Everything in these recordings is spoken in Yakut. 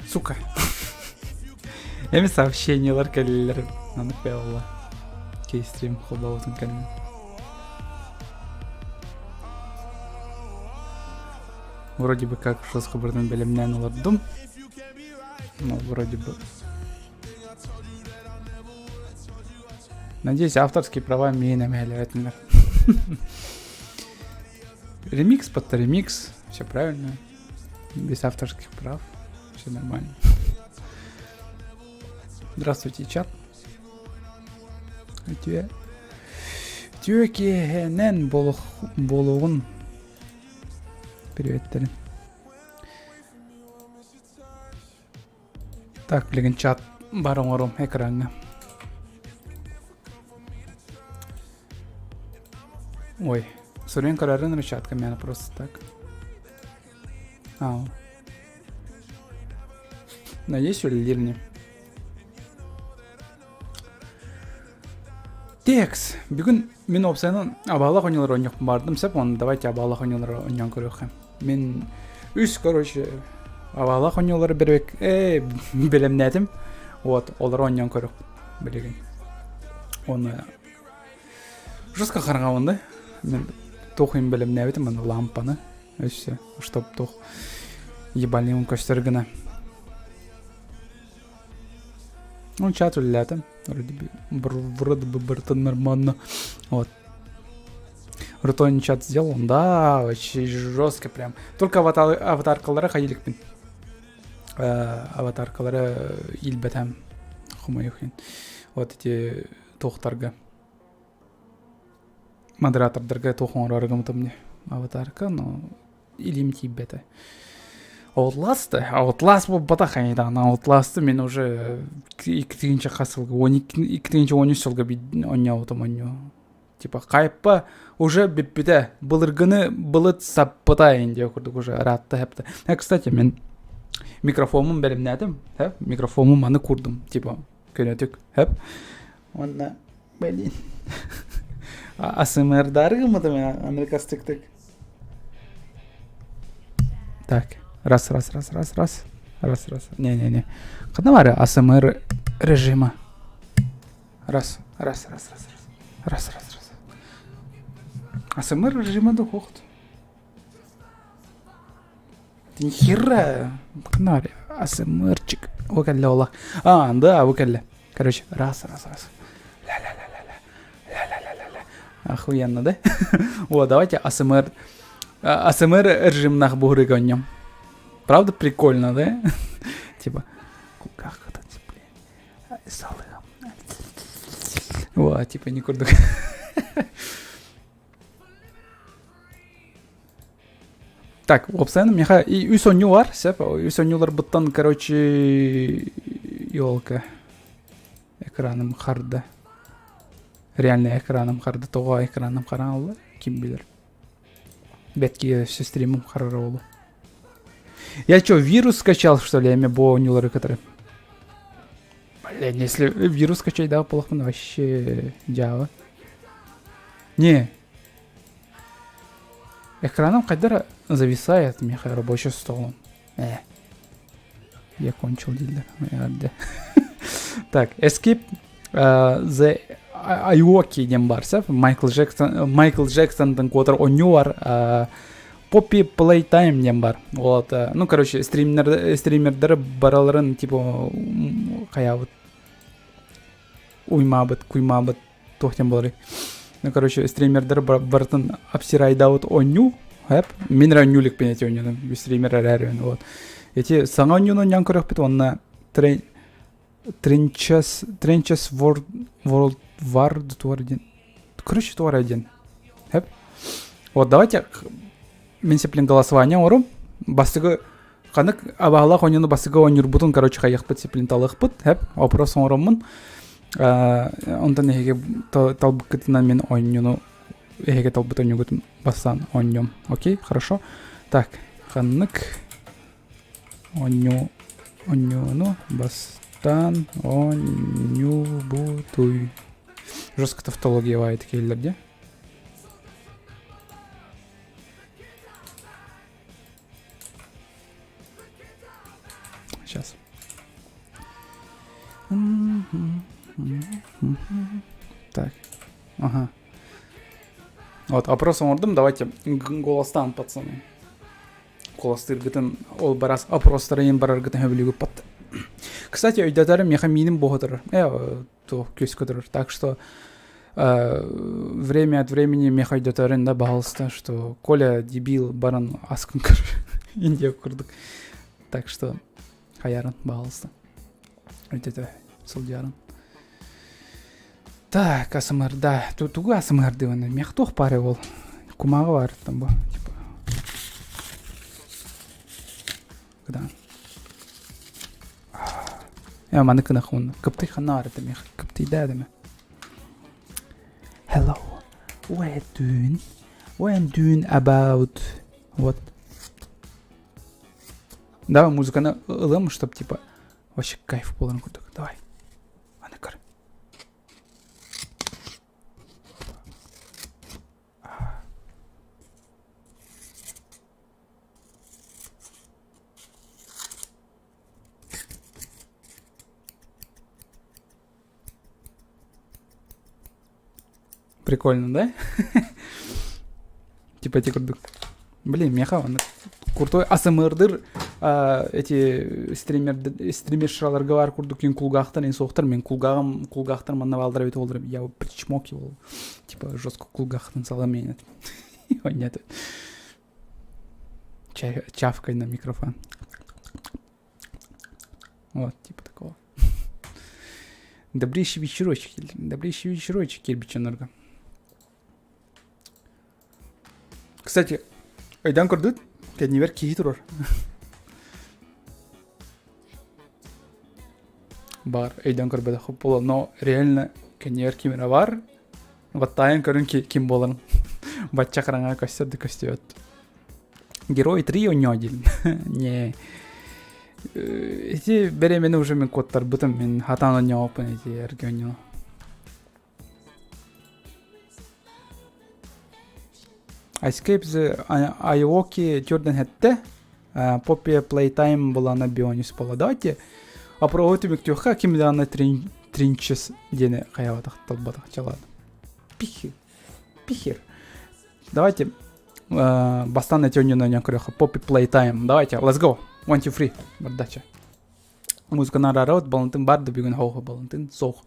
Сука. Эми сообщениелар кэллилэр. Аны пелла. Кейстрим холбообутун кэннэ. Вроде бы как жестко бырдан бэлэмнээн олордум. Но вроде бы Надеюсь, авторские права миэнэ эмэһэлээбэтиннэр. Ремикс под ремикс, все правильно. Без авторских прав, все нормально. Здравствуйте, чат. Үтүө үтүө киэһэнэн буолуоҕун Приветтерин. Так, билигин чат бар оҥорум экраҥҥа. Ой, суруйан көрөрүн чатка меня просто так. Ау. Надеюсь, үлэлиир Текс. Бүгүн мин уопсайынан абаалах оонньуулары оонньуохпун бардым сөп, онно давайте абаалах оонньуулары оонньоон көрүөххэ. Мин үс, короче, абаалах оонньуулары бэрбэк э бэлэмнээтим. Вот, олору оонньоон көрүөхпүт билигин. Оны жестко хараҥабын да. Мен туох им бэлэмнээбитим аны лампаны. Өссө, чтоб туох ебальнигым көстөр гына. Ну, чат үлэлээтим. Вроде бы, вроде бы братан нормально. Вот. Рутони чат сделал, да, вообще жестко прям. Только аватар, аватаркалара ходили э, аватаркалара илбэтем хомойуох иһин. Вот эти туохтарга модератордарга туох оҥорор гыммытым мне аватарка, но илиим тиийбэтэ. Outlast, Outlast буолбатах айдаан Outlast мен уже иккитинчи хас сылга он иккитинчи он үс сылга оонньообутум оонньуу типа хайпа уже бүппүтэ былыргыны былыт саппыта диye курдук уже ыраатта хэпте э кстати мен микрофомун бэлэмнээтим микрофомун маны курдум типа көнөтүк хэп уонна Блин. АСМР-дары гыммытым америкастыктык. Так, раз, раз, раз, раз, раз. Раз, раз. Не-не-не. Ханна баар АСМР режима? Раз, раз, раз, раз, раз. Раз, раз, раз. АСМР режима да хохт. Нихера. Ханна баар АСМРчик. О кэллэ ола. А, да, бу кэллэ. Короче, раз, раз, раз. Ля-ля-ля-ля-ля. Ля-ля-ля-ля-ля. Охуенно, да? Вот, давайте АСМР. АСМР режимнах бугры нем. Правда прикольно, да? Типа, как это, блин, салыгам. Вот, типа, не курдук. Так, уопсайынан миэхэ и үс оонньуу бар, сөп. Үс оонньууларбыттан, короче, елка. Экраным харда. Реально экраным харда. Тоҕо экраным хараҥалла, ким билэр. Бэтки өссө стримим харара буолуо. Я что, вирус скачал, что ли, эми бу оонньуулары кытары? Блин, если вирус скачать, да, буоллахпына вообще дьаабы. Не, Экраном хайдах зависает миэхэ рабочий столом. Э. Я кончил дииллэр. Так, Escape The Ayuwoki диэн баар сөп. Майкл Джексон Майкл Джексонтан куотар оонньуу бар. Poppy Playtime диэн бар. Вот, ну, короче, стример, стримердер бараларын типа хайаабыт уймаабыт, куймаабыт туох диэн буоларый ну короче стримердер барытын обсирайдаабыт оонньуу хэп мин эрэ оонньуу иликпин эти оонньууну стример эрээри вот эти саҥа оонньууну оонньоон көрүөхпүт уонна Trenches Trenches World World War туар диэн короче туар диэн хэп вот давайте. Мин сиплин голосование оҥорум. Бастакы ханнык абаһалаах оонньууну бастакы оонньуурбутун, короче, хайыахпыт сиплин талыахпыт. Хэп, опрос оҥороммун. Онтон эһиги талбыккытынан мин оонньууну эһиги талбыт оонньуугутун бастаан оонньуом. Окей, хорошо. Так, ханнык оонньуу оонньууну бастаан оонньуубутуй? Жестко тавтология баайыт киһилэр дии. Сейчас. Так. Ага. Вот, опрос оҥордум, давайте голостаан, пацаны. Куоластыыргытын ол барас опростары бараргытын хөбүлүгүппат. Кстати, өйдөтөрүм миэхэ мииним буоһутар. Э, туох күөскэ турар. Так что время от времени миэхэ өйдөтөрүн да, пожалуйста, что Коля дебил баран аскын көр. Индия курдук. Так что хаярын, пожалуйста. Өйдөтө сылдьарын. Так, асымырда. Тугу асымырдыбын? Миэхэ туох баар ол? Кумааҕы баар там бу. Типа. Кыдан. Э, маны кынахун. Кыптый ханна бар этим. Кыптыйда деме. Hello. We're doing we're doing about вот. Давай музыканы ылым, чтоб типа вообще кайф боларын курдук. Давай. Аны көр. Прикольно, да? Типа эти курдук. Блин, меха, он крутой АСМРдыр эти стример стримершаларга бар курдук кин кулгаахтан эн суохтар мен кулгааҕым кулгаахтар манна баалдара бит олдыр я причмокивал типа жестко кулгаахтан саламин нет чавкай на микрофон вот типа такого добрейший вечерочек добрейший вечерочек кирбиченорга Кстати, өйдөөн көрдүт, кэннибэр киһи турар. Бар, өйдөөн көрбөтөх буола, но реально кэннибэр ким эрэ бар. Баттаайан көрүн ким буоларын. Бачча хараҥа көстөр да көстүбэт. Герой 3 у него один. Не. Эти беремени уже мен куоттарбытым, мен хатаан онньооппун эти эргэ онньоо. Escape the Ayuwoki төрдөн хэттэ. Poppy Playtime булана Бионис буола. Давайте опробуй түмүктүөххэ ким даҕаны Тринчес диэни хайабатах талбатах чалаады. Пихер. Пихер. Давайте бастан эти ойнон көрөхө. Poppy Playtime. Давайте, let's go. One, two, three. Бардача. Музыканы араарабыт, Балантын бар да бүгүн хоох Балантын суох.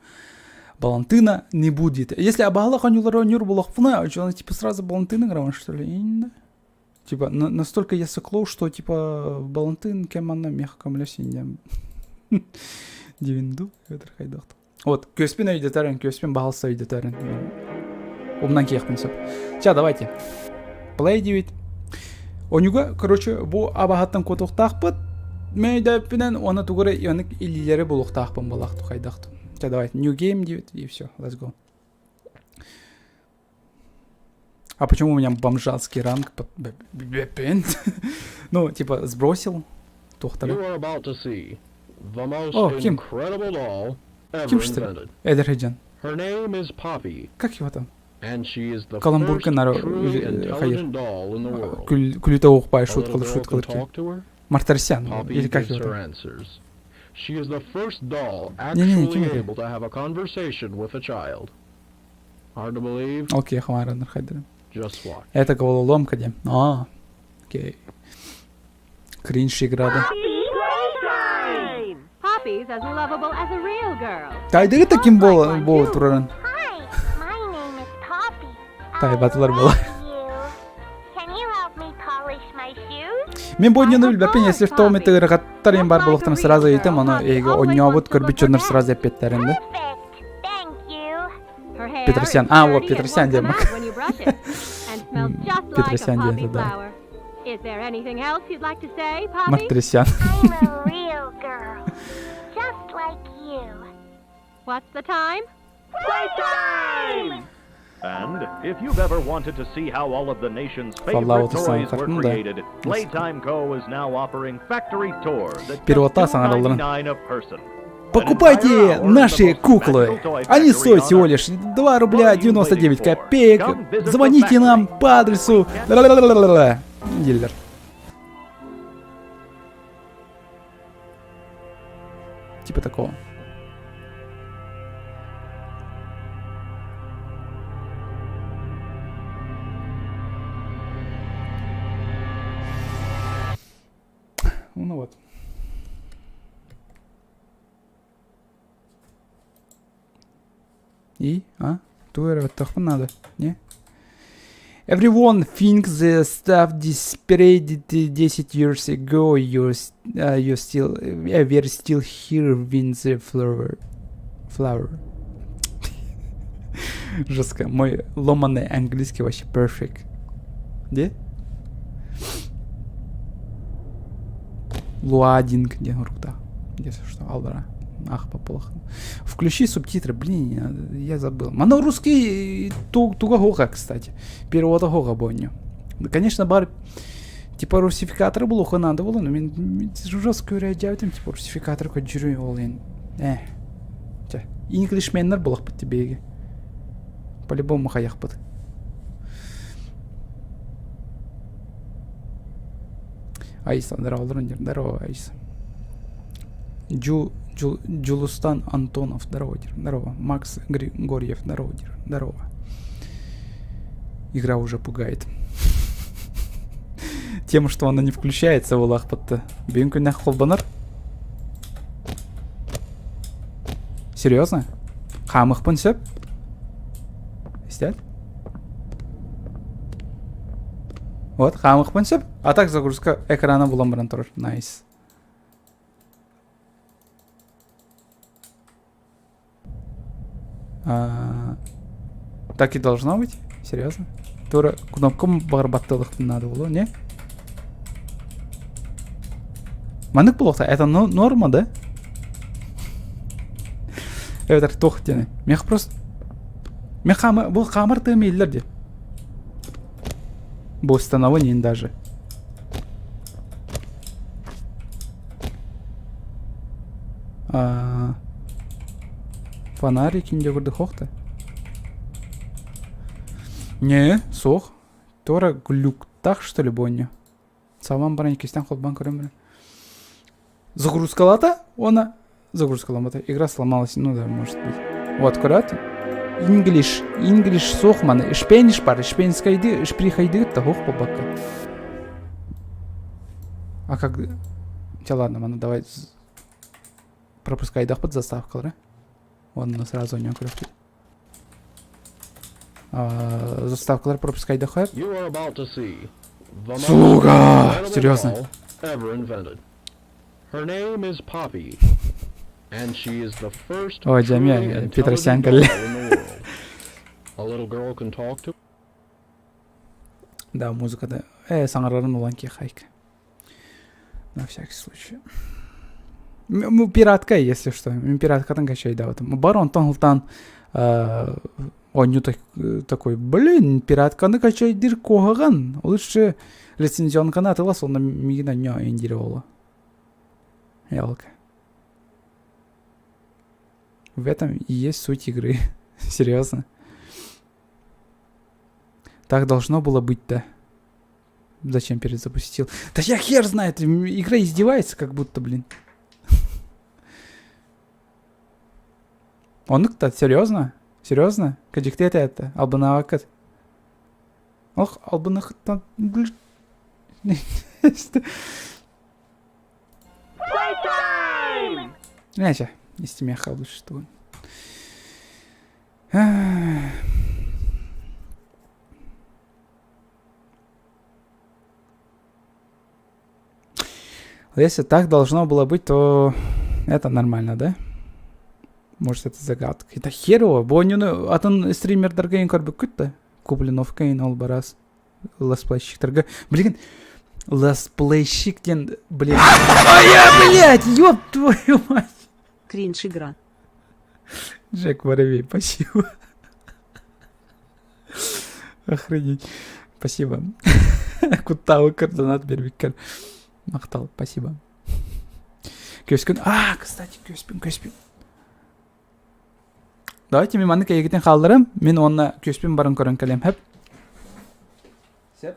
Балантына не будет. Если абаһалах оонньуулары оонньуур буоллахпына, что типа сразу Балантын ыҥырамын что ли? Типа настолько я сыкло, что типа Балантын кэм манна мех көмөлөс инде. Дивинду өтөр хайдахт. Вот, күөспүн өйдөтөрүн, күөспүн баһалса өйдөтөрүн. Умнан киэхпин сөп. Ча, давайте. Play диэбит. Онюга, короче, бу абаһаттан куотуохтаахпыт. Мөйдөппүнэн уонна тугу эрэ ионык илиилэри булуохтаахпын буолаахту хайдахту. Ча, давайте. New game диэбит, и все, let's go. А почему у меня бомжатский ранг? Ну, типа, сбросил. Тухтара. О, Ким. Ким что ли? Эдер Как его там? Каламбурка нары хайыр. Күлүтэ уохпай шуткалыр шуткалыр Мартарсян или как его там? She is the first doll Не-не-не, actually ким это? able to have a conversation with a child. Hard to believe? Окей, хвараныр хайдырым. Just watch. Это головоломка де. А, окей. Кринж игра, да. Poppy's as lovable as a real girl. Тайдыгы таким бол бол турарын. Hi, my name is Poppy. Тайбатылар I була. love you. Can you help me polish my shoes? Мен бу ойнуну билбэппин, если что, мен тыгырыгаттар им бар буолуохтарын сразу ыйытым, ону эһиги онньообут көрбүт дьоннор сразу эппиэттэрин да. Perfect. Thank you. Her hair Петросян. is А, вот, dirty and Петросян won't come диэн. out when you brush it, and smells just like a Петросян poppy диэн, да. flower. Is there anything else you'd like to say, Poppy? Мартрисян. I'm a real girl, just like you. What's the time? Playtime! And if you've ever wanted to see how all of the nation's favorite Fallout toys were саҥарбатын да. created, Playtime Co. is now offering factory tours at just Первота саҥаралларын. $2.99 a person. Покупайте наши куклы. Они стоят всего лишь 2 рубля 99 копеек. Звоните нам по адресу... Ла-ла-ла-ла-ла-ла. Дилер. Типа такого. Ну вот. И, а? Тугу эрэ баттахпын надо, не? Everyone thinks the stuff disappeared 10 years ago. You're, uh, you still, uh, we're still here with the flower. Flower. Жестко. Мой ломаный английский вообще perfect. Где? Loading диэн уруктаах. Если что, аллара. Ах, поплохо. Включи субтитры, блин, я забыл. Мана русский туга хога, кстати. Перевода хога боню. Конечно, бар типа русификатор булуха надо было, но мен жестко үрәдьэбитим, типа русификатор көдьүрүй ол ен. Э. Чэ, Englishменнер булахпыт тебе. По-любому хаяхпыт. Айса, здорово, здорово, Айса. Джу, Джу, Джулустан Антонов, здорово, здорово. Макс Григорьев, здорово, здорово. Игра уже пугает. Тем, что она не включается, улахпатта. Бүгүн күннэх холбонор. Серьезно? Хаамыхпын сөп? Истят? Вот, хаамыхпын сөп. А так загрузка экрана булан баран турар. Nice. А, так и должно быть? Серьезно? Тура кнопка барбаттылык надо было, не? Маннык буолуохта, это норма, да? Эбэтэр туох диэни. Мех просто... Мех хаама... Бу хаамар тыам иһиллэр дии. Бу установление даже. А... Фонарик инде курдук да? Не, суох. Туора глюктах, что ли, буонньу? Салан баран иккистэн холбоон көрөн баран. Загрузкалата она? Загрузкаламата. Игра сломалась. Ну да, может быть. Вот, көрөөт. English. English суох маны. Spanish бар. Испанскайды, шприхайды да хух бабакка. А как... Че, ладно, маны давай пропускайдахпыт заставкалары. Онно сразу у көрөкпүт. Заставкалар пропускайдахар. Слуга! Серьезно? Ой, дьэ, Петросян кэллэ. Да, музыка да. Э, саҥарарын улан хайк. На всякий случай. Пиратка, если что. Пираткатын качайдаабытым. Бар онтон ылтаан оонньуу такой, блин, пиратканы качайдыр куһаҕан. Лучше лицензионканы атылас, онно миигин онньоо индире буолуо. Ялка. В этом и есть суть игры. Серьезно. Так должно было быть-то. Зачем перезапустил? Да я хер знает, игра издевается как будто, блин. Оннук-то, серьезно? Серьезно? Кадикте это? Албанавакат. Ох, албанахтан... Иначе, истимиэхэ лучше тугун. Если так должно было быть, то это нормально, да? Может, это загадка. Это херово. Бу оонньууну атын стримердарга көрбүккүт да? Куплинов ол барас летсплейщиктарга. Блин, Лесплейщик диэн, блин. Ай, блядь, ёб твою мать. Кринж игра. Джек Воробей, спасибо. Охренеть. Спасибо. Кутталы координат бербиккер. Махтал, спасибо. Көскүн. А, кстати, көспүн, көспүн. Давайте мен маннык эйигитин хаалларым. Мин уонна күөспүн баран көрөн кэлиэм. Хөп. Сөп.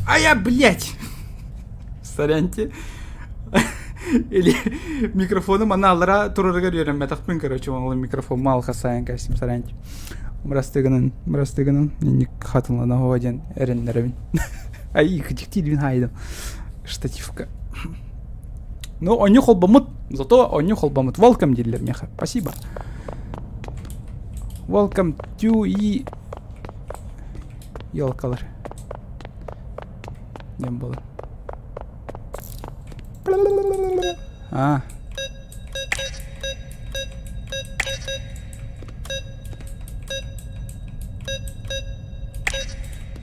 А я, блядь! Соряньте. Или микрофону маналара турарыгар үөрэммэтэхпин, короче, ол микрофон малха сайын кэстим, соряньте. Бырастыгынан, бырастыгынан, инник хатылана хоа диэн эрэннэрэбин. Ай, дьиктиирбин хаайдым. Штативка. Ну, онньу холбоммут, зато онньу холбоммут. Welcome дииллэр миэхэ. Спасибо. Welcome to и елкалар. Диэн буолар. А.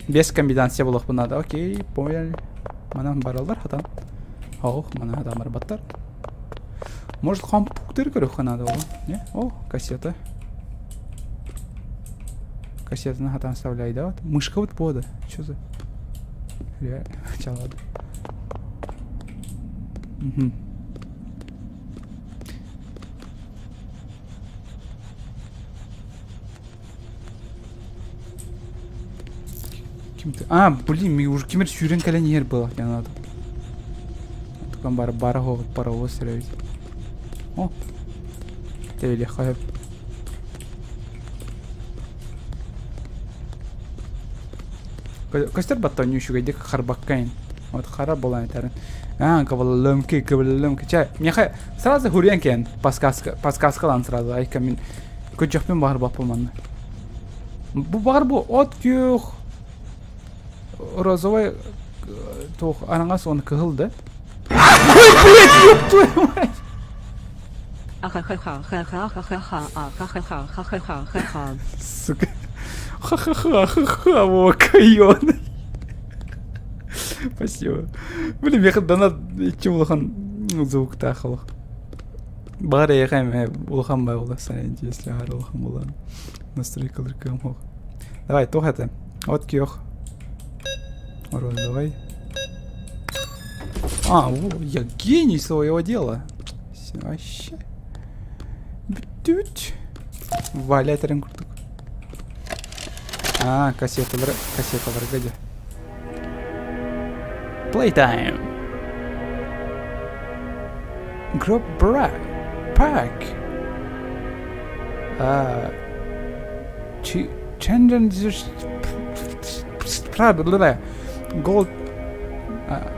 Без комбинация буолуохпун наада. Окей, понял. Манан бараллар хатан. Ох, манан хатан барбаттар. Может, компьютер көрүөххэ наада буолуо? Не? О, кассета. Кассетаны хатан вставляй, да? Вот. Мышка вот пода. Что за? Чалады. Угу. Ким ты? А, блин, мен уже кимер сүүрэн кэлэн иһэр буолах диэн надо. Тукан бары бара хоҕут паровоз сөрөбүт. О, тэбилиэххэ сөп. Көстөр баттонньу үчүгэйдик харбаккайын. Вот хара буолан этэрин. А, кабалалымки, кабалалымки. Чэ, миэхэ сразу хуруйан кэлэн подсказка, подсказкалаан сразу. Айка мин көдьөхпүн баҕарбаппын манна. Бу баҕар бу от күөх розовый туох араҥас уонна кыһыл да? Ой, блядь, ёб твою мать! Ахахаха-ха-ха-ха-ха-ха-ха-ха-ха-ха-ха. Сука. Ха-ха-ха-ха-ха, Вова, кайон. Спасибо. Блин, миэхэ донат иччи улахан звуктаах олох. Баҕар эйиэхэ эмэ улахан бай буолар если аһары улахан буолар. Настройкалар кыам суох. Давай, туох этэ? От күөх. Розовый. А, во, я гений своего дела. Вообще. Бүтүт. Валя этэрин курдук. А, кассеталар, кассеталарга дьэ. Playtime. Group Bra Pack. Uh, Gold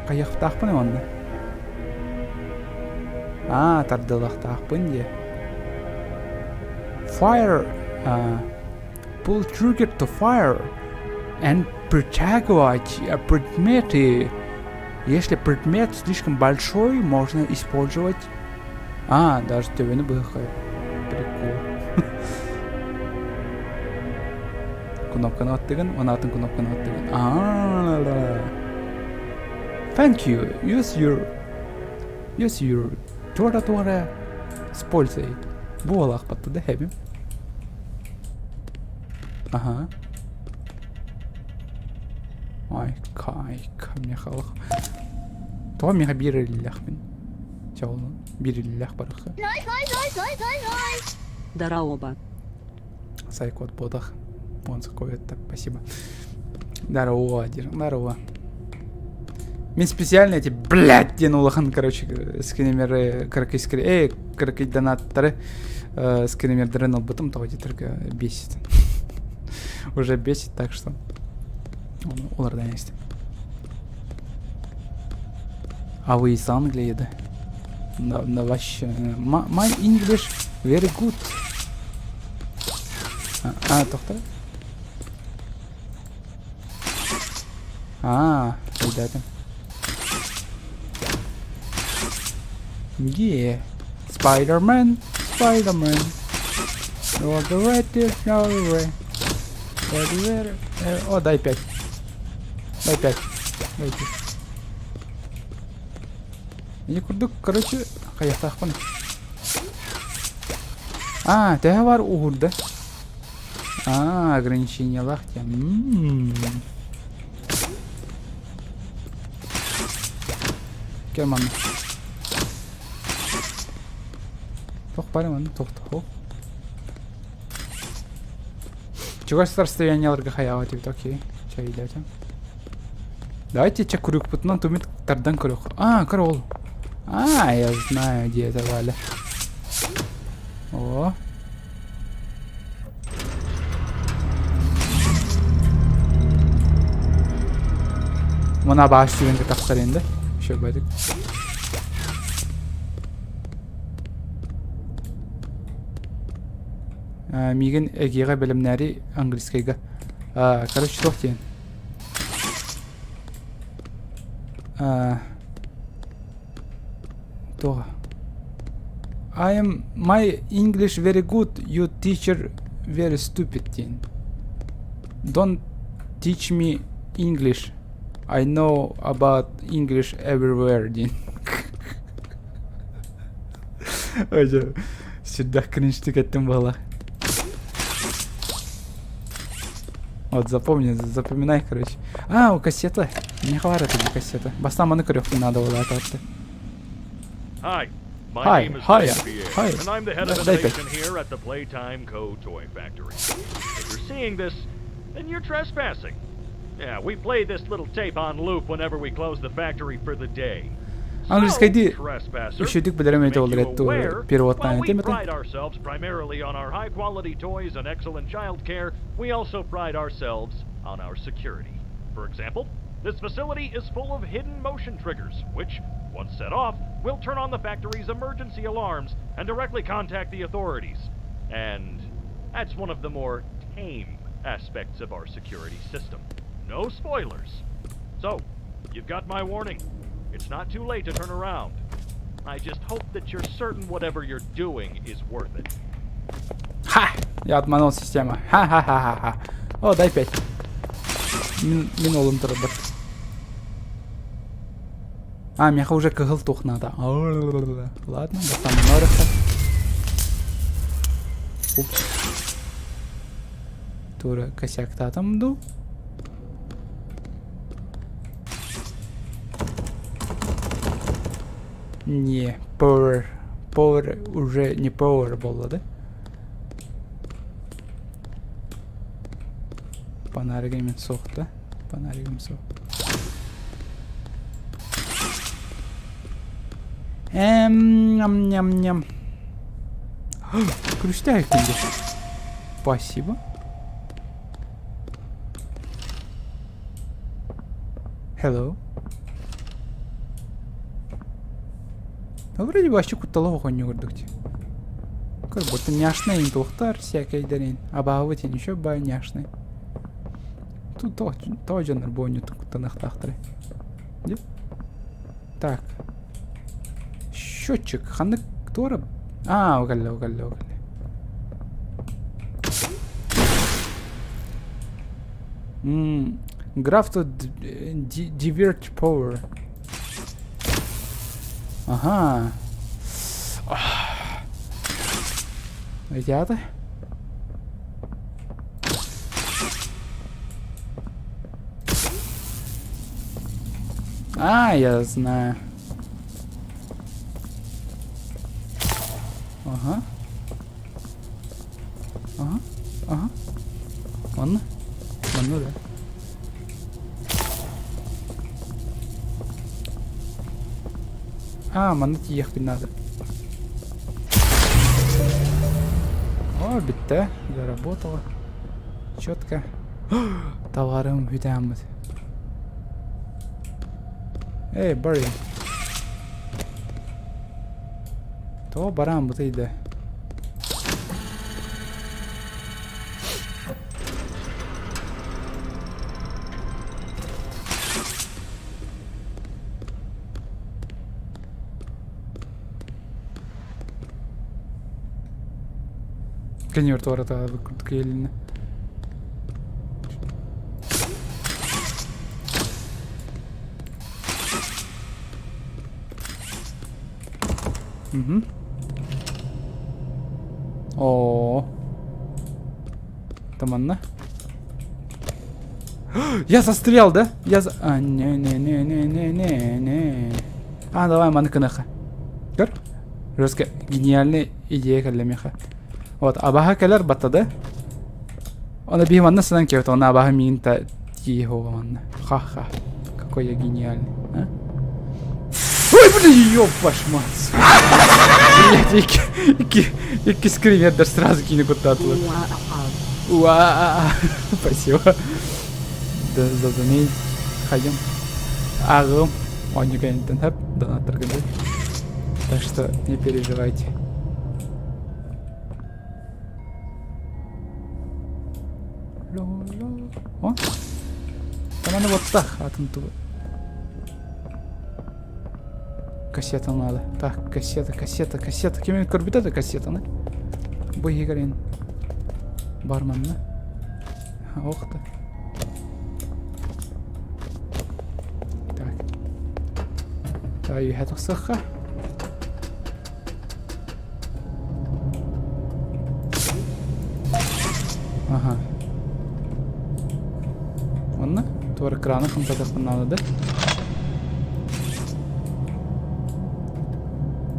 хайахтаахпын уонна Аа, тардылахтаахпын диэ. Fire pull trigger to fire and притягивать предметы. Если предмет слишком большой, можно использовать... А, даже төбөнү быһыхай. Прикол. Кнопканы аттыгын, онатын кнопканы аттыгын. А, Thank you. Use your Use your туора-туора с пользой. Буолаахпатта да хэбим. Ага. Ай, кайка, миэхэ олох. Тоҕо миэхэ биир эриллээхпин? Чэ ол биир эриллээх барыхха. Дараоба. Сайкот буотах. Он саковетта. Спасибо. Здорово, Дир. Здорово. Мин специально эти, блядь, диэн улахан, короче, скримеры, кыракый скри... Эй, кыракый донаттары э, скримердерин ылбытым, тоҕо диэтэргэ бесит. Уже бесит, так что олардан истим. А вы из Англии, да? Да, да вообще. My English very good. А, а тохтор? А, ребята. Yeah. Spider-Man, Spider-Man. You are the red, no way. О, дай пять. Дай пять. Дай пять. Ини курдук, короче, хайахтаахпын. А, төһө бар уһурда. А, ограничениялаах диэн. М-м-м. Кэл манна. Туох бары манна туох туох. Чугас расстоянияларга хайаҕа тибит, окей. Чайдатым. Давайте чэ крюкпутунан тумит тардан көрөх. А, көр ол. А, я знаю, где это Валя. О. Мына баас түгэнгэ тахсар енді. Еще бадик. Миигин эгиэҕэ бэлэмнээри английскайга. Короче, туох диэн. Туох. I am my English very good, you teacher very stupid диэн. Don't teach me English. I know about English everywhere диэн. Ой, сүрдээх кринжтик эттим буолла. Вот запомни, запоминай, короче. А, у кассета. Не хватит этой кассеты. Бастаан маны көрүөхпүн наада буолаата. Hi. My Hi, name is hi, Dave Pierre, hi. and I'm the head of Дай пять. innovation here at the Playtime Co. Toy Factory. If you're seeing this, then you're trespassing. Yeah, we play this little tape on loop whenever we close the factory for the day. Английскайдыы So, үчүгдүк билэрим to этэ make ол you эрэ aware, переводтаан while we этим этэ. pride ourselves primarily on our high-quality toys and excellent child care, we also pride ourselves on our security. For example, this facility is full of hidden motion triggers, which, once set off, will turn on the factory's emergency alarms and directly contact the authorities. And that's one of the more tame aspects of our security system. No spoilers. So, you've got my warning. It's not too late to turn around. I just hope that you're certain whatever you're doing is worth it. Ха! Я обманул систему. Ха-ха-ха-ха-ха. О, дай пять. Мин, мин олум турбут. А, миэхэ уже кыһыл туох наада. Ладно, бастаан орохта. Упс. Тура косяктаатым дуу? Не, power. Power уже не power буолла да? Фонаригым мин суох да? Фонаригым суох. Эм, ням-ням-ням. Күрүстээх күндү. Спасибо. Hello. Ну, вроде бы вообще куттала оҕонньу курдук дии. Как будто няшный ин туохтар всякайдэрин. Абаабыт ин еще бай няшный. Тут тоҕо дьоннор бу оонньуутун куттаныахтаахтарай. Дии? Так. Счетчик. Ханнык туора? Аа, угалла, угалла, угалла. М, Graph to divert power. Ага. Ребята. А, я знаю. Ага. Ага. Ага. Манна. Манна да. А, манна тиийиэхпин наада. О, бүттэ. Заработала. Четко. Товарым бүтәммит. Эй, Барри. Тоҕо бараан бытыйда? Кеннер туората курдук иһилиннэ. Угу. О. Таманна. Я застрял, да? Я за... А, не-не-не-не-не-не. А, давай маны кыныха. Көр. Жестко гениальный идея кэллэмиэхэ. Вот, абаха кэлэр баттады. Оны биһи манна сынан кэбит, оны абаха миин та тииһо манна. Ха-ха. Какой я гениальный, а? Ой, блин, ёб вашу мать. Блядь, икки, икки, икки скримердер сразу кини куттаатылар. Уа, спасибо. Да, задоней. Хайым. Ағым. Оонньуу кэнниттэн хөп, донаттаргын Так что не переживайте. О! Таманы боттах атын тугу. Кассета надо. Так, кассета, кассета, кассета. Ким көрбүтэ да кассетаны? Бу иһигэр бар манна. Ох ты. Так. Так, үһэ тахсыахха. Ага. Онно туора краны хамсатыахпын наада да.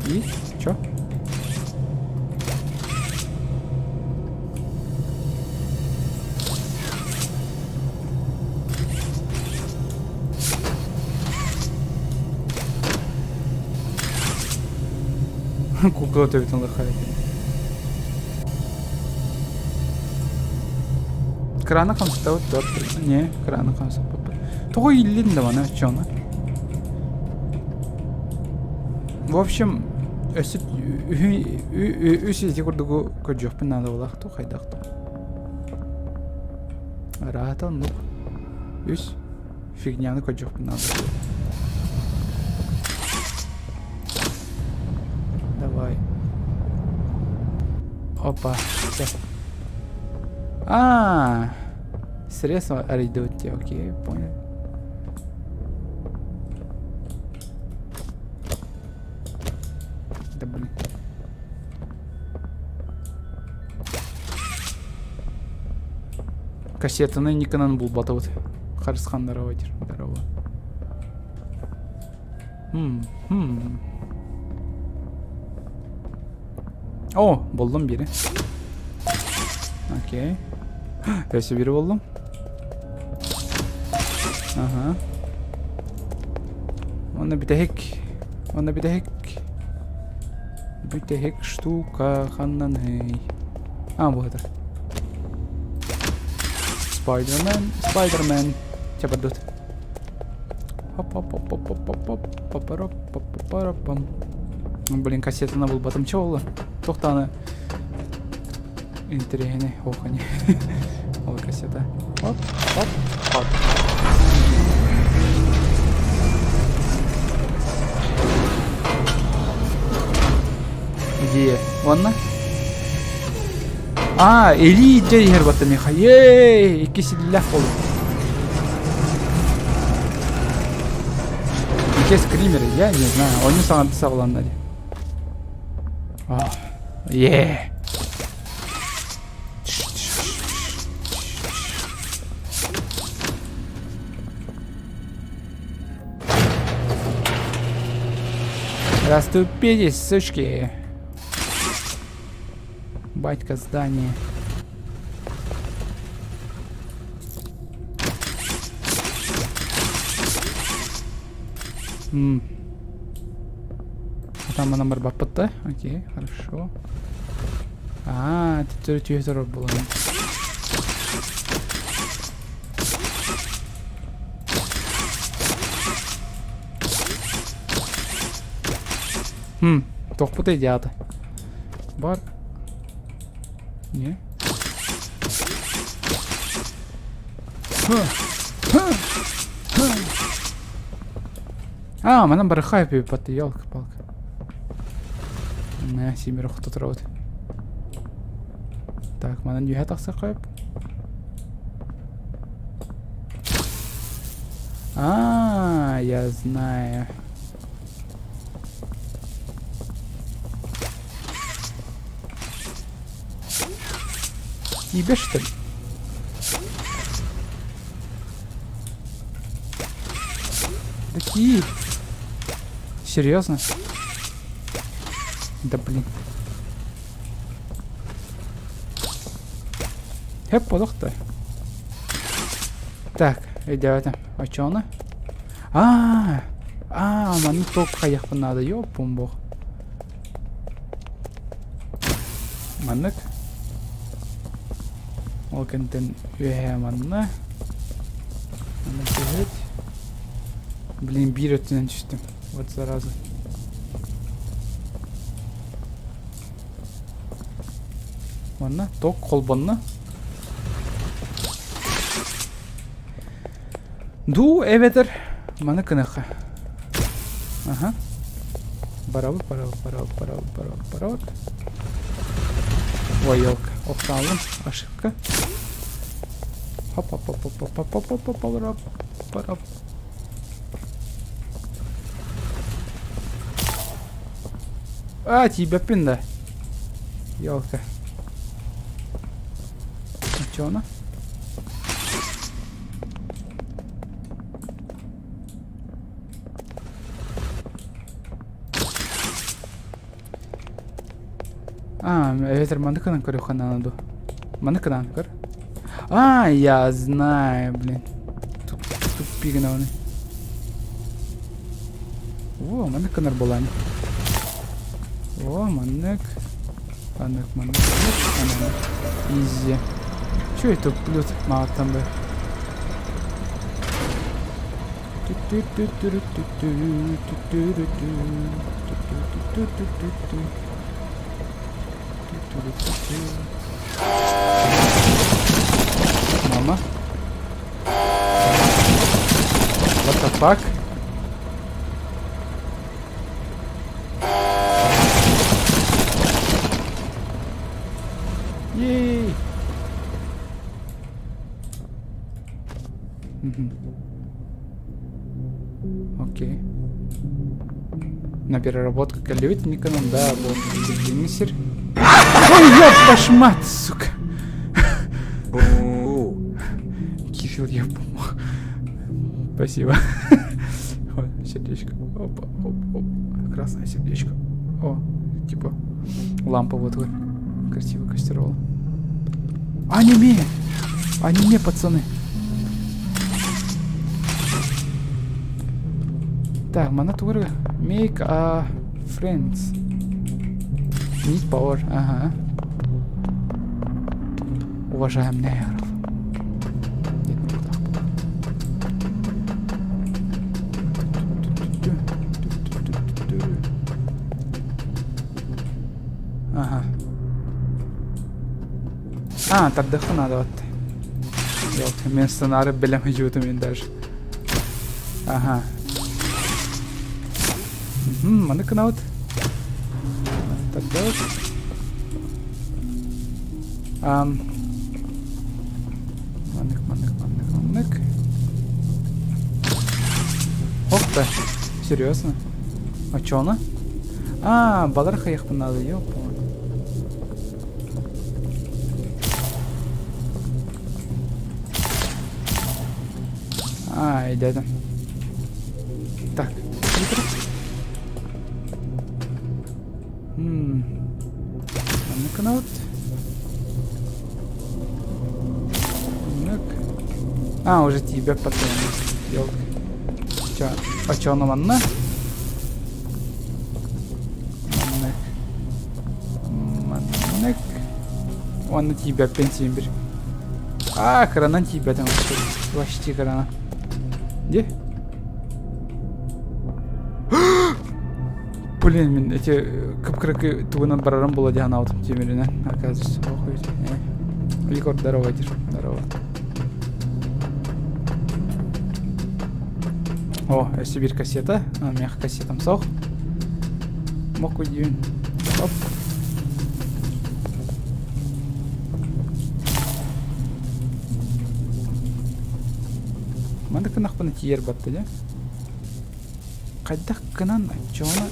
И чё? Кукла төбөтүн лыхай Краны хамсатабыт дуо? Не, краны хамсаппыт. Тоҕо ииллин да маны чону? В общем, өссө үс ити курдугу көрдүөхпүн наада буолаах туу хайдах туу. Ыраата оннук. Үс фигняны көрдүөхпүн наада. Давай. Опа. Все. А, средства арыйдыбыт окей, понял. Да блин. Кассетаны Никонан булбатыбыт. Харысхан здорово, здорово. Хм, хм. О, булдум бири. Окей. Өссө бири булдум. Ага. Онно бүтэһик. Онно бүтэһик. Бүтэһик штука ханнаный. А, бу это. Спайдермен, Спайдермен. Чабардут. Хоп-хоп-хоп-хоп-хоп-хоп. Блин, кассетаны булбатым. Че ол? Тоқтаны. Интэриэһинэй, охани. Ол кассета. Оп, оп, оп. Где? Уонна? А, Или дьэ иһэр батта миэхэ. Ей, икки силлээх буоллум. Икки скримеры, я не знаю. Они саҥарды саҕаланна дии. Е. Расступитесь, сучки. Батька здание. М. Там манан барбаппыт да? Окей, хорошо. Аа, төттөрү түһэ турар буолан. Хм, тохпут идеята. Бар. Не? А, манан барыхай пиппат, елка-палка. Мэ, симир охто турабыт. Так, манан үһэ тахсар хайып. А, я знаю. Тебе что ли? Такие. Серьезно? Да блин. Хэп подохта. Так, идеально. А чё она? А, а, маны топ хайахпын надо, ёппун бог. Маннык. Ол кэнтэн үөһээ манна. Манна түһэт. Блин, биир өттүнэн түстүм. Вот зараза. Манна ток холбонно. Дуу эбэтэр маны кыныха. Аха. Барабыт, барабыт, барабыт, барабыт, барабыт, барабыт. Ой, елка. Охталым. Ошибка. Хоп, хоп, хоп, хоп, хоп, хоп, хоп, хоп, хоп, хоп, А, тиийбэппин да. Елка. Оччоҕуна? А, эбэтэр маннык гынан көрүөххэ наада дуо? Маннык гынан көр. А, я знаю, блин. Тупик гынабыный. О, маннык гынар буолаан. О, маннык. Маннык, маннык, маннык. Изи. Чё это плюс мааттан бы? Мама. What the fuck? Ей! Окей. На переработку кэллибит Никоном, да, вот сир. Ой, ёб вашу мать, сука! Кирилл, я помог. Спасибо. Ой, сердечко. Опа, оп, оп. Красное сердечко. О, типа лампа вот красиво кастерола. Аниме! Аниме, пацаны! Так, манна тугур Make a friends. Need power, ага. Уважаем негров. Ага. А, тардыхха надо вот. Елки, мен сценарий билем мен даже. Ага. Маны кынаут. Так делать. Манык, манык, манык, манык. Ох ты. Серьезно? А чё она? А, балар хайахпын надо, ёпа. А, дядя. Так, компьютер. Маннык гынабыт. Маннык. А, уже тиийбэт потом. Елка. Чё, а чё оно манна? Уонна тиийбэппин син бир. Аа, кыранан тиийбэтим. Почти кыранан. Где? Блин, мин эти кып-кыракы тугунан барарым була диэн аутым тимиринэн. Оказывается, охуй. Егор, здорово, Дир. Здорово. О, өссө биир кассета. Миэхэ кассетам суох. Мокуйдүүн. Оп. Маннык гынахпына тиийэр батта дьэ. Хайдах гынан оччоҕуна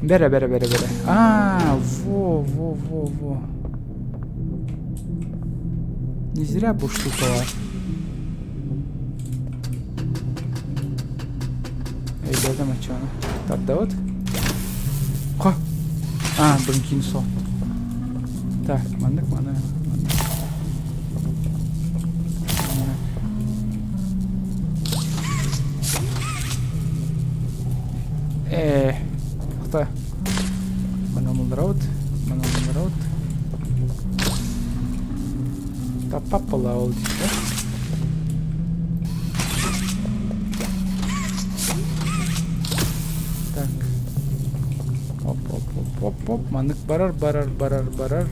Бэрэ, бэрэ, бэрэ, бэрэ. А, во, во, во, во. Не зря бу штука бар. Өйдөөтөм оччоҕуна. Тардабыт. Хо. А, блин, сот. Так, маннык, маны, маннык. Ээ, тоқта. Маны умулларабыт, маны умулларабыт. Таппап буолла ол дии. Так. Оп, оп, оп, оп, оп. Маннык барар, барар, барар, барар,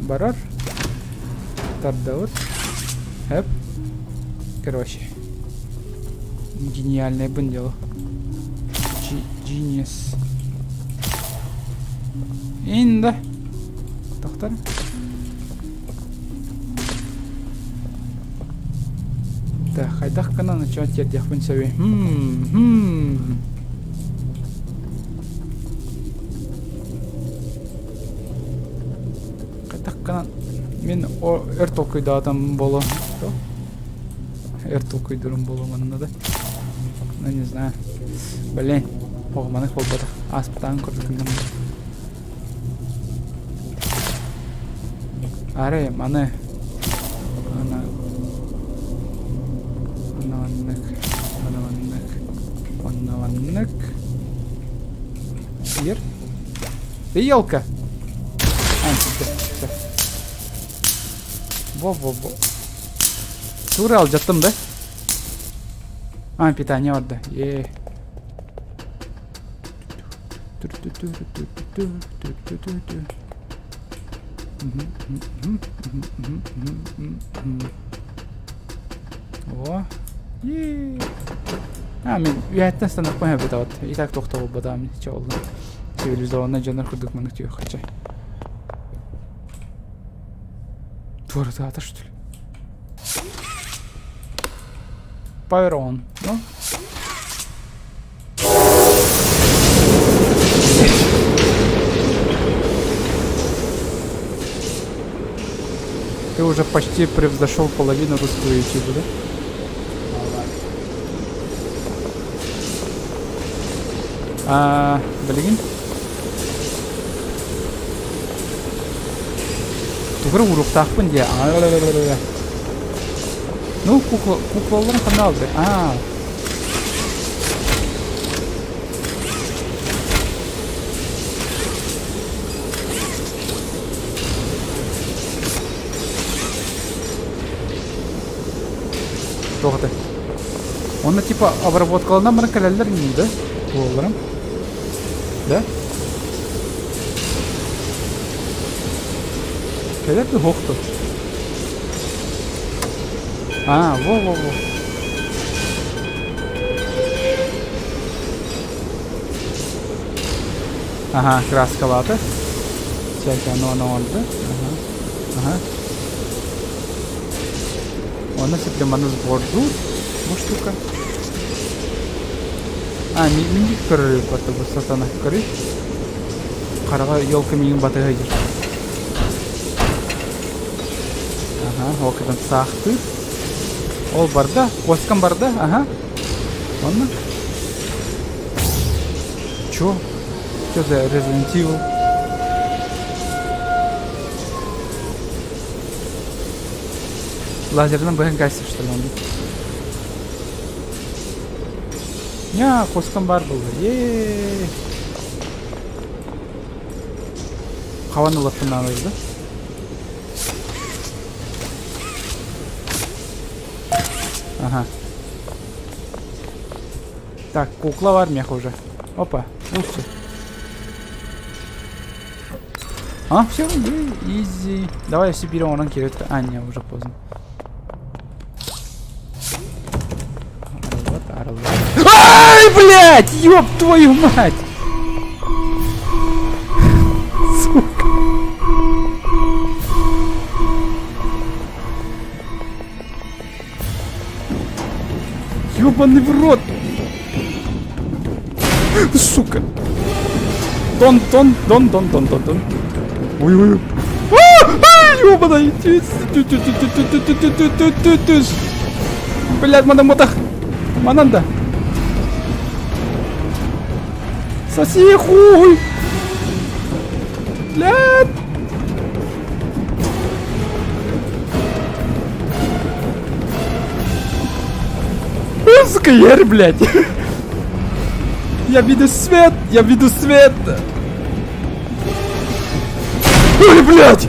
барар. Тардабыт. Хэп. Короче. Гениальное бын дело. Genius. Инда. Тохтор. Так, хайдах гынан очоон тиэрдиэхпин сөбүй? Хм, Хайдах гынан мин өр толкуйдаатым боло. Өр толкуйдурум боло манна да. Ну не знаю. Блин, оҕуманык буолбатах. Ааспытаан курдук гынным. Арай маны ана ана маннык ана маннык онно маннык Сир. Ты елка. А, все. Во-во-во. Тура алдьаттым да? А, питание барда. Е. О. Е. А, мин үөһэттэн станокпун эбит И так туох да буолбатаҕым чэ оллум. Цивилизованнай дьоннор курдук маннык түһүөххэ чэ. Туоратаата что ли? Power on. Ну? Ты уже почти превзошел половину русского ютуба, да? А, билигин Тугура уруктаахпын дии. Ну, кукла, куклаларын ханна алды? А. Туох это? Онно типа обработкаланан баран кэлэллэр ини да? Куолларым. Да? Кэлэр да суох дуо? А, во-во-во. Ага, краскалаата. Чэ, ону ону оҥордо. Ага. Ага. Онно сиплеманы сбордуур бу штука. А, мин көрөр эбит бу сатана. Көрүй. Хараҕа елка миигин батыһа диир. Ага, ол кытан саахтыыр. Ол барда, куоскам барда, ага. Онно. Чё? Чё за Resident Evil? Лазерынан быһан кайсы что ли он? Ня, куоскам баар буолла. Еее. Хабан ылыахпын наада да? Ага. Так, кукла бар меха уже. Опа, ну все. А, все, изи. Давай все берем, он кирит. А, не, уже поздно. Вот, орла. Ай, блядь, ёб твою мать! Сука. Ёбаный в рот! Сука! Дон, дон, дон, дон, дон, дон, дон. Ой, ой, ой. Ёбаный! Блядь, мана мотах! Мананда! Соси хуй! Блядь! Сука, ер, блядь! Я виду свет! Я виду свет! Ой, блядь!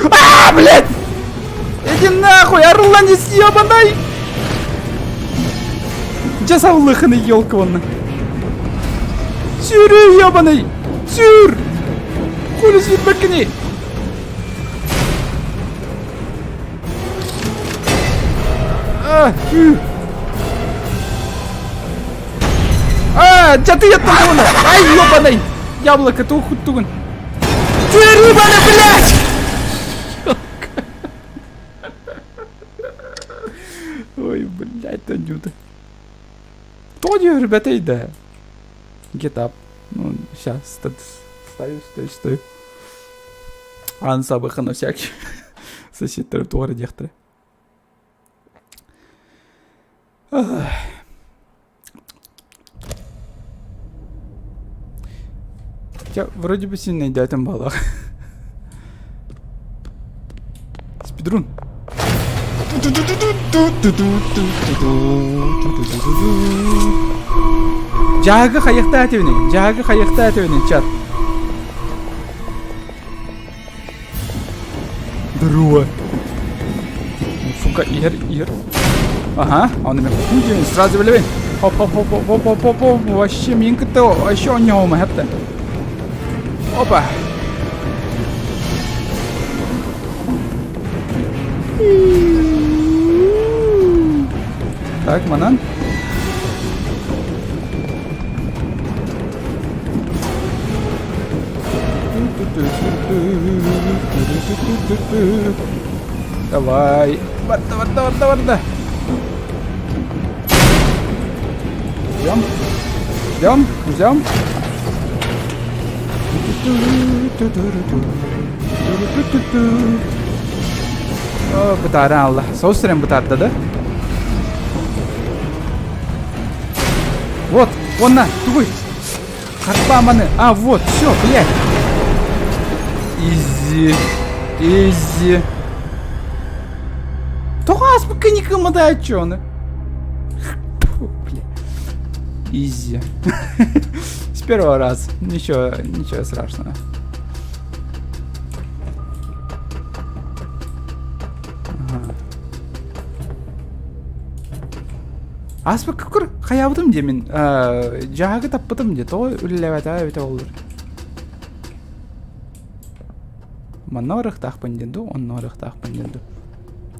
А, блядь! Иди нахуй, орланец ебаный! Дьэ саулыхыны елка уонна. Сүүрүү ебаный! Сүүр! Хули сүүрбэккиний? А, А, дьатыйаттан уонна! Ай, ебаный! Яблоко, туох куттугун? Сүүрүү баны, блядь! Ой, блядь, Танюта. Тоҕо диэбэтэй да? Get up. Ну, сейчас, стою, стою, стою. Аан сабыхын всякий. Соседтер туора диэхтэрэ. Я вроде бы сильно өйдөөтүм буоллах. Спидрун. Дьаагы хайыхтаа этибиний? Дьаагы хайыхтаа этибиний, чат? Здорово. Сука, иһэр, иһэр. Ага, он меня хуй сразу билэбин. Хоп, хоп, хоп, хоп, хоп, хоп, хоп, вообще мин кытта вообще оонньоһума хэптэ. Опа. Так, манан. Давай. Барда, барда, барда, барда. Ждем. Ждем, ждем. Бытааран алла. Соус сирэн бытаарда да? Вот, онна, тугуй. Харбааманы. А, вот, все, блядь. Изи. Изи. Тоҕо ааспыкка никымыдааччы ону? Бля. Изи. С первого раза. Ничего, ничего страшного. Ага. Ааспыкка көр хайаабытым дии мин дьаагы таппытым дии тоҕо үлэлээбэтэҕэ эбитэ буоллар Манна барыахтаахпын диэн дуу, онно барыахтаахпын диэн дуу.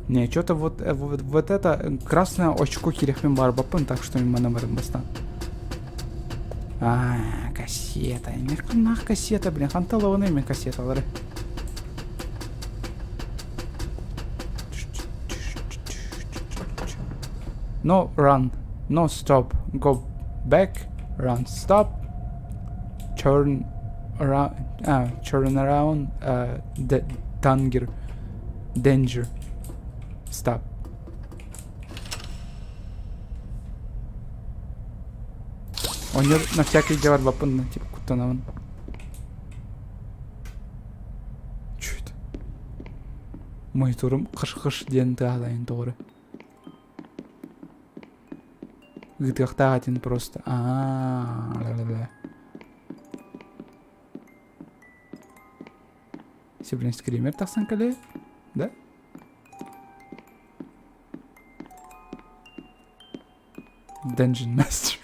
Не, что-то вот, вот, вот это красное очко киириэхпин баарбаппын, так что мин манна барым бастаан. А, кассета. Нах кассета, блин, хантан ылабыный мин кассеталары. No run, no stop, go back, run, stop, turn around, turn around, uh, danger, danger, stop. Онньор на всякий дьэ барбаппын типа куттанабын. Чё это? Мониторум хыш-хыш диэн тыаһалайын тоҕо Ыытыахтаах этин просто. Аа. Блин, скример тахсан кэлиэ, да? Dungeon Master.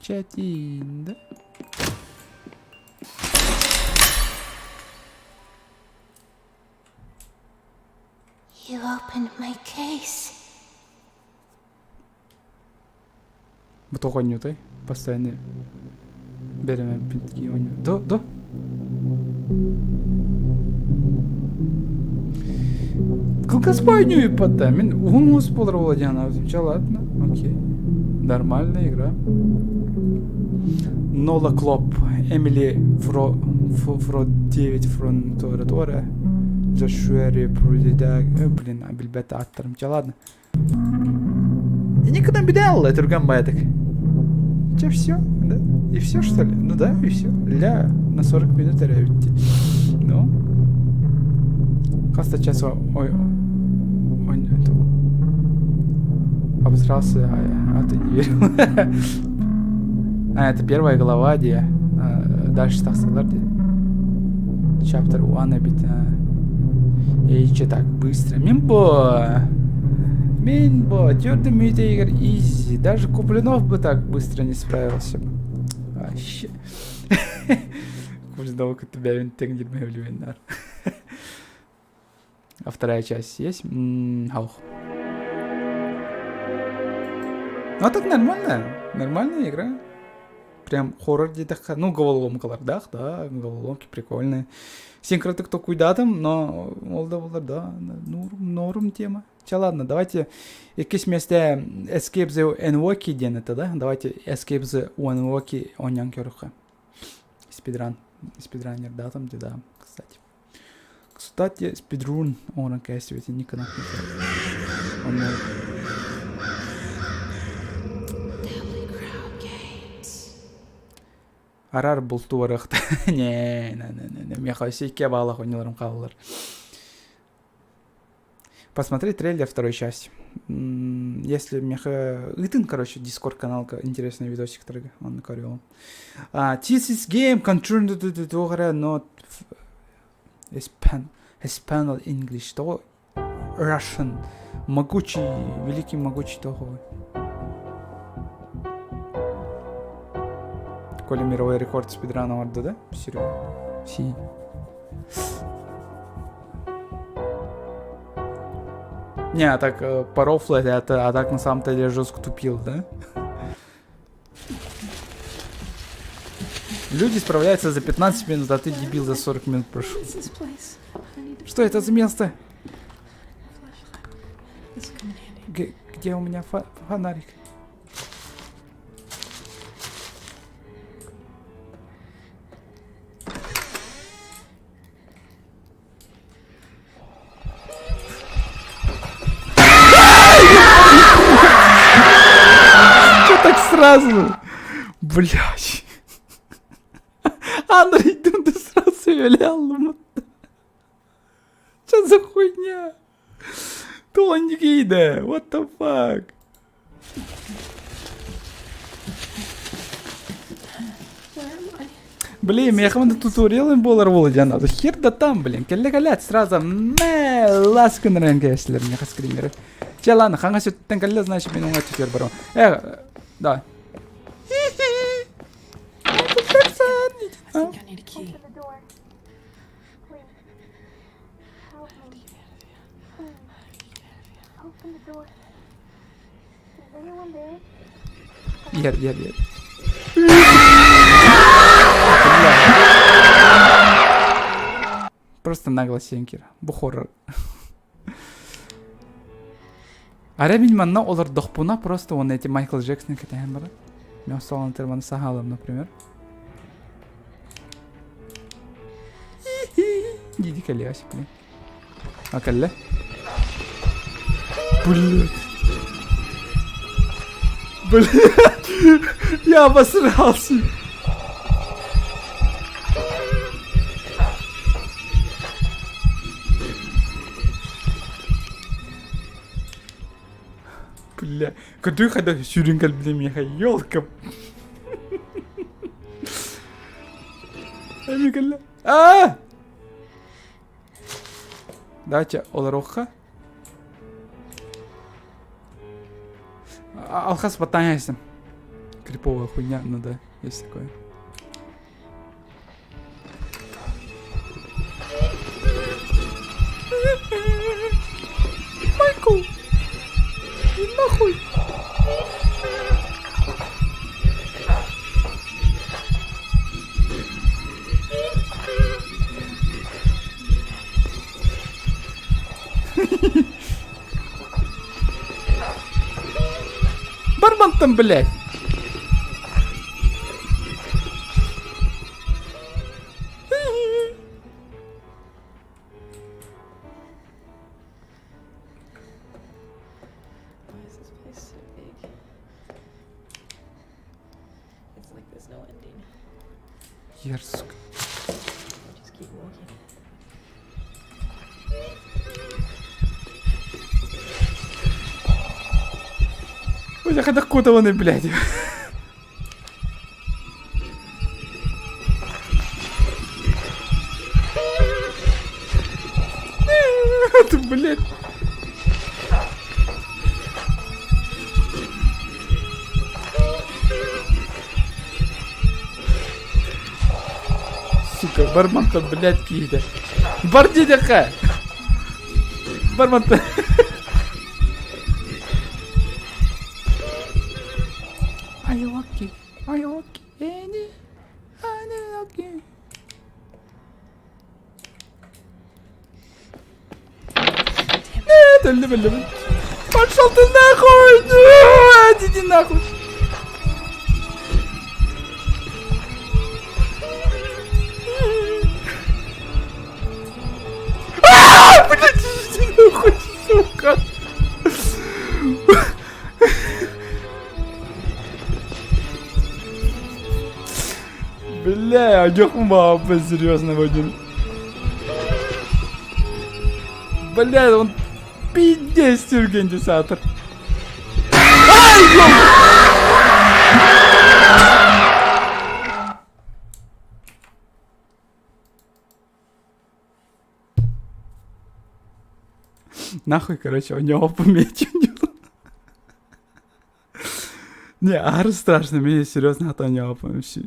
Чэтин, да? You opened my case. Бу тоҕо оонньуутай? Постоянно бэрэмэппит оонньуу. До, до. Кылгас оонньуу ыппатта. Мин уһун уус буолар буола диэн анаабытым. Чэ, ладно, окей. Нормальная игра. Нола Клоп, Эмили Фро, Фро 9 Фрон Тора Тора, Джошуэри Прудидаг, блин, билбэт ааттарым. Чэ, ладно. И никогда бедал, түргэн байдаг. Че, все, да? И все, что ли? Ну да, и все. Ля, на 40 минут эрэ Ну. Хас да час ой, ой, это, обосрался, а, а ты не верил. А, это первая глава, где дальше тахсалар дии. Chapter 1 эбит. И че так быстро. Мин бо. Мин бо. Твердый игр изи. Даже Куплинов бы так быстро не справился бы. Вообще. Куплинова кытта бэйэбин тэҥнирмэ билбэннэр. А вторая часть есть? М-м, Ну, а так нормально. Нормальная игра. Прям хоррор диэтэххэ, ну, головоломкалардаах, да, головоломки прикольные. Синкротык токуйдаатым, но ол да буолар, да, норм, норм тема. Чэ, ладно, давайте иккис миэстэ Escape the Unlucky диэн это, да? Давайте Escape the Unlucky оонньоон көрүөххэ. Спидран. Спидранер, да, там где, да, кстати. Кстати, спидрун оҥорон кээстибит никогда. Онно Арар бултуу барыахта. Не, не, не, не, миэхэ өссө икки баалаах оонньууларым хааллылар. Посмотри трейлер второй части. Если миэхэ ыытын, короче, Дискорд каналга интересный видосик онно көрүөҕүм. This is game control not Hispanic English того Russian могучий великий могучий того Коля мировой рекорд спидрана оҥордо да? Серега. Си. Не, а так э, по рофлу это, а так на самом-то деле жестко тупил, да? Люди справляются за 15 минут, а ты, дебил, за 40 минут прошел. Что это за место? Г где у меня фонарик? Че так сразу? Блять. Андрей, ты сразу вилял. Что за хуйня? Тонкий, what the fuck? Блин, миэхэ манна туториалын буолар буола диэн надо. Хер да там, блин. Кэллэ кэлээт сразу мэ лас гыннаран кээстилэр миэхэ скримеры. Чэ, ладно, хаҥас өттүттэн кэллэ, значит, мин уҥа өттүгэр барабын. Э, да. I think I need a key. Open the door. Please. Help me. Please. Open the door. Is anyone there? Иһэр, иһэр, иһэр. Просто нагло сиэн Бу хоррор. Арай мин манна олордохпуна просто он эти Майкл Джексон кэтэһэн баран. Мен остуолан маны саһаалым, например. Диди кэлиэс, блин. А кэллэ? Блин. Блин. Я обосрался. Көтүү хайда сүүрүн кэлбитэ миэхэ, елка. Эми кэллэ. Аа! Давайте олоруохха. Алхас батаняйсың. Криповая хуйня, ну да, есть такое. Майкл! И нахуй! Барбантан, блядь! Why is this place so big? It's like there's no ending. Ерск. Just keep walking. Ой, откуда вони, блядь? Ты, блядь. Сука, барманта, блядь, киһитэ. Бар диэтэххэ! Барманта. Ayuwoki, ayuwoki, eni, ayuwoki. Нет, өллүм, өллүм. Пошел ты нахуй! Нет, иди нахуй! А, блядь, иди нахуй, сука! Бля, одёх серьезно, Вадим. Бля, он пиздец сюргендисатор. Ай, ёп! Нахуй, короче, у него помечен. Не, ар страшно, мне серьезно, а то не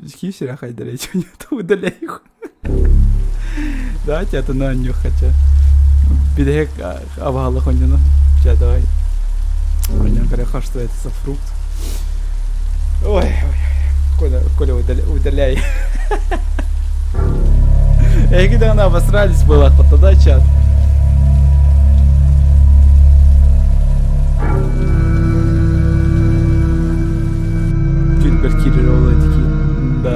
Хищера хайдарить, у него удаляй их. Давайте это на нюх хотя. Берег авала хонина. Сейчас давай. У что это за фрукт. Ой, ой, ой. Коля, Коля, удаляй. удаляй. Эһиги даҕаны обосрались буолаахпыт да чат. Тюльбер киирэр ол этики. Да.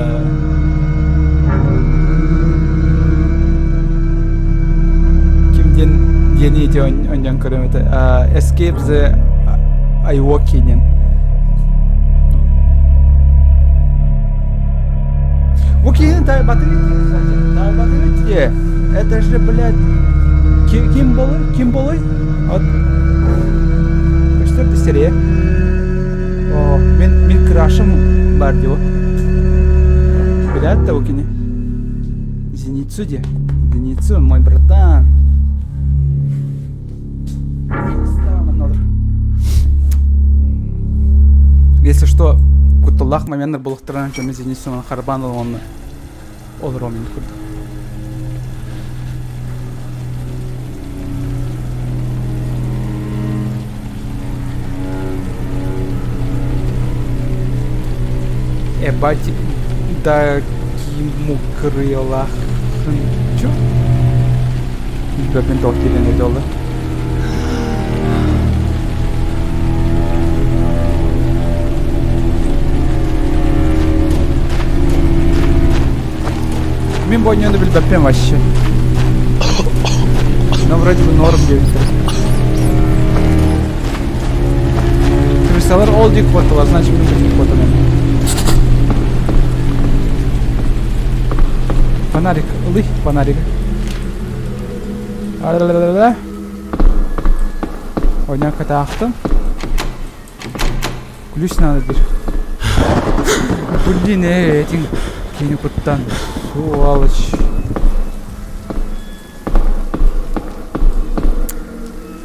Ким диэн диэни ити онньон көрөм этэ. Escape the Ayuwoki диэн. Окей, дай батарейки, кстати. Дай батарейки. Это же, блядь, ким болой? Ким болой? Вот. Көстөр бистере. О, мен мен крашым бар дио. Блядь, того кини. Зеницу де. Зеницу, мой братан. Если что, кутталлаах моменнар булуктарынан дьону Зеницу харбаан ылан олоро мин курдук. Эбать да кимукрылахын чё? Билбэппин туох диэн өйдөөллөр. Мин бу оонньууну билбэппин вообще. Но вроде бы норм диэбиттэр. Крысалар ол диэки куоттулар, значит мин билигин куотаным. Фонарик, ылый фонарик. Оня катаахтым. Ключ надо бир. Блин, этин кини куттан. Сволочь.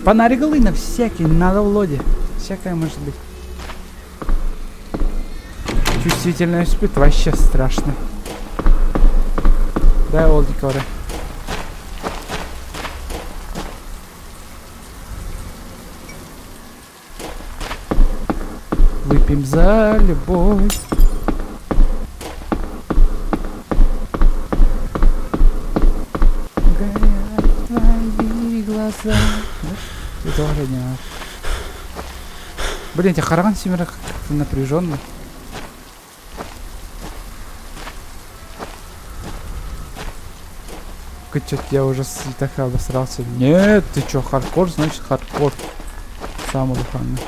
Фонарик на всякий, надо Володе. Всякое может быть. Чувствительный спит вообще страшно. Дай ол декоры. Выпьем за любовь. Горят твои глаза. Это уже не надо. Блин, эти хараган семеро как-то напряженно. Чё-то я уже так обосрался. Нет, ты чё, хардкор, значит хардкор. Самый луханный.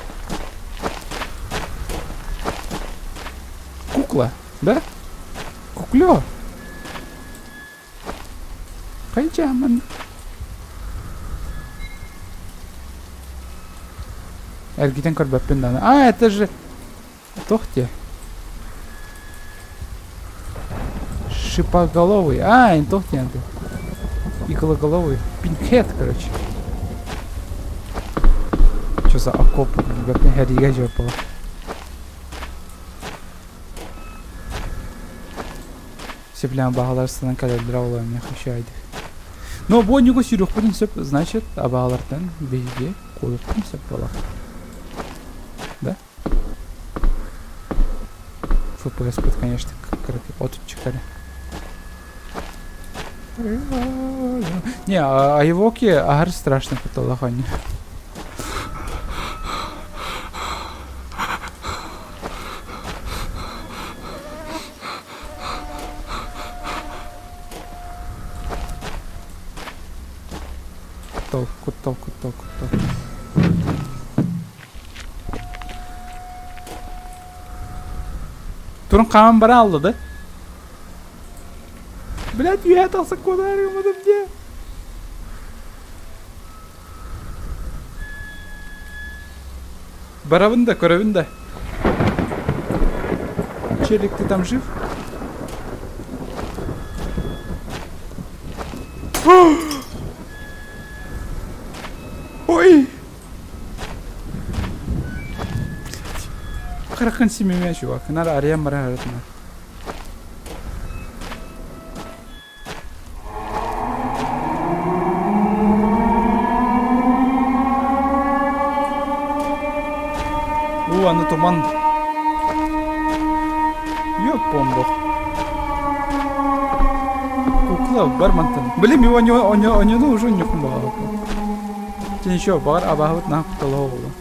Кукла, да? Куклё. Хайджаман. Эргитэн көрбөппүн даҕаны. А, это же... Туох диэ? Шипоголовый. А, эн туох диэн Иглоголовый. Пинхед, короче. Что за окоп? Билбэппин хэриигэ дьуоппала. Сөбүлээн абаһалар сынан кэлэллэрэ ол эмиэ хашайдых. Но бу ньугу сүүрүөхпүтүн сөп, значит, абаһалартан биһиги куотуохпутун сөп буолар. Да? FPS-пыт, конечно, кыракый отуччук эрэ. Не, а Айвоки аһар страшно кутталах оонньуу. Куттал, куттал, куттал, куттал. Турун хаан бара алла да? Блядь, үөһэ тахсан куотаарыммытым дии. Барабын да, көрөбүн да. Челик, ты там жив? Ой! Харахын симимэ, чувак. Нар арыйан бара харатына. Уу, аны туман. Ёпомбох. Кукла бар мантан. Блин, его не оньону уже не хумбаҕа. Ничего, баҕар абааһыбыт наһаа кутталаах буолла.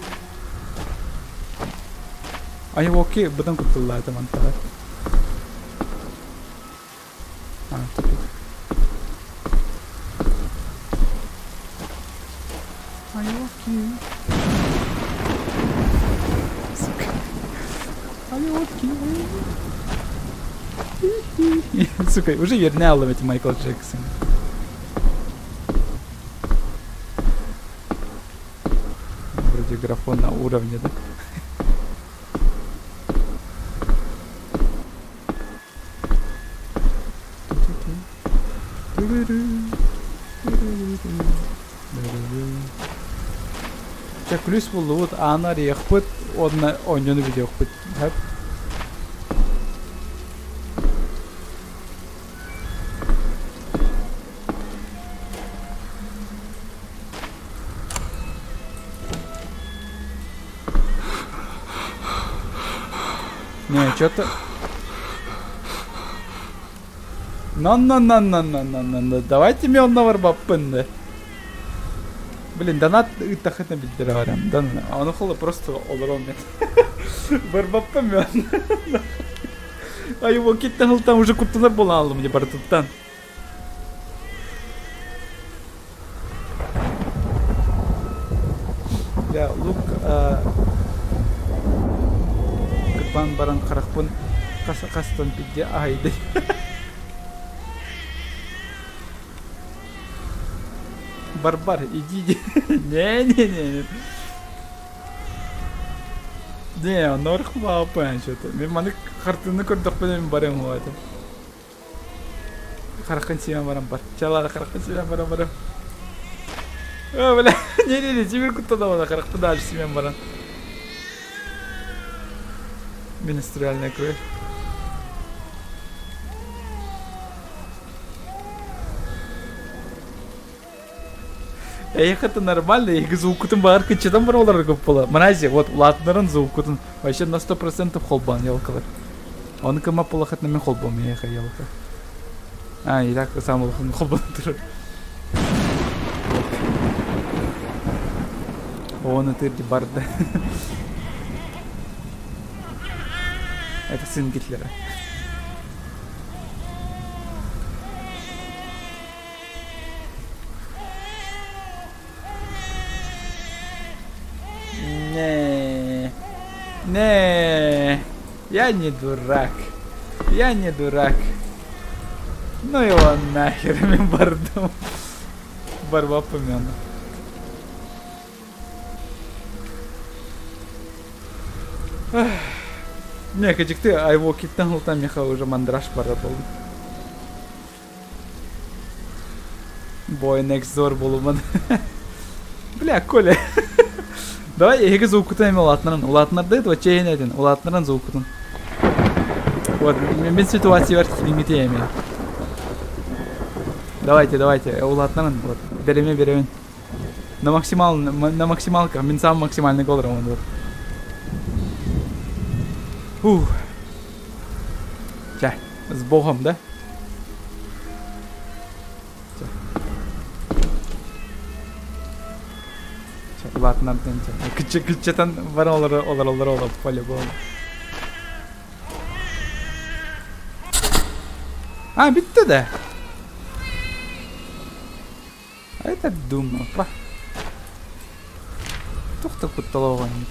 Айвоки быдан кутталлаата мантаҕа. А, тупик. Айоки. Сука. Айоки. Сука, уже ернялым эти Майкл Джексон. Вроде графон на уровне, да? Чэ, күлүс буллубут, ааны арыйыахпыт уонна оонньууну бүтүөхпүт. Сөп? Не, что-то... На-на-на-на-на-на-на-на. Давайте мен онно барбаппын да. Блин, донат ыттахытна билдире барам. Да, ону холо просто олором мен. Барбаппын мен. А его киттен там уже куттанар буолан аллым мне барытыттан. Дьэ, лук кырбаан баран харахпын хастан пидде аһайды. Барбар, иди, иди. Не-не-не. Не, оннооҕор хабааппын что-то. Мин маны хартыынаны көрдөхпүнэ мин барыам уо этэ. Хараххын сиэн баран бар. Чалаара хараххын сиэн баран барам. О, бля, не-не-не, теперь куттанабын, харахпын даже симэн баран. Менструальная кровь. Эйиэхэ это нормально, эһиги звуккутун баҕар кыччатан баран олорорго буола. Мрази, вот улаатыннаран звуккутун вообще на 100% холбоон елкалар. Ону кыма полохатна мен холбом эйиэхэ елка. А, и так сам улахан холбон турар. Оны тырди барды. Это сын Гитлера. Не, не, я не дурак. Я не дурак. Ну его нахер, мин бардым. Барбаппын мен. Не, кадикты айвокиттан ылтан меха уже мандраж бара болду. Boy next door буолуман. Бля, Коля. Давай эһиги звукутун эми улаатынаран. Улаатынардыгыт вот чэйин этин. Улаатынаран звукутун. Вот, мен ситуациябар кириҥҥити эми. Давайте, давайте, улаатынаран. Вот, береме беремин. На максимал, на максималках, мин сам максимальный голром вот. Фух. Чэ, с Богом, да? Чэ. Чэ, улаатынардын чэ. Кычча кыччатан баран олоро олороллор олоп по-любому. А, bitti да. А это думаю, па. Туох да куттала оҕонньор.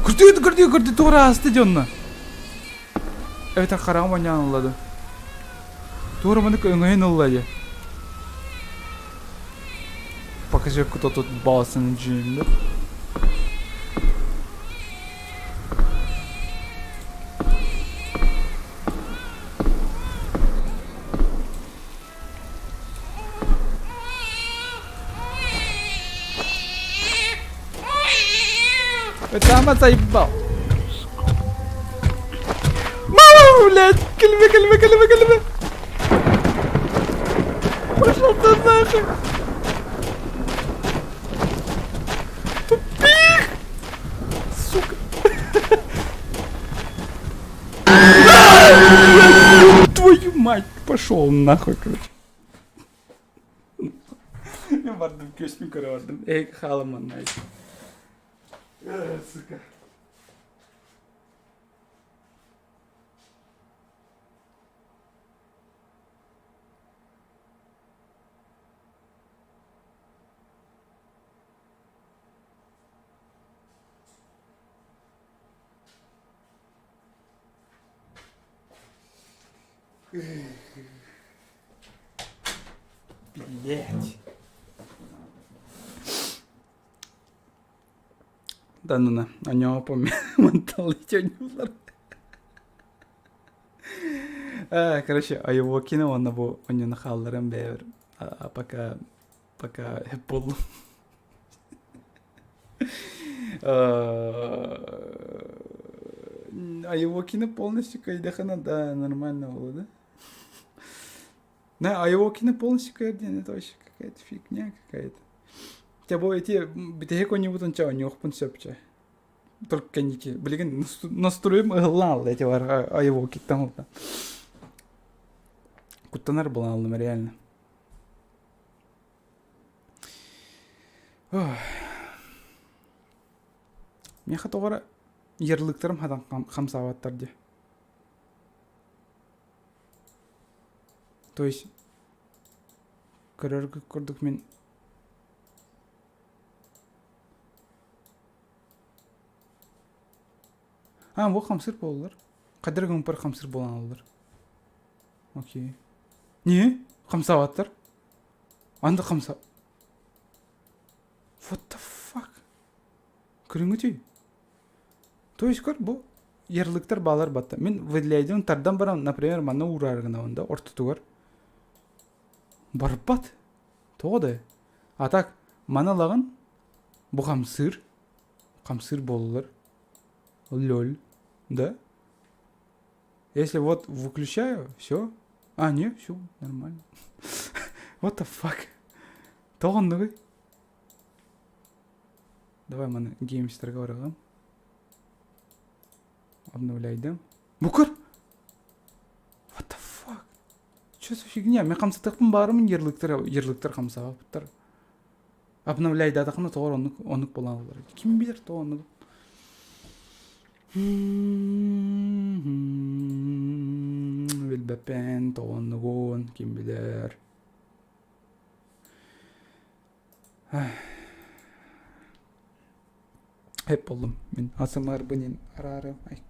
Көрдүү, көрдүү, көрдүү, туора ааста дьонно. Эбэтэр хараҕым оонньоон ылла дуу. Туора маннык өҥөйөн ылла дии. Покажи, кто тут босс на джимме. Сама заебал. Мама, блядь! Кэлимэ, кэлимэ, кэлимэ, кэлимэ! Пошел ты нахуй! Тупик! Сука! Твою мать! Пошел нахуй, короче. Мен бардым, көспүн көрө бардым. Эй, хаалыман, Сука. Блять. Да ну на, оньоопо манталыч онньуулар. Короче, Айвокина уонна бу онньону хаалларан бэйэбэр пока пока буоллум. А его кино полностью кайдахана, да, нормально было, да? Да, а его кино полностью кайден, это вообще какая-то фигня какая-то. Хотя бы эти бүтэһик онньубутун ча онньуохпун сөп чэ. Только кэнники. Билигин настроем ыһыллаан эти бар а его киттан Куттанар буолан реально. Миэхэ тоҕо эрэ ярлыктарым хатан хамсаабаттар дии. То есть көрөргө курдук мин А, бу хамсыр буоллар. Хайдах гымпар хамсыр буолан аллар. Окей. Не? Хамсаабаттар? Анда хамса... What the fuck? Көрүҥҥүтүй? То есть көр бу ярлыктар баалар батта. Мин выделяйдым тардан баран, например, манна уураар гынабын да ортотугар. Барбат. Тоҕо да? А так маны ылаҕын бу хамсыыр. Хамсыыр буоллулар. Лёль. Да? Если вот выключаю, все. А, не, все, нормально. What the fuck? Тоҕо оннугуй? Давай маны геймстерге барыгым. Обновляйдым. Букыр! What the fuck? Что за фигня? Мен хамсатыахпын баарымын ярлыктар, ярлыктар хамсаабыттар. Обновляйдаатахына тоҕор оннук, оннук буолан ылар. Ким билэр тоҕо оннук? Билбэппин, тоҕо оннугун, ким билэр. Эп болдум. Мин АСМРбын араарым. Айк.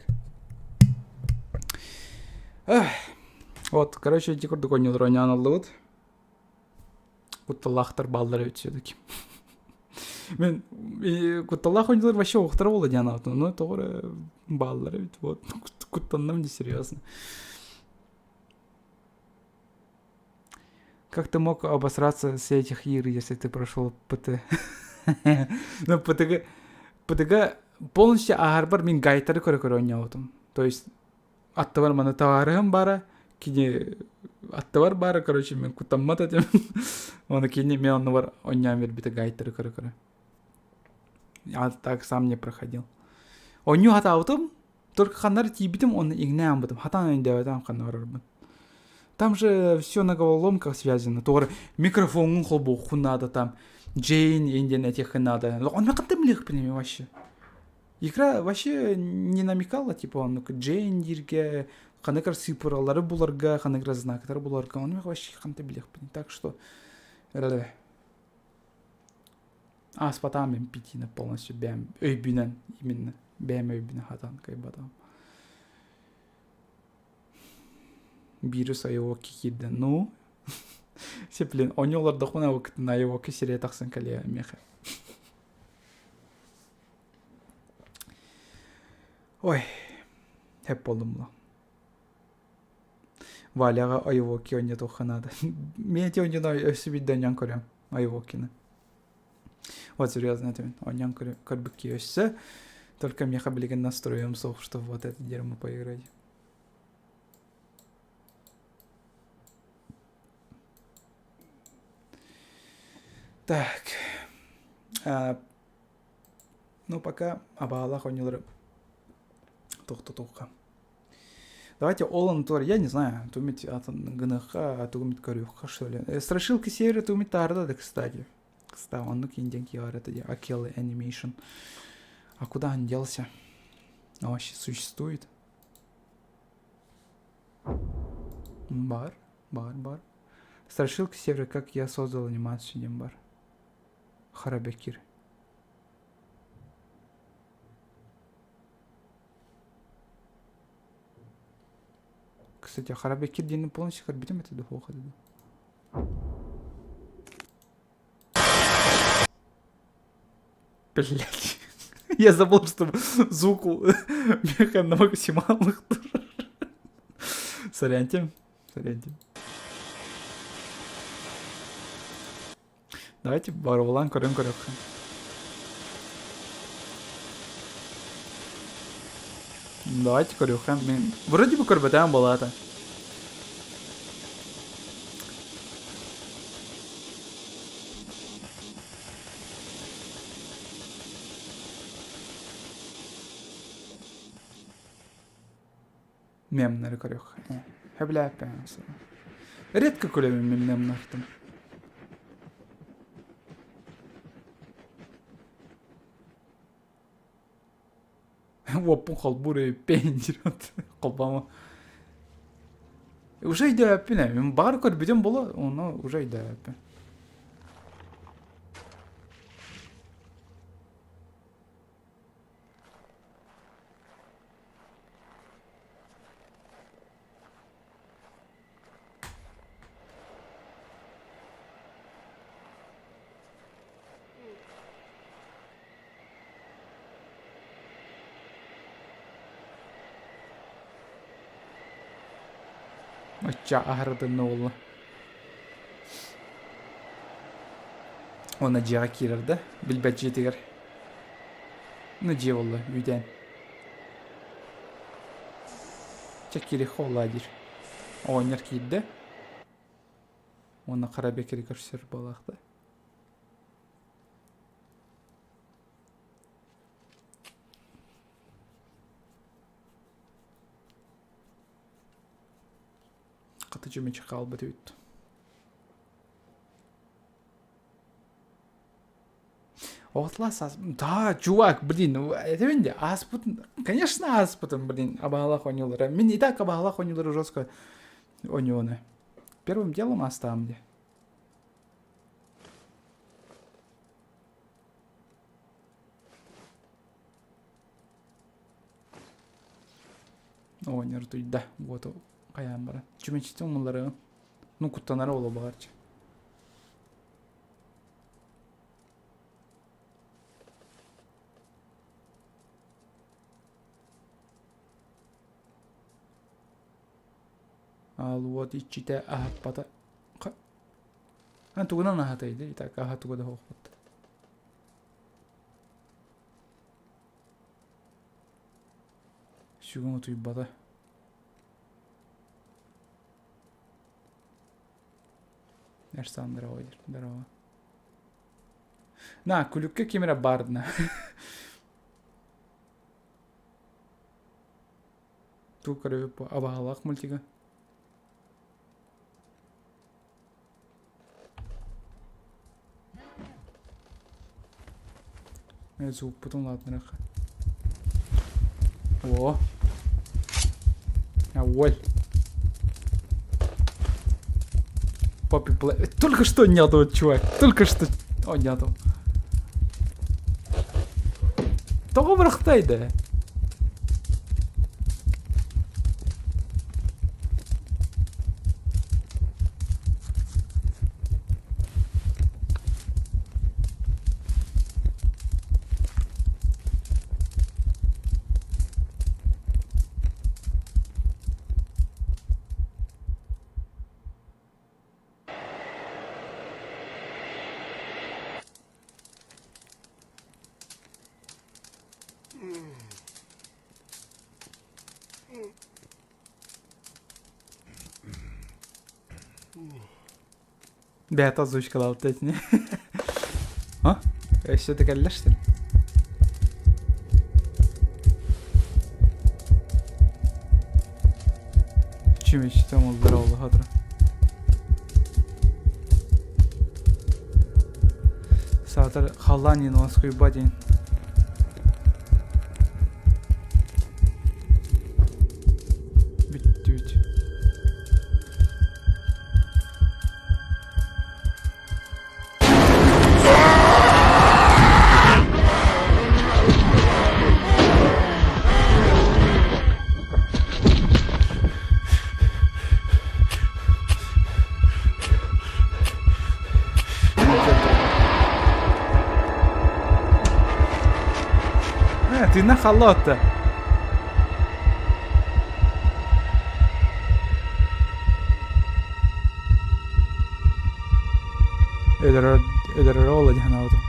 Вот, короче, ити курдук оонньуулар оонньоон ыллыбыт. Кутталлаахтар бааллар эбит все-таки. Мен кутталлаах оонньуулар вообще уохтара буолла диэн аатым. Ну, тоҕо эрэ бааллар эбит. Вот, куттанным несерьезно. Как ты мог обосраться с этих игр, если ты прошел ПТ? Ну, ПТГ, ПТГ полностью ааһарбар мин гайдтары көрө-көрө оонньообутум. То есть аттыбар маны табаарыһым баара, кини аттыбар баара, короче, мен куттаммат этим. Оны кини мен оннубар оонньоон биэрбитэ гайдтары көрө-көрө. Я так сам не проходил. Оонньуу хатаабытым, Только ханнар тиийбитим уонна иҥнэ ааммытым, хатаан өйдөөбөтөм ханна барарбын. Там же все на головоломках связано. Тугар микрофоҥҥун холбуоххун наада там. Джейн индиэн этиэххин наада. Онно хантан билиэхпин вообще? Игра вообще не намекала, типа, оннук Джейн дииргэ, ханнык эрэ цифралары буларга, ханнык эрэ знактары буларга, ону вообще хантан билиэхпин. Так что Ааспатаам мин питиини полностью бэйэм өйбүнэн именно бэйэм өйбүнэн хатаан кыайбатаҕым. Вирус айуоки киирдэ. Ну, все, блин, оонньуу олордохпуна на айуоки сирэйэ тахсан кэлиэ миэхэ. Ой, хэп буоллум була. Валяҕа айуоки оонньотуохха наада. Мин эти оонньууну өссө биирдэ оонньоон көрүөм айуокины. Вот серьезно этим оонньоон көрбүккэ өссө. Только миэхэ билигин настроем суох, что вот это дерьмо поиграть. Так. А, ну, пока абаалаах оонньуулары тохтотуохха. Давайте Олан Тор, я не знаю, тумить атын гыныхха, тугумит көрүөххэ, что ли. Страшилки серия тумит таарда да, кстати. Кстати, оннук инден киар это Акелы Animation. А куда он делся? Он вообще существует? Бар, бар, бар. Страшилки севера, как я создал анимацию, диэн бар. Харабекир. Кстати, Харабекир диэни полностью көрбүтүм этэ духуоха дуу. Блять. Я забыл, что звук у меха на максималных тоже. Соряньте. Соряньте. Давайте барулаан көрөн көрүөххэ. Давайте көрүөххэ. Мин вроде бы көрбөтөөн буолаата. Мемнары көрүөххэ. Сөбүлээппин Редко көрөбүн мин мемнартын. Уоппун холбуур өйүппэйин диир холбоомо. Уже өйдөөбөппүн ээ. Мин баҕар көрбүтүм буолуо, ону уже өйдөөбөппүн. Оччо аһарытынна буолла. Уонна дьиэҕэ киирэр да, билбэт дьиэтигэр. Ну дьиэ буолла, үүтээн. Чэ киириэххэ буолла диир. Оҕонньор киирдэ. Уонна хара бэкири көрсөр буолаах да. Хата чүмэчи хаалбыт эбит. Outlast ас... Да, чувак, блин, это мен ааспытын, конечно ааспытым, блин, абаалах оонньуулара. Мин и так абаалах оонньуулары жестко оонньууну. Первым делом астаам де. Оҕонньор утуйда, уоту хайаан баран. Чүмэчитин умулларыгын. Ну, куттанара буолуо баҕарчы. Аал уот иччитэ аһаппата. А тугунан аһатай да, итак аһа туга да хоохпут. Сүгүн утуйбата. Эрсан здорово диир. Здорово. На, күлүккэ ким эрэ баар на. Туу көрөбүт абаһалаах мультига. Звукпутун улаатынарыахха. О! Ой! Папи Только что нету, чувак. Только что О, нету. Тоҕо бырахтайды? Бэйэтэ озвучкалаабыт этини. А? Өссө да кэллэ что ли? Чүмэчитэ оҥоллор олоһо тура. Саатар халлаан иин уоскуйбат иин. Бүттүбүт. Тыына халла Өлөрөр өлөрөр ола дии санаабытым.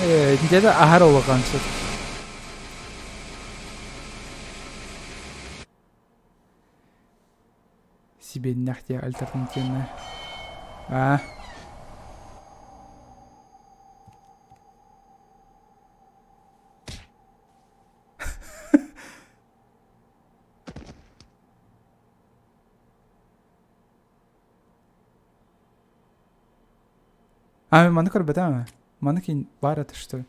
Э, где-то аһар улахан сөп. Сибиэннэх диye альтернативная. А. А, маны көрбөтөм. Маны кин бар это что ли?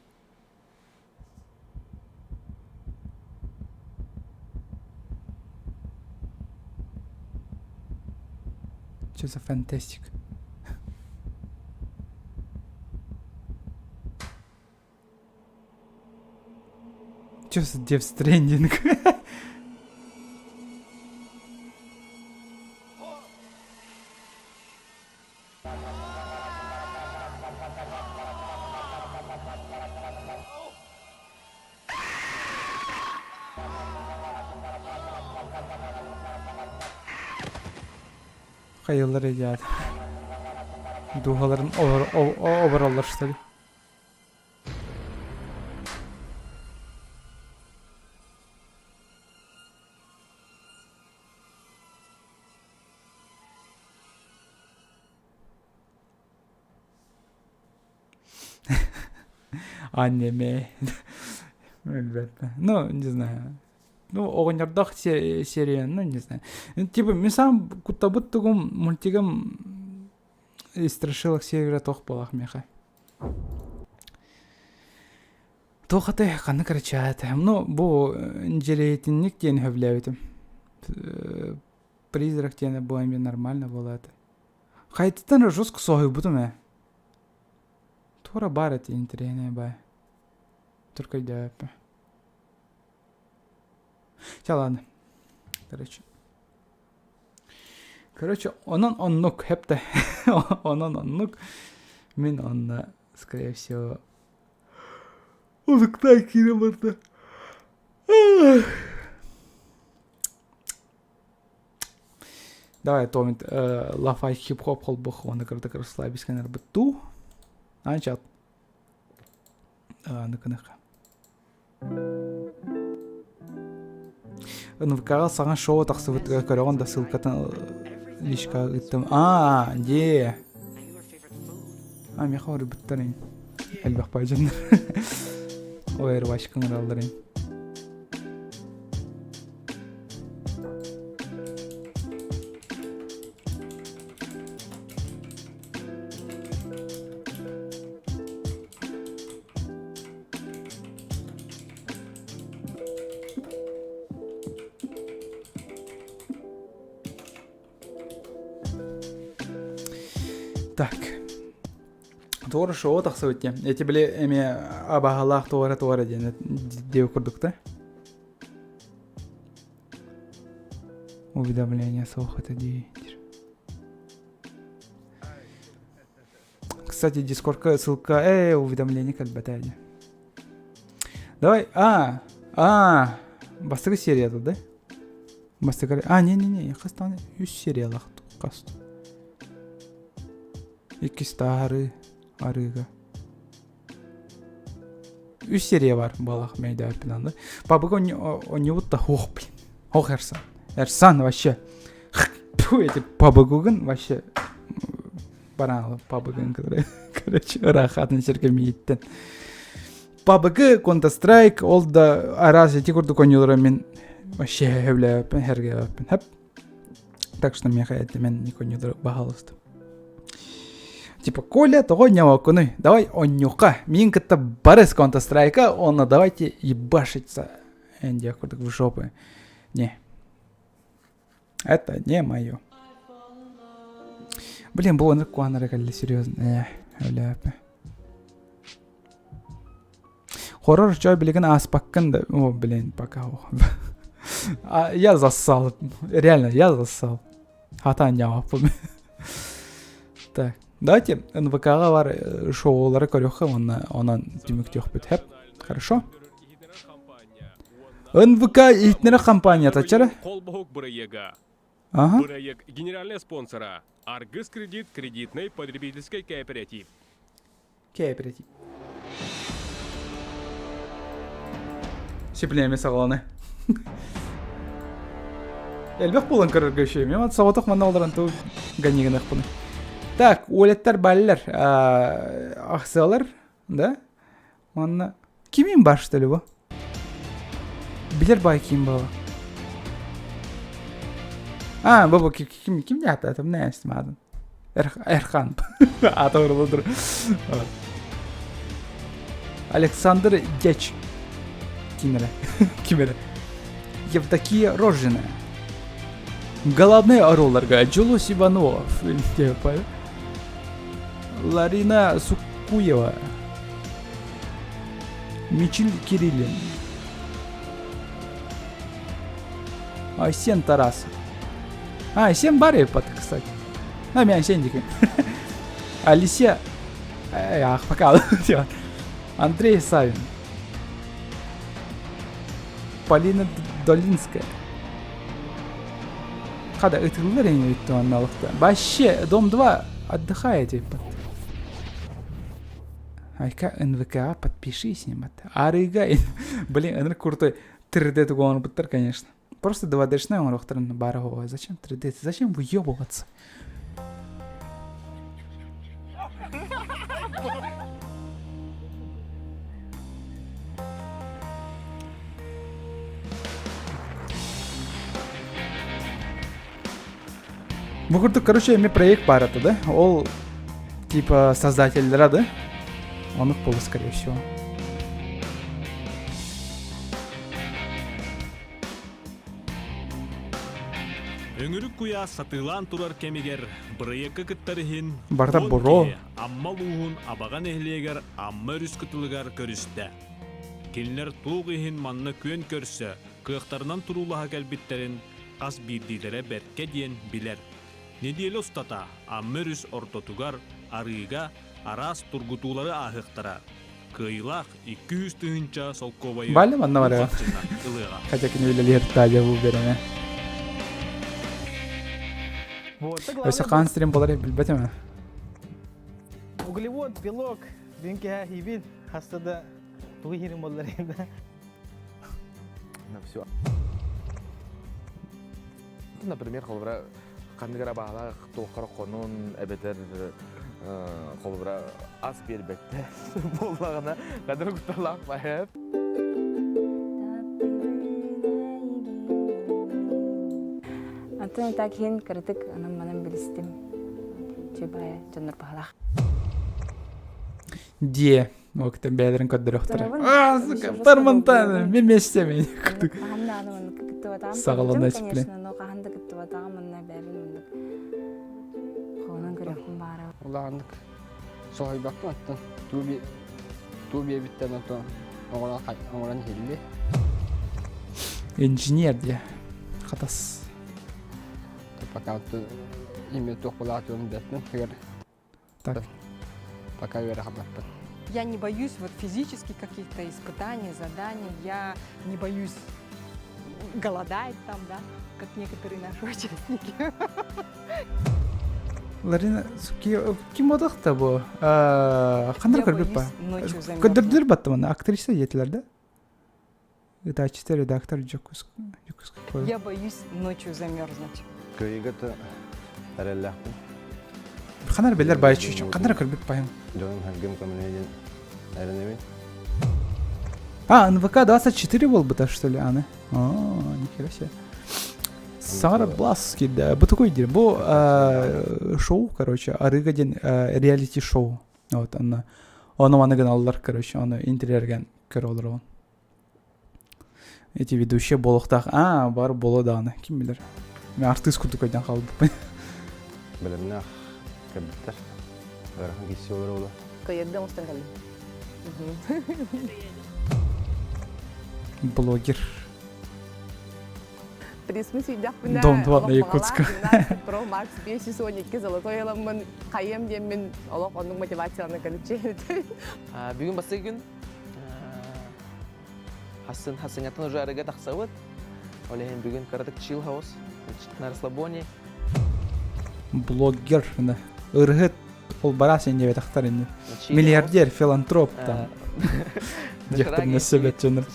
Что за фантастик? Что за Death Stranding? Хайалар идеал. Дууһаларын обороллор что ли? Аниме. Ребята. Ну, не знаю. Ну, оҕонньордоох серия, ну, не знаю. Типа, мен сам куттабыт тугум мультигым из страшилок севера туох буолах миэхэ. Туох аты ханна короче Ну, бу дьириэтинник диэн сөбүлээбитим. Призрак диэн бу эмиэ нормально буолла этэ. Хайатыттан эрэ жестко соһуйбутум ээ. Туора баар этэ интэриэһинэй баай. Только өйдөөбөппүн. Чэ ладно. Короче. Короче, онон оннук хэпте. Онон оннук. Мин онно, скорее всего, улуктаан киирэн барда. Давай, Томит, лафай хип-хоп холбох уонна кырдык расслабись гынарбыт дуу. Анчат. Ныкыныха. НВК-ҕа саҥа шоу тахсыбытыгар көрөҕүн да ссылкатын личка ыыттым. Аа, дьиэ. А, миэхэ уруйбуттар ин. Элбэх бай дьоннор. Ой, рвачка ыҥыраллар ин. Так. Туора шоу тахсыбыт диэн. Эти били эмиэ абаһалаах туора-туора диэн диэбит курдук да? Уведомление суох это диир. Кстати, дискордка ссылка, уведомление кэлбэтэ дии. Давай, а, а, бастакы серия тут, да? Бастакы, а, не-не-не, хас даҕаны үс сериялаах хас. Иккис арыы, арыыга. Үс серия бар буолах мэйдээппин аны. Пабыга онньубут да ох, блин. Ох, Эрсан. Эрсан вообще. Фу, эти пабыгугун вообще бараалы пабыгын короче ыраахатын сиргэ мииттен. Пабыгы Counter Strike ол да араас ити курдук оонньуулара мин вообще сөбүлээбэппин сэргээбэппин хэп так что миэхэ этимэн оонньуулары баһаалыста типа Коля тоҕо оонньообоккунуй давай оонньуохха миин кытта барыс Counter Strike уонна давайте ебашиться диэх курдук в жопы не Это не мое. Блин, бу оннук куһаҕан эрэ кэллэ серьезно. Өлөөппө. Хоррор чой билигин ааспаккын да. О, блин, пока. А, я зассал. Реально, я зассал. Хатан ньааппын. Так, давайте НВК-ҕа бар шоулары көрүөххэ уонна онон түмүктүөхпүт. Хэп. Хорошо? НВК иһитиннэрэр компанията чара? Холбоһук бырайыага. Ага. Бырайыак генеральный спонсора Аргыс кредит кредитный потребительский кооператив. Кооператив. Сиплеме саҕаланы. Элбэх буолан көрөргө үчүгэй. Мен соҕотох манна олорон туу ганньыгыныахпын. Так, уолаттар баллар. Ахсыалар, да? Манна кимин бар что ли бу? Билер бай ким буола? А, бу бу ким ким диэхтэ не истимаадын. Эрхан. Аата урулудур. Александр Дяч. Ким эрэ? Ким эрэ? Евдокия Рожина. Главный оруолларга Джулус Иванов. Ларина Суккуева. Мичил Кириллин. Айсен Тарасов. А, Айсен бар эбит, кстати. А, мен Айсен диэки. Алисия... Ах, пока. Андрей Савин. Полина Долинская. Хада ытыллар эҥин бүттү манна олохто. Вообще, Дом 2 отдыхаете. Айка НВК подпишись, немат. Арыга, блин, ынырык крутой 3D тугу конечно. Просто 2D-шный оҥоруохтарын баара оҕо. Зачем 3D? Зачем выебываться? Бу курдук, короче, эми проект баар это, да? Ол типа создательлера, да? Он их было, скорее всего. Өҥүрүк куйаас сатыылаан турар кэмигэр бырайыакка кыттар иһин Барда уон буро. киһи Амма улууһун Абаҕа нэһилиэгэр Амма өрүс кытылыгар көрүстэ. Кинилэр туох иһин манна күөн көрсө, кыахтарынан туруулаһа кэлбиттэрин хас биирдиилэрэ бэркэ диэн билэр. Нэдиэлэ устата Амма өрүс ортотугар, арыыга араас тургутуулары ааһыахтара. Кыайыылаах 200 тыһыынча солкуобайы Бали манна барыа. ылыаҕа. Хотя кини үлэлиир таадьа бу береме. Өссө хаан стрим болар билбэтим. Углевод, белок, бинке хибин, хаста да тугу хирин боллар енді. На все. Например, холобура ханнык эрэ баалаах туоххара хонун эбэтэр холобура ас биэрбэттэр буоллаҕына ханнык кутталаах байып. Антон так иһин кыратык анан-манан билистим. Чубая дьоннор баһалаах. Дие. Октан бэйэлэрин көрдөрүөхтэрэ. Аа, сука, Пармонтана, мен месте мен. Саҕалана сипле. Конечно, но хаһан да кыттыбатаҕым манна бэйэбин мындык хоонон көрүөхпүн баара. Улааннык соһуйбаккын оттон туу биэбиттэн отон оҥорон иһилли. Инженер дии. Хатас. Пока имя туох булаатыгын бэттин Так. Пока үөрэхэ Я не боюсь вот физически каких-то испытаний, заданий, я не боюсь голодать там, да, как некоторые наши участники. Ларина, ким одахта бу? Хандар көрбүт ба? Көдөрдүлөр баттымын, актриса диэтилер да? Ытааччыта редактор Дьокуускай Я боюсь ночью замерзнуть. Кыайыгата эрэллээхпин. Ханар билэр бай чүчү. Ханар көрбүт байым. Дьонум харгым көмөлөһө диэн эрэнэбин. А, НВК 24 буолбута, что ли, аны? О, нихера себе. Сара Бласский, да. Бу такой диир. Бу шоу, короче, арыга диэн реалити-шоу. Вот, онно. Ону маны гыналлар, короче, ону интерьерген көрө олоробун. Эти ведущие буолуохтаах. Аа, бар буолуо даҕаны. Ким билэр. Мен артыыс курдук өйдөөн хаалбыппын. Бэлэмнээх кэлбиттэр. Ыарахан киирсии олоро буолуо. Кыайырдым устан кэллим. Блогер. Присмы сүйдэхпинэ Дом 2 на Якутска. Про Макс 512 золотой ыламмын хайыам диэммин олох оннук мотивациялана кэличчи. Бүгүн бастакы күн Хасын хасыҥаттан уже арыга тахсабыт. Ол иһин бүгүн кыратык chill house на расслабоне. Блогер, да. Ырыһыт ол бараас инде бетахтар инде. Миллиардер, филантроп там. Дьахтарына сөбөт дьоннор.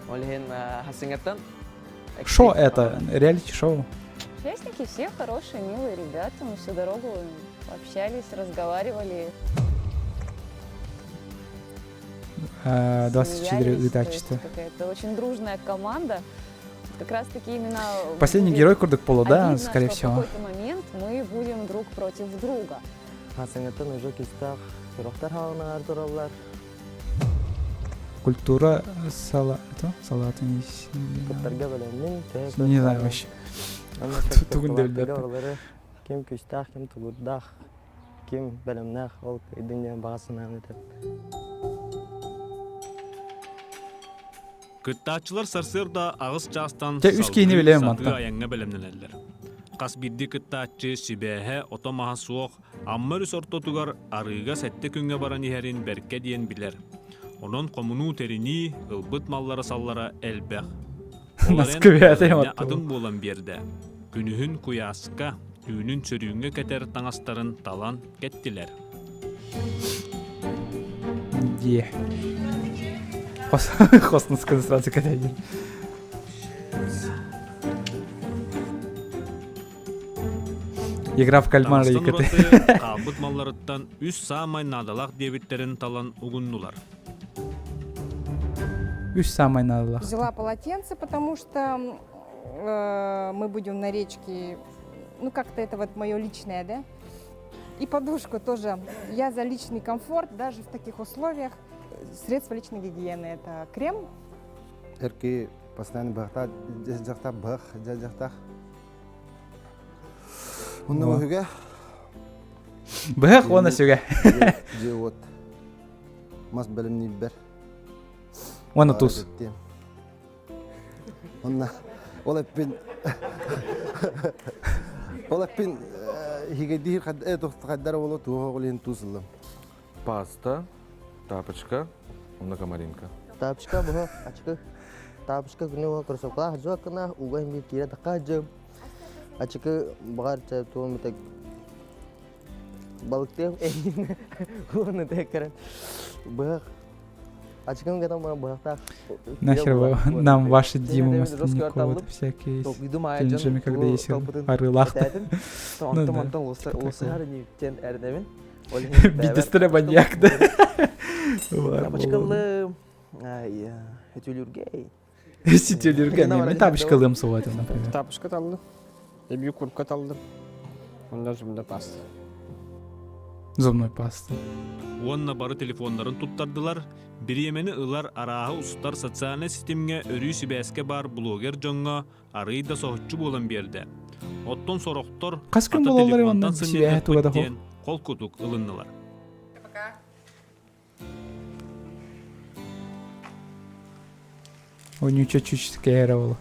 Ол иһин хасыҥаттан Шо это? Реалити-шоу? Участники все хорошие, милые ребята. Мы всю дорогу общались, разговаривали. 24 ыытааччыта. Это очень дружная команда. Как раз таки именно... Последний герой курдук полу, да, скорее всего. в какой-то момент мы будем друг против друга. Хасыңыттан уже кистах сурахтар хаалынаар тураллар. Культура сала... Это? Салаты не... Кыттарга бэлэммин. Не знаю вообще. Тугун да билбэппин. Ким күстээх, ким тугурдаах, ким бэлэмнээх, ол кыйдын диэн баҕа санааны этэр. Кыттааччылар сарсыарда аҕыс чаастан Дьэ, үс киһини салгыы билэм сатыы мантан. айаҥҥа бэлэмнэнэллэр. Хас биирдии кыттааччы сибээһэ ото-маһа суох Амма өрүс ортотугар арыыга сэттэ күҥҥэ баран иһэрин бэркэ диэн билэр. Онон хомунуу тэринии, ылбыт маллара-саллара элбэх. Ол эрэн, Москве атын буолан биэрдэ. Күнүһүн куйааска, түүнүн сөрүүҥҥэ кэтэр таҥастарын талан кэттилэр. Дии. Хос сразу кэтэйдим. Игра в кальмара Таҥастан иккити. ураты хаалбыт малларыттан үс саамай наадалаах диэбиттэрин талан угуннулар. Үс самай наадалаах. Взяла полотенце, потому что мы будем на речке, ну как-то это вот мое личное, да? И подушку тоже. Я за личный комфорт, даже в таких условиях. Средства личной гигиены – это крем. Эрки постоянно бахта жахта бах жахта. Онно өһүгэ. Быһах уонна сүгэ. Дьиэ вот мас бэлэмниирбэр. Уонна тус. Онна ол эппин ол эппин хигедиир хайдар боло туох оҕолин тус ыллым. Паста, тапочка, онно комаринка. Тапочка быһа ачыкы. Тапочка күнү уга кроссовкалаах дьуаккына уга имбир киирэ такка дьым. Ачыкы баҕар туом битек балыктыам эйин уону тэккэрэн быһах ачыкым кетен бара быһахтаах Нахер вы, нам ваши Димы Масленникова всякие с когда есть арылах. Ну да. Бидестре маньяк, да? Тапочкалым, өтүлүргэй. Ситүлүргэй, мен тапочкалым суот, например. Тапочка талдым. Эбии курка талдым. Онда зубной паста. Зубной паста. Уонна бары телефоннарын туттардылар, бириэмэни ылар арааһы устар социальнай ситимҥэ өрүү сибээскэ баар блогер дьоҥҥо арыый да соһуччу буолан биэрдэ. Оттон сорохтор Хас күн хата буолаллар телефонтан онно сибээһэ туга да сынньаныахпыт диэн холкутук ылыннылар. Вонюча чуть кэһэрэ ол.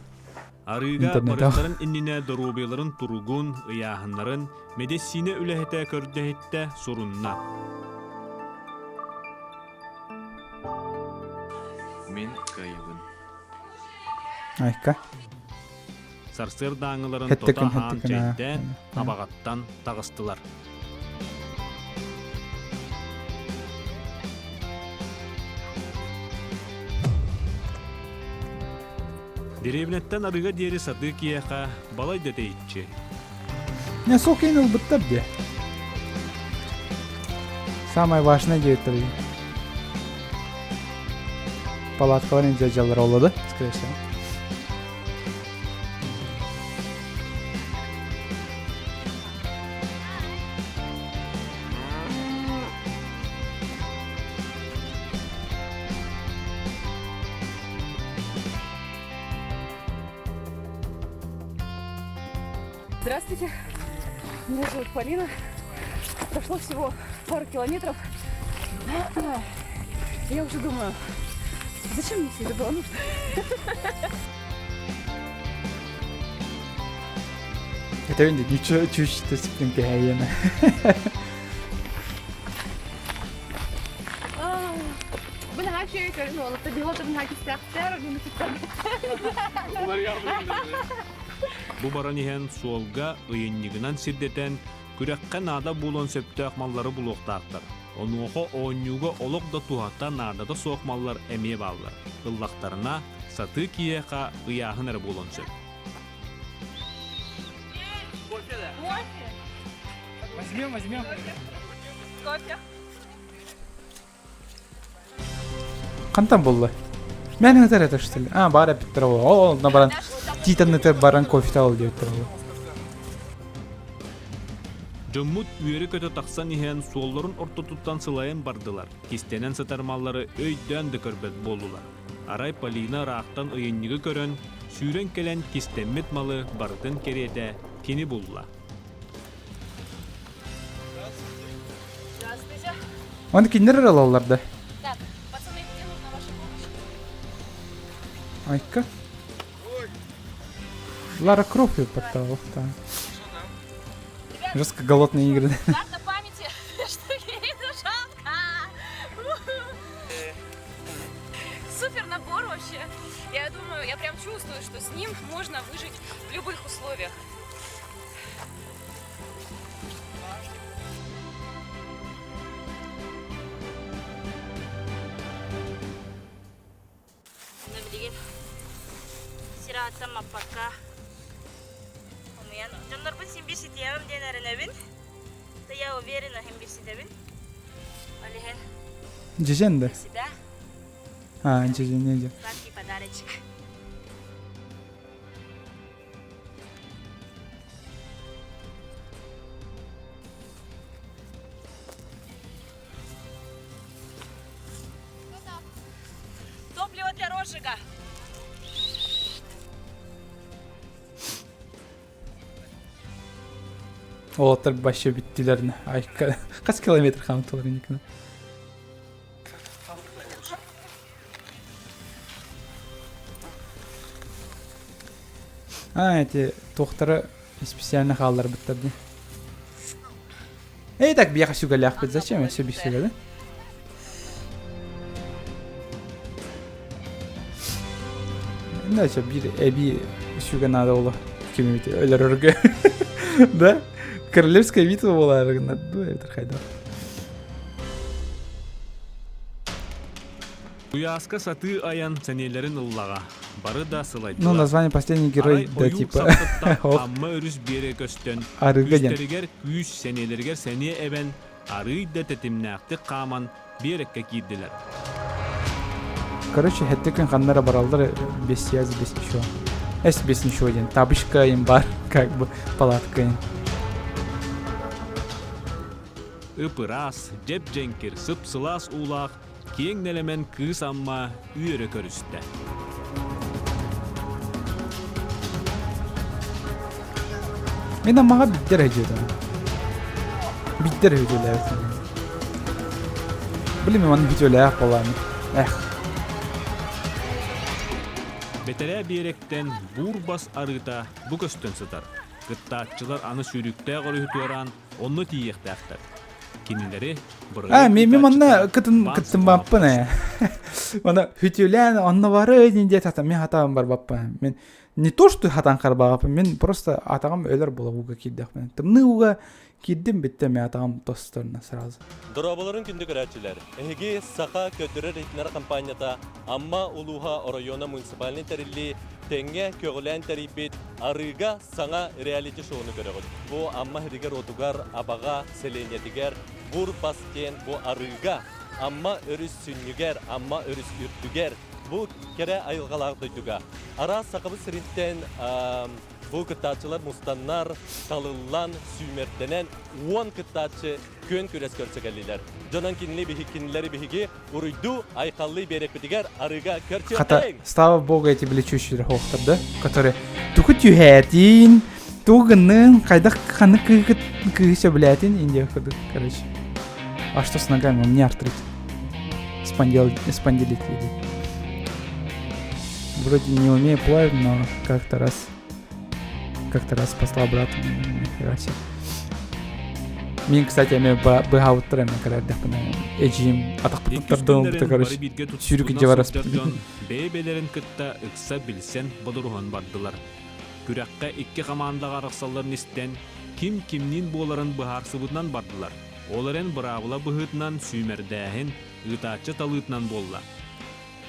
Арыыга барыктарын иннинэ доруобуйаларын туругун, ыйааһыннарын мэдиссиинэ үлэһитэ көрдөһүттэ сурунна. Мин кыайабын. Айка. Сарсыардааҥыларын Хэттэ тото күн, аһаан хэттэ күн, чэйдээн, абаҕаттан таҕыстылар. Дэриэбинэттэн арыыга диэри сатыы киһиэхэ балай да тэйиччи. Не, сколько ылбыттар дии. Самое важное диэбиттэр Палаткалар дьаллар олоду, скорее всего. Здравствуйте, меня зовут Полина. Прошло всего пару километров. Я уже думаю, зачем мне все это было нужно? Это енді ничего чуть дисциплин кэһэйиэмэ. Бу наһаа үчүгэй көрүн уолатта биһи наһаа кистээхтэр, Бу баран иһэн суолга ыйынньыгынан сирдэтэн, күрэххэ наада буолуон сөптөөх маллары булуохтаахтар. Онуоха оонньууга олох да туһата наадата суох маллар эмиэ бааллар. Ыллахтарына, сатыы киһиэхэ ыйааһын эрэ буолуон сөп. Кофе. Возьмем, возьмем. Кофе. Хантан булла? Мен ытар это что ли? А, баар эпиттэр ол. Ол онно баран Титан баран кофе ал диэбиттэр ол. Дьоммут үөрэ-көтө тахсан иһэн суолларын ортотуттан сылайан бардылар, кистэнэн сытар маллары өйдөөн да көрбөт буоллулар. Арай Полина ыраахтан ыйынньыгы көрөн, сүүрэн кэлэн кистэммит малы барытын кэриэтэ кини булла. Здравствуйте. Оны кинилэр эрэ ылаллар да? Так, пацаны, где нужна ваша помощь? Айка. Лара Крофт подтал. Жестко голодные игры. Карта памяти, что ей жалко. Супер набор вообще. Я думаю, я прям чувствую, что с ним можно выжить в любых условиях. Дьааттан маппакка хомуйан дьоннорбун син биир ситиэҕим диэн эрэнэбин. Да я уверена, син биир ситэбин. Ол иһин Дьэдьэн да? для себя А, дьэдьэн, не сладкий подарочек. Топливо для розжига. Уолаттар вообще бүттүлэр Хас километр хаамтылар инникини? А, эти туохтара специально хаалларбыттар дии. Эй, так биэхэ сүгэлээхпит. Зачем все без сүгэ, да? Иначе биир эбии сүгэ наада буолла. Кимибит өлөрөргө. Да? Королевская битва буолар гына дуу эбэтэр хайдах. Куйааска сатыы айан сэниэлэрин ыллаҕа, бары да Ну, сылайдылар. название последний герой, Арай да, ойуур типа, саптыттан ох, Амма өрүс биэрэ көстөн, арыгы диэн. күүстэригэр күүс, сэниэлэригэр сэниэ эбэн, арыый да тэтимнээхтик хааман биэрэккэ киирдилэр. Короче, хэттэ күн ханна эрэ бараллар без связи, без ничего. Эс без ничего диэн. Табышка им бар, как бы, палатка им. Ып-ыраас, дьэп-дьэҥкир, сып-сылаас уулаах киэҥ нэлэмэн кыыс Амма үөрэ көрүстэ. Мин Аммаҕа биирдэ эрэ дьиэтим. Биирдэ эрэ үтүөлээбитим. Блин, мен үтүөлээх буолааны. Эх. Бэтэрээ биэрэктэн буур бас арыыта бу көстөн сытар. Кыттааччылар аны сүүрүктээх өрүһү туораан онно тиийиэхтээхтэр. Кинилэри А, бырайыак мен мен манна ыытааччыта кытын Баан кыттын Сатанов баппын ээ. Мана хүтүлээн онно бары диэн хата мен хатаан барбаппын. Мен не то что хатан харбаҕаппын, мен просто атаҕым өлөр буола ууга киирдэхпинэ. Тымныы ууга киирдим бүттэ мен атаҕым тосторно сразу. Дорооболорун күндү көрөөччүлэр! Эһиги Саха көрдөрөр-иһитиннэрэр хампаанньата Амма улууһа оройуона муниципальнай тэриллии тэҥҥэ көҕүлээн тэрийбит Арыыга саҥа реалити-шоуну көрөҕүт. Бу Амма сиригэр-уотугар, Абаҕа сэлиэнньэтигэр Бур бас диэн бу арыыга Амма өрүс сүнньүгэр, Амма өрүс үрдүгэр бу кэрэ айылҕалаах дойдуга араас Сахабыт сириттэн бу кыттааччылар мустаннар, талыллан, сүүмэрдэнэн 10 кыттааччы күөн күрэс көрсө кэллилэр. Дьонон кинини биһи кинилэри биһиги уруйдуу, айхаллыы биэрэкпитигэр арыыга Хата, көрсүөхтэриҥ! слава богу, эти блечущие хоохтар, да? Которые тугу түһээтин, тугу гыннын, хайдах ханнык кыыһы кыыһы сөбүлээтин, индия курдук, короче. А что с ногами? У меня артрит. Спондил, спондилит или. Вроде не умею плавать, но как-то раз как-то раз спасла брата, нихера себе. Мин, кстати, эми быһаабыттар эми кэлэрдэхпинэ эдьиийим Иккис атахпытын күннэрин короче бары бииргэ сүүрүк тутуспутунан дьэ барас сылдьар дьон бэйэ-бэйэлэрин кытта ыкса билсэн бодоруһан бардылар. Күрэххэ икки хамаандаҕа арахсалларын истэн, ким кимниин буоларын быһаарсыбытынан бардылар. Ол эрэн быраабыла быһыытынан сүүмэрдээһин, ыытааччы талыытынан буолла.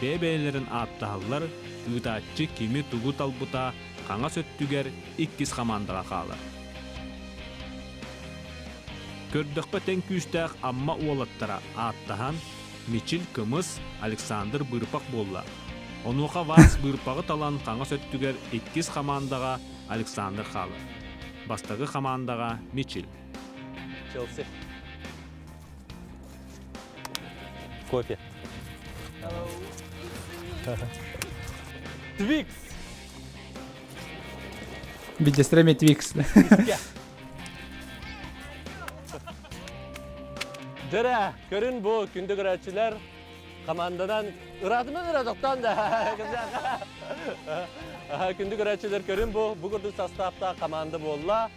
Бэйэ-бэйэлэрин ааттаһаллар, ыытааччы кими-тугу талбыта хаҥас өттүгэр иккис хамаандаҕа хаалар. Көрдөххө тэҥ күүстээх Амма уолаттара ааттаһан, Мичил Кымыс, Александр Быырпах буолла. Онуоха Ванс Быырпаҕы талан хаҥас өттүгэр иккис хамаандаҕа Александр хаалар. Бастакы хамаандаҕа Мичил. Челси. Кофе. Твикс. Видеостреме Твикс. Дөрэ, көрүн бу күндү көрөөччүлэр командадан ыраатыман ыра тохтоон да күндү көрөөччүлэр көрүн бу бу курдук составтаах команда буолла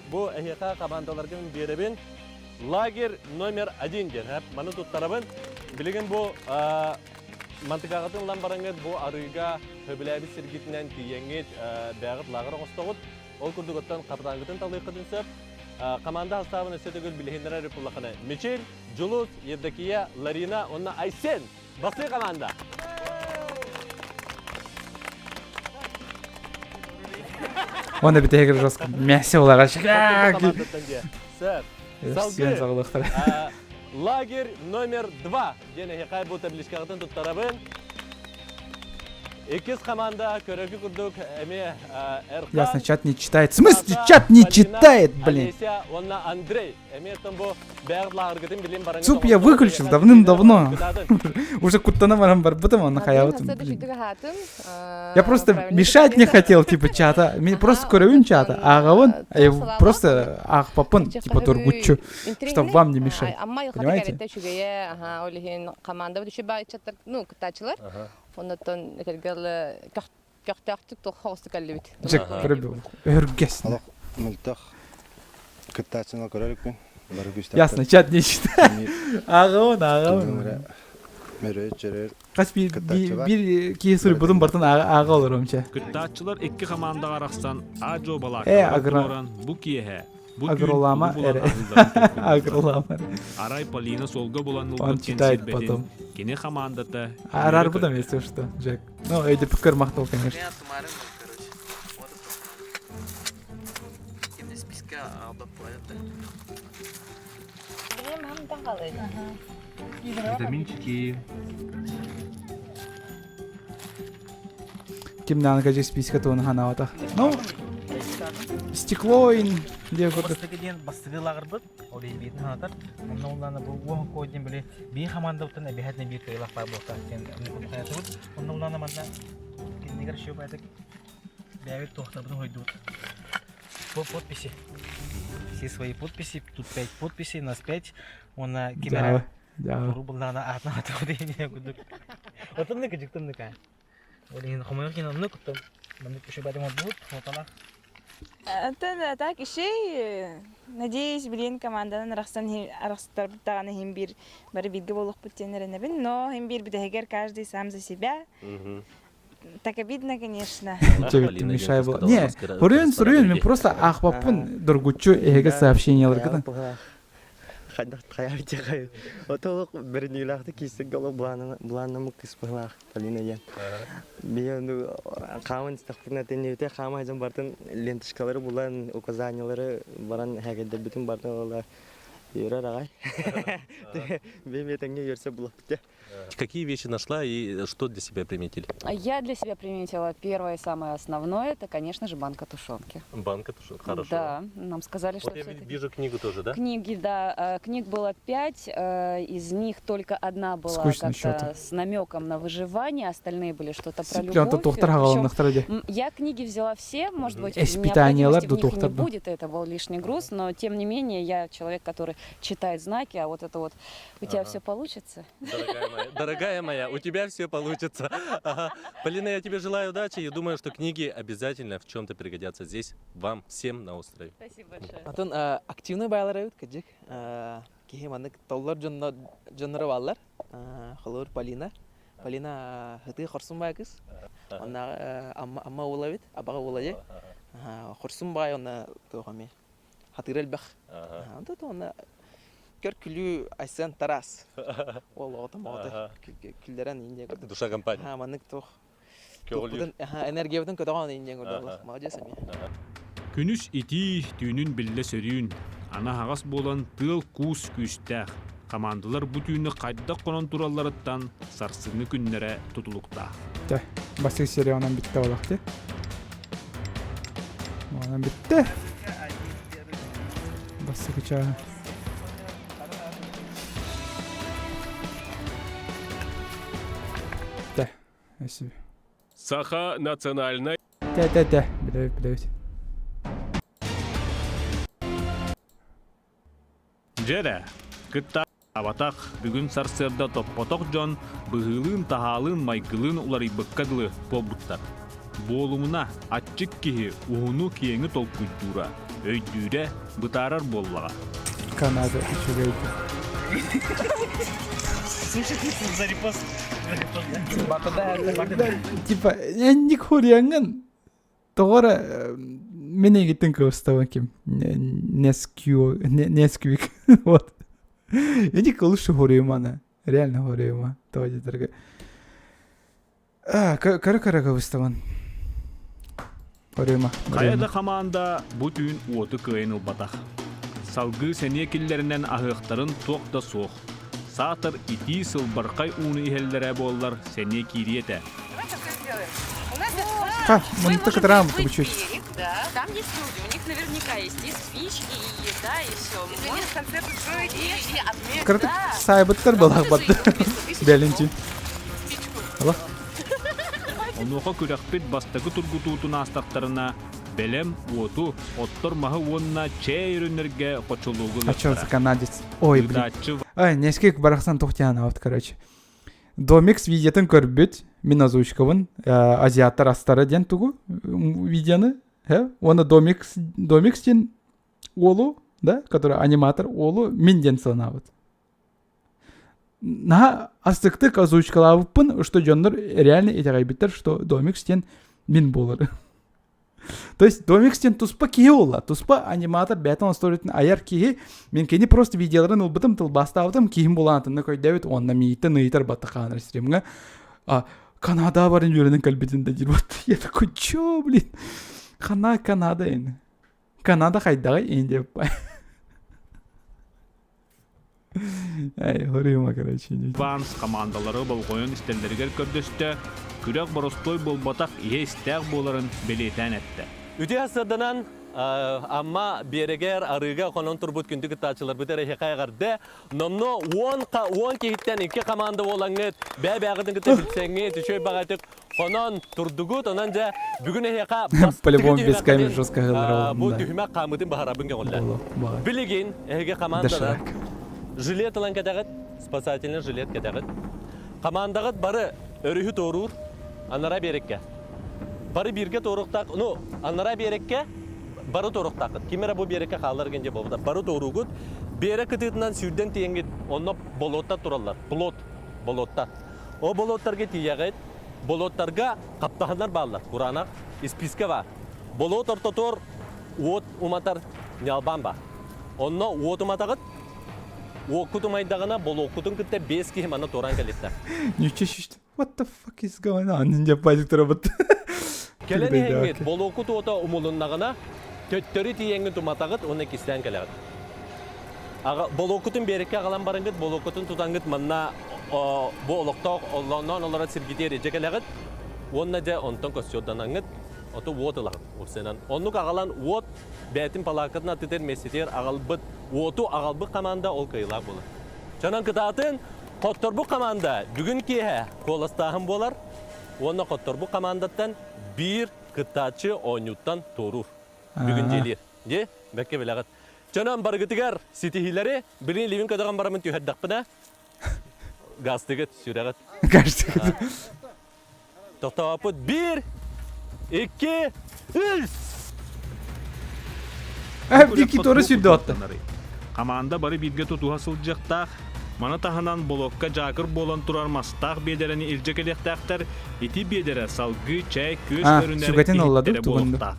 бу эһиэхэ командаларгын биэрэбин Лагерь номер один диэн маны туттарабын. Билигин бу мантыкаҕытын ылан бараҥҥыт бу арыыга сөбүлээбит сиргитинэн тиийэҥҥит бэйэҕит лааҕыр оҥостоҕут. Ол курдук оттон хапытааҥҥытын талыаххытын сөп. Команда састаабын өссө төгүл билиһиннэрэр буллахына Мичил, Дьулус, Евдокия, Ларина уонна Айсен. Бастыы команда! Оны бүтэһигэр жестко мясо болар. Сэр. Сиэн саҕалыахтара. Лагерь номер 2 диэн эһиэхэ бу табличкаҕытын туттарабын. Иккис команда көрөргү курдук эмиэ Эрхан. Ясно, чат не читает. В смысле чат не читает, блин? Олеся уонна Андрей эмиэ бу бэҕ лааҕыргытын билин баран Суп я выключил давным-давно. Уже куттана баран барбытым, он нахаябытым. Я просто мешать не хотел, типа, чата. Мен просто көрөбүн чата. Ааҕабын, я просто аахпаппын, типа, тургуччу, чтобы вам не мешать. Понимаете? команда ну, кытаачылар. Оннотон этергел көхтөөхтүк тохоостук кэллибит. Джек пробил. Өргес. Олох мөлтөх кыттааччыны көрөрүкпүн. Бары күүстээх. Ясно, чат не читает. Ааҕабын, ааҕабын. Мөрөй чөрөр Хас биир биир киһи суруйбутун бартын ааҕа олорум чэ. Кыттааччылар икки хамаандаҕа арахсан А-Жо Э, балааккалара агро... туруоран бу киэһэ бу түүн Агролама тугу булан эрэ. аһыылларын толкуйдууллар. Агролама. Арай Полина суолга булан Он ылбыт читает кэнсиэрбэтин потом. кини хамаандата Арарбытым, если что, Джек. Ну, өйдөпүккөр махтал, конечно. Витаминчики. Ким наанка же списка туун ханаабатах. Ну, стекло ин диэ курдук. Бастакы диэн бастакы лааҕырбыт, ол иһин биирин санатар. Онно улаана бу уон кой диэн били биир хамаандабыттан эбиһэтинэ биир кыайыылаах баар буолта диэн хайатыбыт. Онно улаана манна кинигэр еще баайдык бэйэбит туохтарбытын хойдубут. Подписи. Все свои подписи, тут пять подписей, нас пять. Уонна ким эрэ Дьаабы. буллаҕына аатын аатыгы диэн курдук. Отоннук дьиктоннук аа. Ол иһин хомойуох иһин оннук оттон маннык үчүгэй баайдым оҥорбут, фотолаах. Оттон так ишей, надеюсь, билин команданан арахсан арахсытарбыт даҕаны иһин биир бары бииргэ буолуохпут диэн эрэнэбин, но иһин биир бүтэһигэр каждый сам за себя. Так обидно, конечно. Мешай было. Не, суруйун, суруйун, мен просто аахпаппын доргуччу эһиги сообщенияларгытын. Хайдах хайаабит Отолук бэрниилээхтик киирсэргэ олох былааннаммыт кыс быһылаах Полина диэн. Биһи ону хааман истэхпитинэ теннибите хаама сылдьан бартын ленточкалары булан, указаниялары баран эһэгэйдэрбитин бартын ылалар. Үөрэр аҕай. Биһи тэҥҥэ үөрсэ булаппыт Какие вещи нашла и что для себя приметили? Я для себя приметила первое и самое основное, это, конечно же, банка тушенки. Банка тушенки, хорошо. Да, нам сказали, что Вот я вижу книгу тоже, да? Книги, да. Книг было 5, из них только одна была Скучно как-то с намеком на выживание, остальные были что-то про Сиплен любовь. тухтар Причем, хагалынахтар я книги взяла все, может быть, Эспитаниялар необходимости ду в них и не тухтар будет, это был лишний груз, но тем не менее я человек, который читает знаки, а вот это вот у тебя Ага. все получится. Дорогая моя, дорогая моя, у тебя все получится. Ага. Полина, я тебе желаю удачи и думаю, что книги обязательно в чем-то пригодятся здесь, вам всем на острове. Спасибо большое. Атын активный байлар эбит кыдьык. Киһи маннык толлор дьонноро бааллар. Холобур Полина. Полина хытыы хорсун баай кыз. Оннааҕы Амма уола эбит, абаҕа уола дии. Хорсун баай онно туох эмиэ хатыыра элбэх. Онто онно көр-күлүү Айсен Тарас. Ол оҕото моҕото күллэрэн индия курдук. Душа компания. Ха маннык туох туохпутун энергиябытын көтөҕөн индия курдук молодец эмиэ. Күнүс итии, түүнүн биллэ сөрүүн, аны аһаҕас буолан тыал-куус күүстээх. Хамаандалар бу түүнү хайдах хонон туралларыттан сарсыҥҥы күннэрэ тутулуктаах. Тэ, бастакы серия онон бүттэ буолах дии. Онон бүттэ. Бастакы чааһы. Тэ, спасибо. Саха национальнай Тэ, тэ, тэ, билэбит, билэбит. Дьэ эрэ, кытта абатах, бүгүн сарсыарда топпотох дьон быһыылыын-таһаалыын майгылыын уларыйбыкка дылы буолбуттар. Буолумуна, аччык киһи уһуну-киэҥи толкуйдуура, өйдүүрэ бытаарар буоллаҕа. Канада үчүгэй. Слушай, за репост. Типа, энник хуриангын Тоҕо эрэ мин эйигиттэн кыбыстабын ким Несквик вот Иди лучше хоруйумана реально хоруйума тоҕо диэтэргэ көрө-көрө кыбыстабын. Көрүмэ. Хайа да хамаанда бу түүн уоту кыайан ылбатах. Салгыы сэниэ киллэринэн аһыахтарын туох да суох. Саатар итии сылбархай ууну иһэллэрэ буоллар сэниэ киириэ этэ. Ха, мунта кытараам тубучуй. Да. Там есть люди, у них наверняка есть и спички, и еда, и все. Извини, в конце устроить и отметить. Кыратык саайбыттар балаах батты. Бэлинчи. Алла. Онуоха күрэхпит бастакы тургутуутун аастахтарына, бэлэм уоту, оттор маһы уонна чэй өрүннэргэ хочулуугу А чё за ылыахтара. канадец? Ой, блин. Ыытааччы Ай, несколько барахсан тухтян вот, короче. Домикс видеотын көрбүт, мин озвучкабын, азиаттар астара диэн тугу видеоны, уонна Домикс, Домикс диэн уолу, да, который аниматор уолу мин диэн санаабыт. Наһаа астыктык озвучкалаабыппын, что дьоннор реально итэҕэйбиттэр, что Домикс диэн мин буолар. То есть Домикс диэн туспа киһи буолла. Туспа аниматор бэйэтин историятын айар киһи. Мен кини просто видеоларын ылбытым, тылбаастаабытым, киһим буолан атыннык өйдөөбүт уонна мииттэн ыйытар баттахаанар стримҥа. А, Канада барын үөрэнэн кэлбитин да диир вот. Я такой, чё, блин? Хана Канада ин. Канада хайдаҕый ин деп. Эй, хоруйума, короче. Ванс хамаандалары болҕойон истэллэригэр көрдөстө, күрэх боростуой буолбатах иһэ истээх буоларын бэлиэтээн эттэ. Үтүө сырданан Амма биэрэгэр арыыга хонон турбут күндү кыттааччыларбыт эрэһиэхэ эҕэрдэ. Номно 10 киһиттэн икки команда буолаҥҥыт, бэйэ-бэйэҕитин кытта билсэҥҥит, үчүгэй баҕайытык хонон турдугут. Онон дьэ бүгүн эһиэхэ По-любому без камер жестко ылар бу түһүмэх хаамыытын баһарабын көҕүллэр. Билигин эһиги командадан жилет ылан кэтэҕит, спасательный жилет кэтэҕит. Командаҕыт бары өрүһү туоруур, анара биэриккэ. Бары бииргэ туоруктаах, ну, анара биэриккэ бары туоруктааххыт. Ким эрэ бу биэриккэ хаалар гин дьэ буолбута. Бары туоруугут. Биэрэ кытыытынан сүүрдэн тиийэҥҥит, онно болуоттар тураллар. Плот, болуоттар. Ол болуоттарга тиийэҕит, болуоттарга хаптаһыннар бааллар, кураанах, испиискэ баар. Болуот ортотугар уот уматар ньалбаан баар. Онно уот уматаҕыт, уоккут умайдаҕына болуоккутун кытта биэс киһи манна туораан кэлиттэр. Ничего What the fuck is going on? Дьэ пазик турабыт. Кэлэн иһэҥҥит болуоккут уота умулуннаҕына, төттөрү тиийэҥҥит уматаҕыт уонна кистээн кэлэҕит. Аҕа, болуоккутун биэриккэ аҕалан бараҥҥыт, болуоккутун тутаҥҥыт манна бу олохтоох оллоонноон олорор сиргитигэр илдьэ кэлэҕит уонна дьэ онтон костюрданаҥҥыт, ото уот ылаҕыт уопсайынан. Оннук аҕалан уот бэйэтин палааккатын аттытыгар миэстэтигэр аҕалбыт уоту аҕалбыт команда ол кыайыылаах буолар. Чонон кытаатын, хотторбут команда бүгүн киэһэ куоластааһын буолар уонна хотторбут командаттан биир кыттааччы оонньууттан туоруур. Бүгүн дьиэлиир. Дьи, бэккэ билэҕит. Чонон барыгытыгар ситиһиилэри билин илиибин көтөҕөн бараммын түһэрдэхпинэ гастыгыт, сүрэҕит. Гастыгыт. Тохтооппут биир, икки, үс! Ики туора сүүрдэ отта. Хамаанда бары бииргэ тутуһа сылдьыахтаах. Маны таһынан болуокка дьаакыр буолан турар мастаах биэдэрэни илдьэ кэлиэхтээхтэр. Ити биэдэрэ салгыы чээй күөс өрүнэр иһиттэрэ буолуохтаах.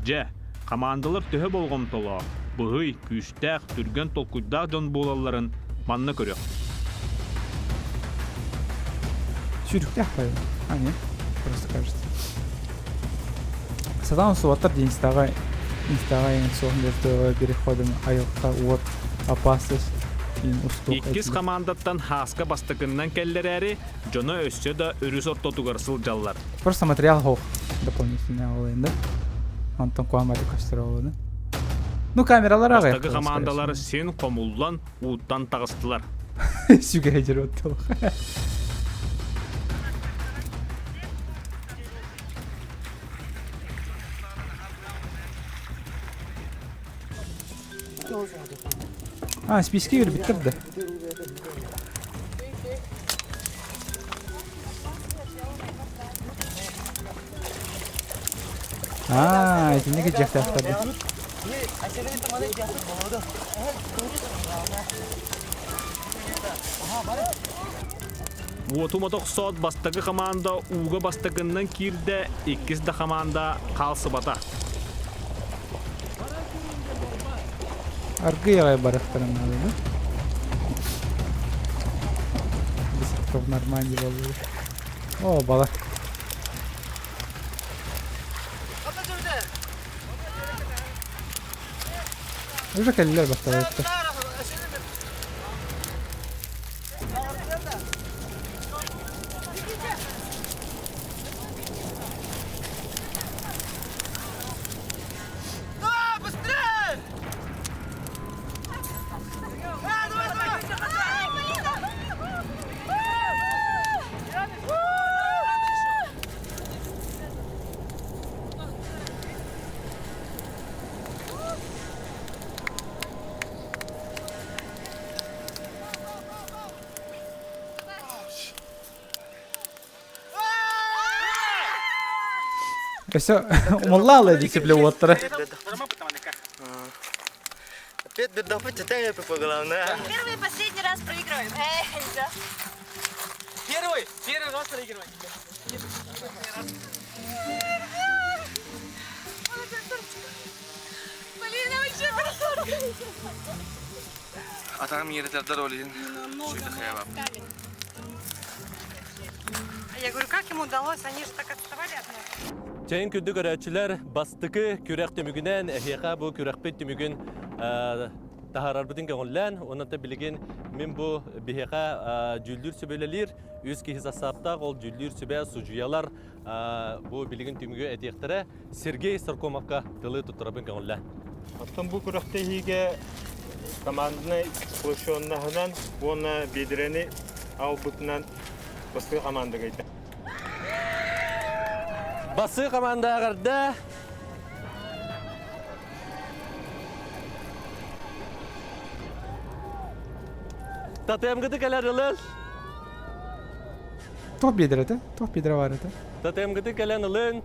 Дьэ, хамаандалар төһө болҕомтолоох, быһый, күүстээх, түргэн толкуйдаах дьон буолалларын манна көрүөх. Сүүрүктээх байым. А, нет, просто кажется. Сатаан суоттар диэн инстаҕа инстаҕа эҥин суох между переходом айылҕа уот опасность Иккис командаттан Хааска бастакыннан кэллэрээри, дьоно өссө да өрүс ортотугар сылдьаллар. Просто материал хоох дополнительный ол да. Онтон куаматы көстөр ол Ну камералар аҕай. Бастакы командалар син хомуллан ууттан таҕыстылар. Сүгэ жирот А, списки кирбиттэр да. Аа, итинниги дьиэхтээхтэр Уоту мотохсоот бастакы команда ууга бастакыннан киирдэ, иккис да команда хаалсыбата. Аргый аҕай барыахтарын наада да? Нормально буолла. О, бала. Уже кэллилэр бастаабыттар. Өссө умуллаалы дисипле уоттара. Опять бедопыть, это я главное. Первый и последний раз проигрываем. Эй, да. Первый, первый раз проигрываем. Полина вообще красотка. Атаҕым иэрэтэрдэр ол иһин сүүтэ хайабап. Я говорю, как им удалось? Они же так отставали от нас. Чэйин күндү көрөөччүлэр, бастакы күрэх түмүгүнэн эһиэхэ бу күрэхпит түмүгүн таһаарарбытын көҥүллээн, онон билигин мин бу биһиэхэ дьүүллүүр сүбэлэлиир үс киһи састааптаах, ол дьүүллүүр сүбэ судьуйалар бу билигин түмүгү этиэхтэрэ. Сергей Соркомовка тылы туттарабын көҥүллээн. Оттон бу күрэхтэһиигэ команднай сплоченнаһынан уонна биэдэрэни аалбытынан бастакы команда кыайда. Бастакы команда эҕэрдэ! Татемгыты кэлэр ылын. Туох биэдэрэ этэ? Туох биэдэрэ баар этэ? Татемгыты кэлэн ылын.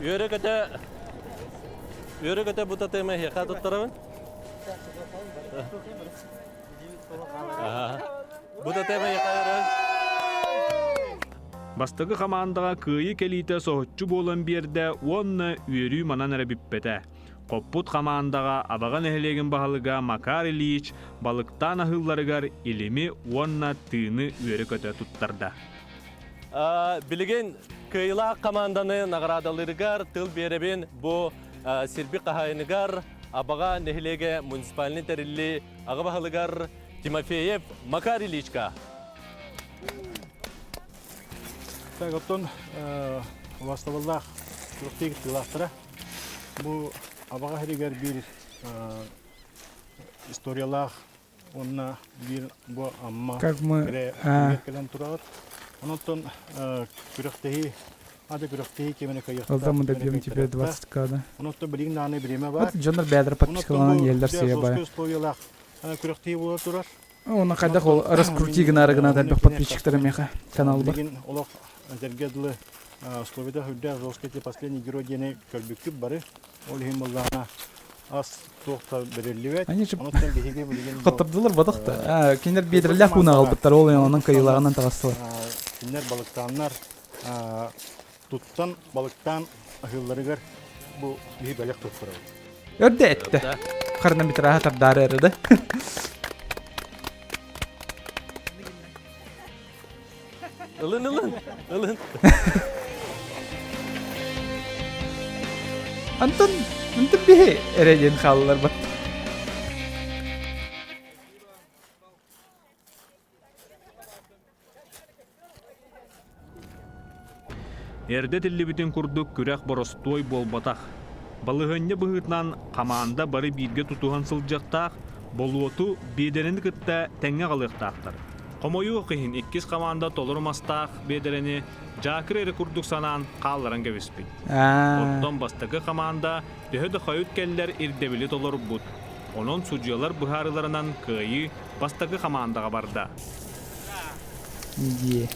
Үөрэ-көтө Үөрэ-көтө бу татемы эһиэхэ туттарабын. Бу татемы эһиэхэ өрөн. Бастакы хамаандаҕа кыайыы кэлиитэ соһуччу буолан биэрдэ уонна үөрүү манан эрэ бүппэтэ. Хоппут хамаандаҕа Абаҕа нэһилиэгин баһылыга Макар Ильич балыктаан аһыылларыгар илими уонна тыыны үөрэ-көтө туттарда. Билигин кыайыылаах хамаанданы наҕараадалыырыгар тыл биэрэбин бу сирби хаһаайыныгар Абаҕа нэһилиэгэ муниципальнай тэриллии аҕа баһылыгар Тимофеев Макар Ильичка. Так, оттон убастабыллаах күрэхтии кыттыылаахтара бу Абаҕа сиригэр биир историялаах уонна биир бу Амма Как мы кэлэн тураҕыт. Онон күрэхтэһии ады күрэхтэһии кэмine Когда мы добьем тебе 20к, да? Онон билигин даҕаны бириэмэ бар. Вот дьоннор бэйэлэрэ подпискаланан иһэллэр сыыйа условиялаах күрэхтэһии буола турар. Оны хайдах ол раскрути гынары гынат элбэх подписчиктара меха канал бар. Билигин олох эргэ дылы условияда үрдээх жесткий последний герой диэни көрбүккүт бары. Ол иһин буоллаҕына ас туох да бэриллибэт. Они же Онон биһиги билигин хоттордулар бодох да. Кинилэр биэдэрэлээх ууна аҕалбыттар, ол онон кыайыылааҕынан таҕыстылар. Кинилэр балыктааннар туттан балыктаан аһыылларыгар бу биһи бэлэх туттарабыт. Өрдө эттэ. Хронометража тардаары эрэ да. Ылын ылын, ылын. Антон, Антон биһи эрэ диэн хааллар бат. Эрдэ этиллибитин курдук күрэх боростуой буолбатах. Балаһыанньа быһыытынан хамаанда бары бииргэ тутуһан сылдьыахтаах, болуоту биэдэрэни кытта тэҥҥэ аҕалыахтаахтар. Хомойуох иһин иккис хамаанда толору мастаах биэдэрэни дьаакыр эрэ курдук санаан хаалларан кэбиспит. Оттон бастакы хамаанда төһө да хойут кэллэр ирдэбили толорбут. Онон судьуйалар быһаарыыларынан кыайыы бастакы хамаандаҕа барда. Дии.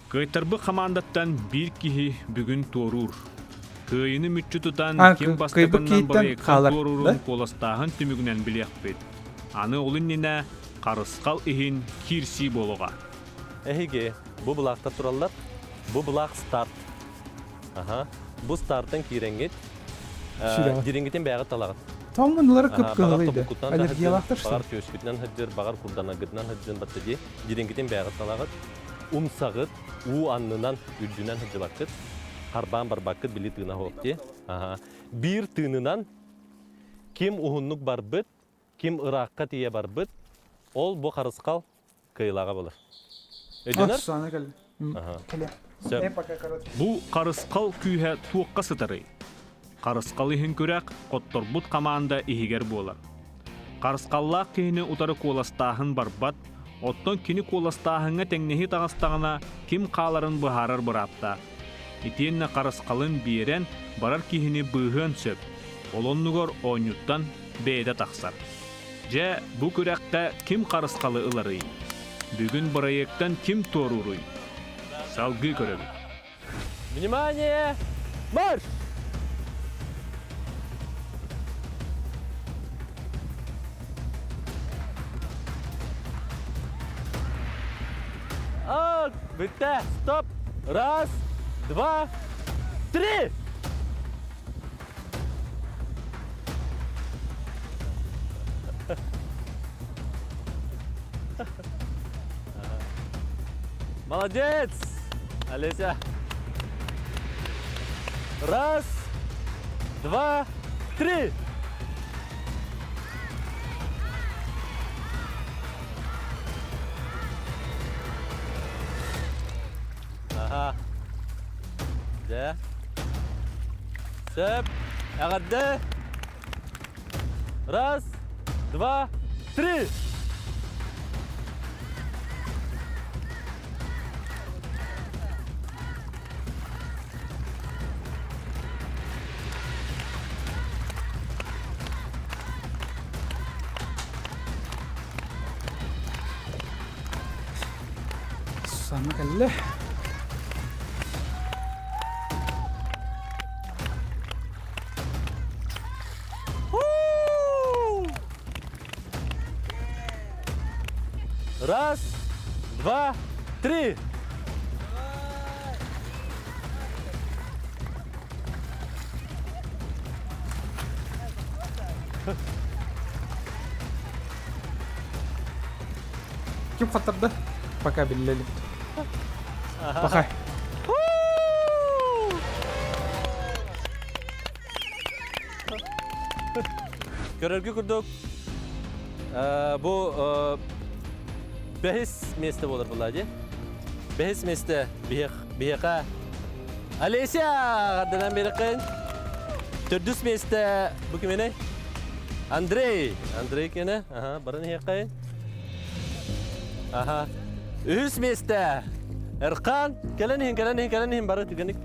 Кыайтарбыт хамаандаттан биир киһи бүгүн туоруур. Кыайыыны мүччү тутан А, ким кыайбыт бастакыннан киһиттэн бырайыактан хаалар, туоруурун да? куоластааһын түмүгүнэн билиэхпит. Аны ол иннинэ харысхал иһин киирсии буолуоҕа. Эһиги бу былаахтар тураллар. Бу былаах старт. Аха. Бу стартан киирэҥҥит, Сүрэҕэ. дириҥҥитин бэйэҕит талаҕыт. Тоҥмунулары кып-кыһылыйды. Аллергиялаахтар Баҕар түөскүтүнэн сылдьыр, баҕар курданаргытынан сылдьын батта дии. Дириҥкитин бэйэҕит талаҕыт. Умсаҕыт, уу аннынан, үрдүнэн сылдьыбаккыт. Харбаан барбаккыт, били тыына суох дии. Биир тыынынан ким уһуннук барбыт, ким ыраахха тиийэ барбыт, ол бу харысхал кыайыылааҕа буолар. Өйдөнөр? Сана кэллэ. Кэлэ. Сөп. Бу харысхал күүһэ туохха сытарый? Харысхал иһин күрэх хотторбут хамаанда иһигэр буолар. Харысхаллаах киһини утары куоластааһын барбат, оттон кини куоластааһыҥҥа тэҥнэһии таҕыстаҕына ким хааларын быһаарар бырааптаах. Итиэннэ харысхалын биэрэн барар киһини быыһыан сөп, ол оннугар оонньууттан бэйэтэ тахсар. Дьэ, бу күрэххэ ким харысхалы ыларый? Бүгүн бырайыактан ким туорууруй? Салгыы көрөбүт. Внимание! Марш! А, бүттэ! Стоп! Раз, два, три! Молодец! Олеся. Раз, два, три! Ага. Дьэ. Сөп. Эҕэрдэ. Раз, два, три. Сана кэллэ. Раз, два, три. Ким хаттарда? Пока биллэ илик. Пока. Көрөргө курдук бу бэһис место болар була ди. Бэһис место биһиэхэ Олеся ардынан берекин. Төрдүс место бу кимени? Андрей. Андрей кene? Ага, баран иһиэххэйин. Аха. Үһүс миэстэ. Эрхан, кэлэн иһин, кэлэн иһин, кэлэн иһин, бары түгэник.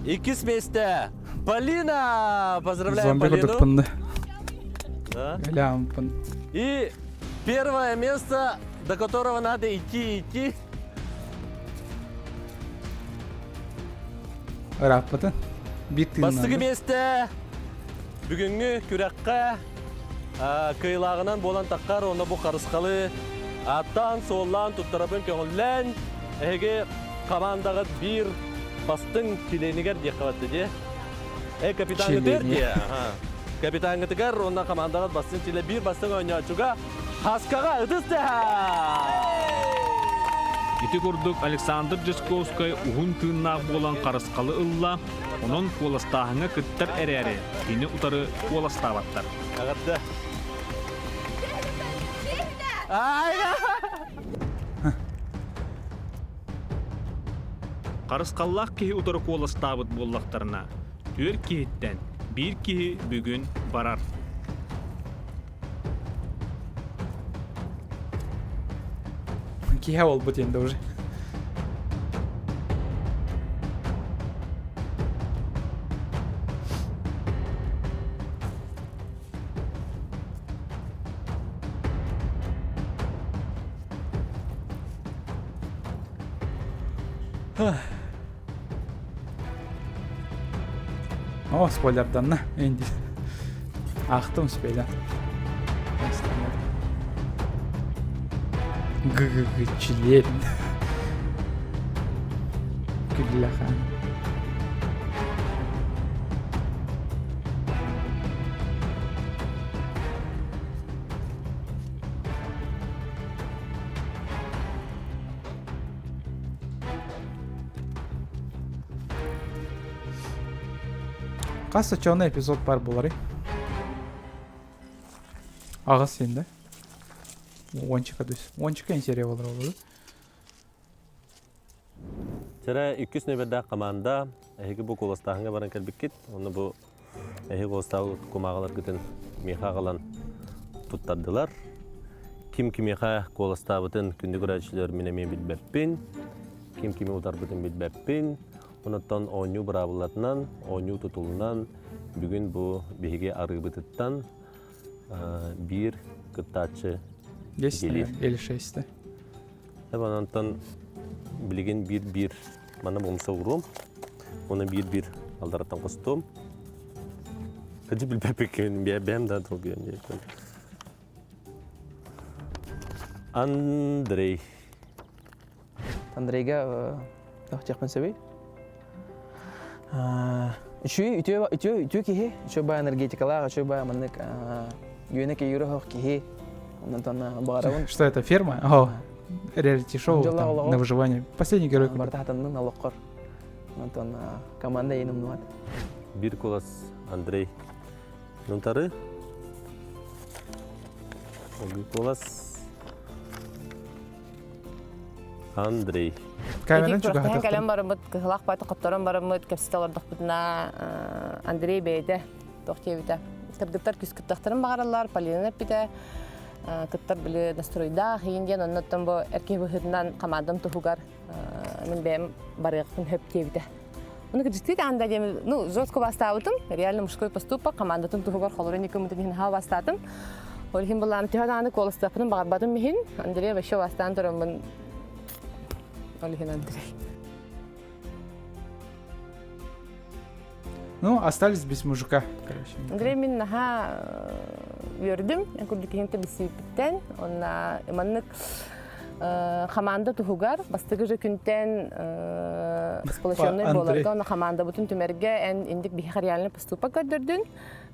Иккис миэстэ. Полина! Поздравляем Зомби Полину. курдукпун Да. Галямпын. И первое место, до которого надо идти, идти. Ырааппытын. Биир тыыннаан. Бастакы миэстэ Бүгүҥҥү күрэххэ кыайылааҕынан буолан таххар уонна бу харысхалы ааттаан-суоллаан туттарабын көҥүллээн эһиги хамаандаҕыт биир бастыҥ чилиэнигэр диэххэ батта дии. Э капитаҥҥытыгар дии. Капитаҥҥытыгар уонна хамаандаҕыт бастыҥ чилиэнэ биир бастыҥ оонньооччуга Хаскаҕа ытыс тэһэ! Ити курдук Александр Дьячковскай уһун тыыннаах буолан харысхалы ылла, онон куоластааһыҥҥа кыттар эрээри, кини утары куоластаабаттар. Эҕэрдэ! Харысхаллаах киһи утары куоластаабыт буоллахтарына, түөрт киһиттэн биир киһи бүгүн барар. Киһи буолбут енді уже. О, спойлерданна. Энди. Аахтым спойлер. Гг член. Күллэхэн. Хас оччоҕуна эпизод бар буоларый? Аҕыс син да? Уончика дус. Уончика серия болар олору. Чара иккис нөмердаах команда эһиги бу куоластааһыҥҥа баран кэлбиккит. Онно бу эһиги куоластаабыт кумааҕыларгытын миэхэ аҕалан туттардылар. Ким кимиэхэ куоластаабытын күндү көрөөччүлэр мин эмиэ билбэппин. Ким кими утарбытын билбэппин. Онуттан оонньуу быраабылатынан, оонньуу тутулунан бүгүн бу биһиги арыыбытыттан биир кыттааччы 10 или 6 Онтон билигин биир-биир манна бумса уруом, уонна биир-биир алдараттан хостуом. Кыдьы билбэппиккин бэйэм да долгуйан диэбитим. Андрей. Андрейга тохтиахпын сөбүй? Үчүгэй, үтүө, үтүө, үтүө киһи, үчүгэй баа энергетикалаах, үчүгэй баа маннык үөнэ кэйүүрэ оһох киһи. Онтон баҕарабын. Что это, ферма? О, реалити-шоу там, на выживание. Последний герой. Барта хатаннын олоххор. Онтон команда еин умнубат. Бир кулас Андрей Нунтары. Кулас Андрей. Камераны Күрэхтэһэн кэлэн барыммыт, кыһылаах бааты хотторон барыммыт, кэпсэтэ олордохпутуна Андрей бэйэтэ туох диэбитэ. Кыргыттар күс кыттахтарын баҕараллар, Полина эппитэ, кыттар били настройдаах иин диэн, оннуттан бу эркиһи быһыытынан командам туһугар мин бэйэм барыахпын хөп диэбитэ. Оны кырдьыктыы даҕаны диэн, ну, жестко бастаабытым, реально мужской поступок, командатын туһугар холоро никому иһин хаал бастаатым. Ол иһин былаам төһө даҕаны куоластыахпын баҕарбатым иһин, Андрей вообще бастаан тураммын, ол иһин Андрей. Ну, остались без мужика, короче. Андрей мин наһаа үөрдүм, эн курдук киһинтэ билсибиппиттэн, онна маннык хамаанда туһугар бастакы же күнтэн сплоченный буоларга онно хамаандабытын түмэргэ эн индик биһиэхэ реальный поступок көрдөрдүн,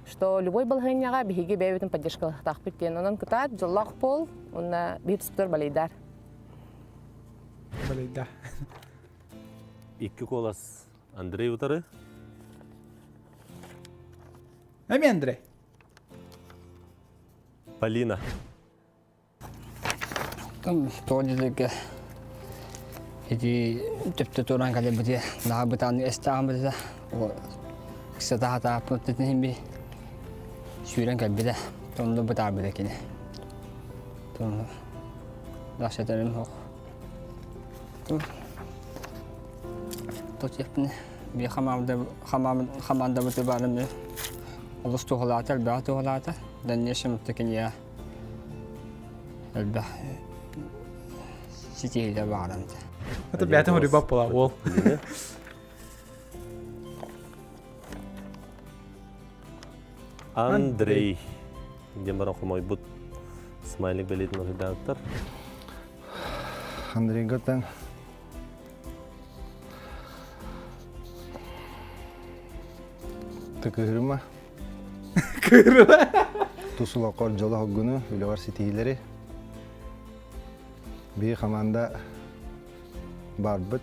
что любой балаһыанньаҕа биһиги бэйэбитин поддержкалаахтаахпыт диэн. Онон кытаат, дьоллоох пол, уонна биир туспутар балейдар. Балейда. Икки куолас Андрей утары. Эми Андрей. Полина. Тоҕо диэтэххэ ити төптө туораан кэлэрбитигэр наһаа бытааннык эстээҕим этэ. Ыксата сатааппыт иһин би сүүрэн кэлбитэ. Онно бытаарбыта кини. Дашатарым суох. Тотиэхпин биир хамаандабыты баарым олус туһалаата, элбэҕи туһалаата. Дальнейшем киниэ элбэх ситиһиилэр баҕаран Это бэйэтин рыбак була уол. Андрей диэн баран хомойбут смайлик бэлиэтин уһуйдаабыттар. Андрейга таң Тыкыһырма. Кыырыма. Тус олоххор дьолу хоргуну, үлэҕэр ситиһиилэри. Биир хамаанда барбыт.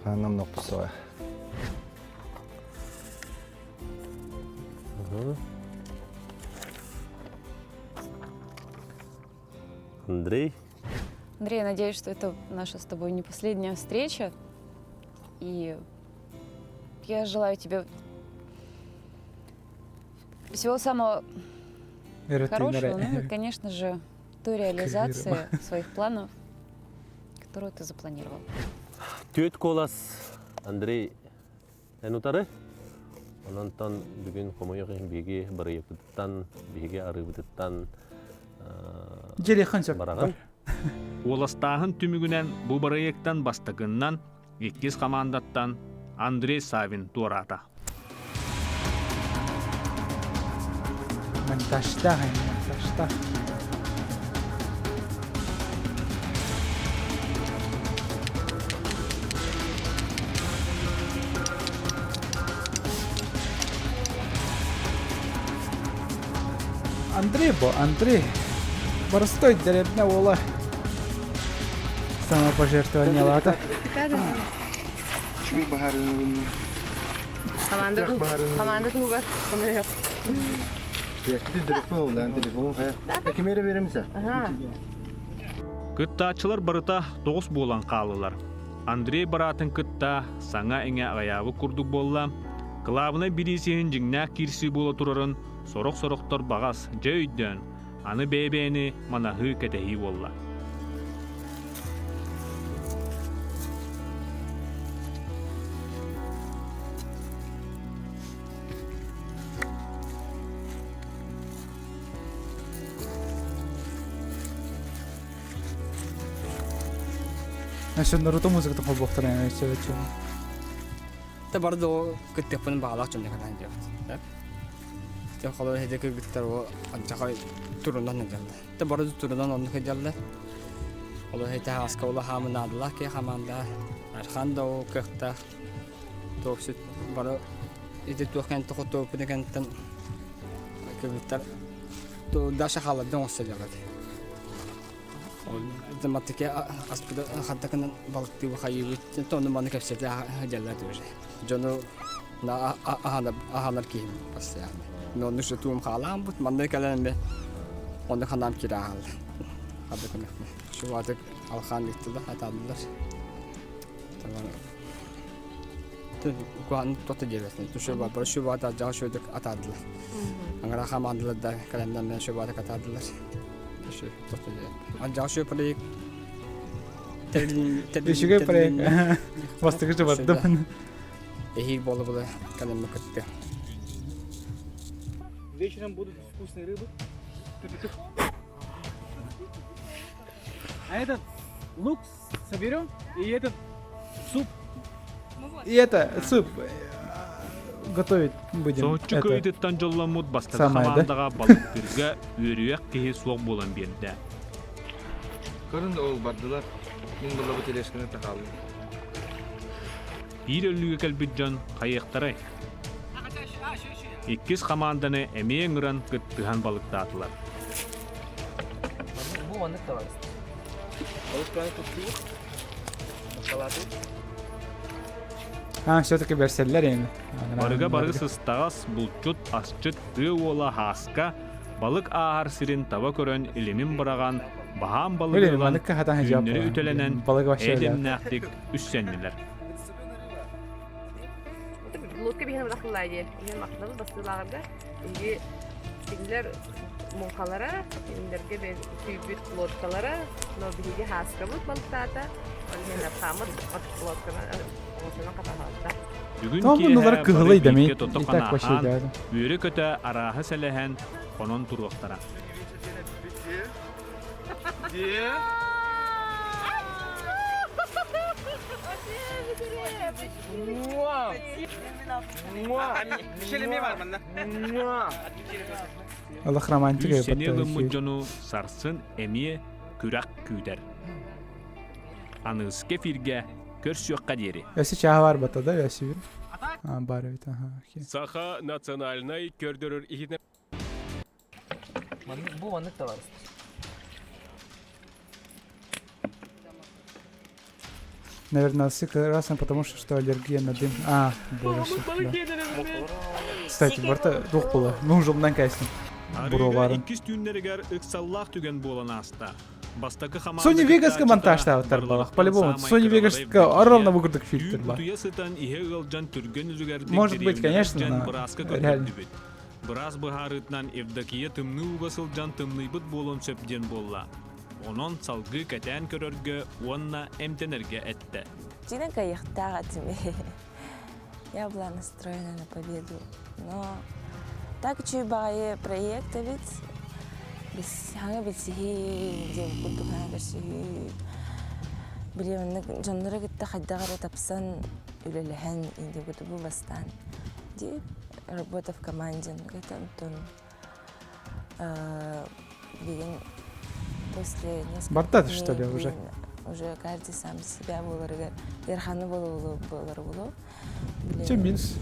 Хаанам нохпусоҕа. Андрей. Андрей, я надеюсь, что это наша с тобой не последняя встреча. И я желаю тебе всего самого хорошего, ну и, конечно же, той реализации своих планов, которую ты запланировал. Түөт куолас Андрей эн утары. Ононтон бүгүн хомойуох иһин биһиги барыйыппытыттан, биһиги арыыбытыттан Дьиэлиэххин сөп. бараҕын. Куоластааһын түмүгүнэн бу бырайыактан бастакыннан иккис хамаандаттан Андрей Савин туораата. Монтажтаах, монтажтаах. Андрей бо, Андрей. Простой дэриэбинэ уола. Самопожертвование лата. Үчүгэй баһаарыны. Команда команда туһугар көмөлөһөх. Телефон улаан телефон хайа. Кимere беремсе? Кыттааччылар барыта тоҕус буолан хааллылар. Андрей бараатын кытта саҥа-иҥэ аҕыйаабыт курдук буолла. Кылаабынай бириисиһин дьиҥнээх киирсии буола турарын сорох-сорохтор баҕас дьэ өйдөөн, аны бэйэ-бэйэни манаһыы кэтэһии буолла. Өссө Наруто музыкатын холбуохтара өссө өссө. Та бары да кыттыахпын баҕалаах дьон катаан диэбит. Те холор хеде кыргыттар о анчахай турунан дьалла. Та бары турунан онну хедялла. Олор хете хаска ола хаамынаадылах ке хамаанда архан да о кыахтаах туохсут бары ити туох кэнтэ хотуоппун кэнтэн кыргыттар Даша хааллардан оҥосто дьаллат. Матыке аспыта хантакынан балыктыы хайыыбыт тону маны кэпсэтэ дьаллар уже. Дьону аһанар киһим постоянно. Но онну туум хаалаан бут манна кэлэн бе онну ханаам кире аһалла. Хадыкына. Шубатык алхан ыттылар, атаадылар. Куһаҕан тото диэбэтин. Шубат, шубат адьаҕа шөдүк атаадылар. Аңара хамаандылар да кэлэннэр мен шубатык атаадылар. Тото диэбэт. Адьаҕа шөп проект Үчүгэй проект. Бастакы жыбардым. Эһиил буола-буола кэлэммэ кытты. Вечером будут вкусные рыбы. А этот лук соберем и этот суп. И это суп готовить будем. Соһуччу кыайытыттан дьолломмут бастакы Самое, да? хамаандаҕа балыктыырга үөрүйэх киһи суох буолан биэрдэ. Көрүн ол бардылар. Мин буллабы тележканы тахаалым. Биир өлүүгэ кэлбит дьон хайыахтарай? Иккис хамаанданы эмиэ ыҥыран кыттыһан балыктаатылар. Бу маннык табарыс. Балыктаны туттубут. Салаты. А, все-таки бэрсэллэр эми. Барыга бары сыстаҕас, булчут, асчыт, тыа уола Һааска балык ааһар сирин таба көрөн илимин быраҕан, баһаам балыгы ылан, түүннэри үтэлэнэн, эйэ-дэмнээхтик үссэннилэр. Лодка биһиэн бырахыллаа диye. Иһин махтанабыт бастыылааҕарга. Иһи кинилэр муҥхалара, кинилэргэ сүүйбүт лодкалара, но биһиги хааскабыт балыктаата, ол иһин архааммыт лодканы оҥосунан хатаһалта. Бүгүн Там киэһэ муннулара бары кыһылый да бииргэ тото И так вообще ханаахаан, идеально. үөрэ-көтө арааһы сэлэһэн, хонон туруохтара. Олох романтика Үс сэниэ ылыммыт дьону сарсын эмиэ күрэх күүтэр. Аныгыскы эфиргэ көрсүөххэ диэри. Өссө чааһа бар бата да өссө бир. А, бар эбит, аха. Саха национальнай көрдөрөр иһитинэ Бу маннык табарыстар. Наверное, красным, потому что, что аллергия на дым. А, боже, да. Кстати, барта дух было. Ну, уже мынан кайсын. Арыыга Буроларын. иккис түүннэригэр ыксаллаах түгэн буолан ааста. Бастакы хамаанда Sony Vegas'ка кыттааччыта монтажтаабыттар балах. барыларыттан По-любому. саамай Sony кыралара Vegas'ка ровно Евдокия выкруток фильтр түүн бар. утуйа сытан иһэ ыалдьан түргэн үлүгэрдик Может быть, дэриэбинэҕэ конечно, илдьэн но бырааска реально. көрдөрдүбүт. Быраас быһаарыытынан Евдокия тымныы ууга сылдьан тымныйбыт буолуон сөп диэн буолла. Онон салгыы кэтээн көрөргө уонна эмтэнэргэ эттэ. Дина кайыхтаах этим. Я была настроена на победу. Но так үчүгэй баҕайы проект эбит. Саҥа билсиһии диэн курдук хаҥа көрсүһүү. Били маннык дьоннору кытта хайдах эрэ тапсан үлэлэһэн инди бу бастаан ди работа в команде это онтон билигин после нескольких Барда, дней что ли, уже? блин, уже каждый сам себя буоларыгар ыараханы буолар буолу Че минус?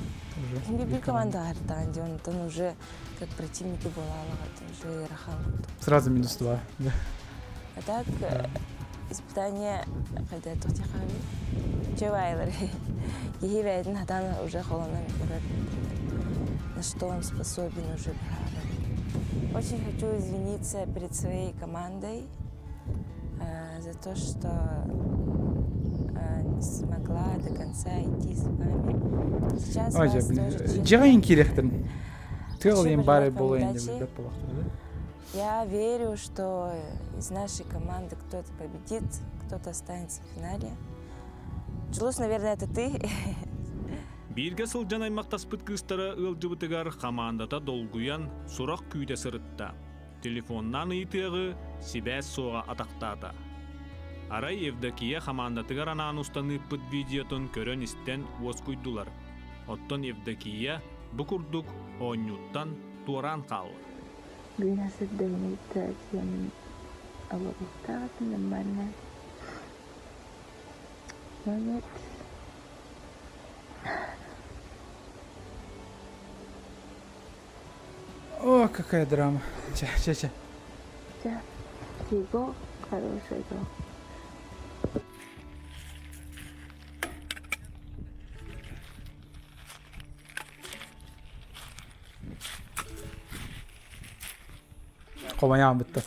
Уже. Биир команда артаан дии онтон уже как противники буолаалаҕат уже ыарахан Сразу минус два. Да. А так испытание когда тухтихави. Чебайлар. Киһи бэйэтин хатан уже холонон көрөр. На что он способен уже быһаарар. Очень хочу извиниться перед своей командой за то, что не смогла до конца идти с вами. Сейчас Ой, вас тоже Дьиҕайын киириэхтэрин. Тыал Хочу диэн баар пожелать вам буолуо удачи. диэн билбэт буоллахтара. Я верю, что из нашей команды кто-то победит, кто-то останется в финале. Джулус, наверное, это ты. Бииргэ сылдьан аймахтаспыт кыыстара ыалдьыбытыгар хамаандата долгуйан, сурах күүтэ сырытта. Телефоннаан ыйытыаҕы сибээс суоҕа атахтаата. Арай Евдокия хамаандатыгар анаан устан ыыппыт видеотун көрөн-истэн уоскуйдулар. Оттон Евдокия бу курдук оонньууттан туораан хаалла. Блин, сырдыгыныйда диэн олоруохтаах этим нормально. Но нет. О, какая драма. Чэ, чэ, чэ. Чэ, всего хорошего. Хомойаан бытта.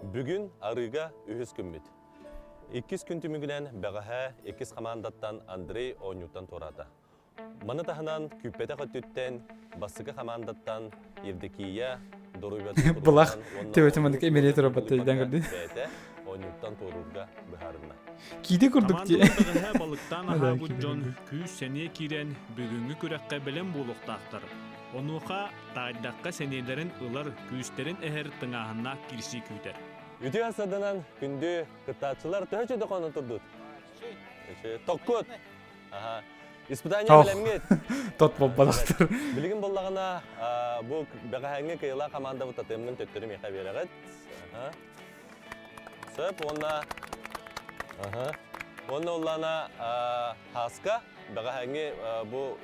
Бүгүн арыыга үһүс күммүт. Иккис күн түмүгүнэн бэҕэһээ иккис хамаандаттан Андрей оонньууттан туораата. Маны таһынан күүппэтэх өттүттэн бастакы хамаандаттан Евдокия доруобуйатын Былах туругунан уонна төбөтүн маннык эмиэрийэ турарбатта өйдөөн көрдүн. бэйэтэ оонньууттан туоруурга быһаарынна. Киитэ курдук дии. Хамаандалар бэҕэһээ балыктаан аһаабыт дьон күүс-сэниэ киирэн бүгүҥҥү күрэххэ бэлэм буолуохтаахтар. Онуоха таайдахха сэниэлэрин ылар, күүстэрин эһэр тыҥааһыннаах киирсии күүтэр. Үтүө асаданан күндү кыттааччылар төһө чөдөкөнөн турдут? Токкут. Аха. Испытание Тох. бэлэмҥит. Тот буолбатахтар. Билигин буоллаҕына бу бэҕэһээҥҥи кыайыылаах хамаандабыт татыаммын төттөрү миэхэ биэрэҕит. Аха. Сөп уонна Аха. Уонна уллана Хаска бэҕэһээҥҥи бу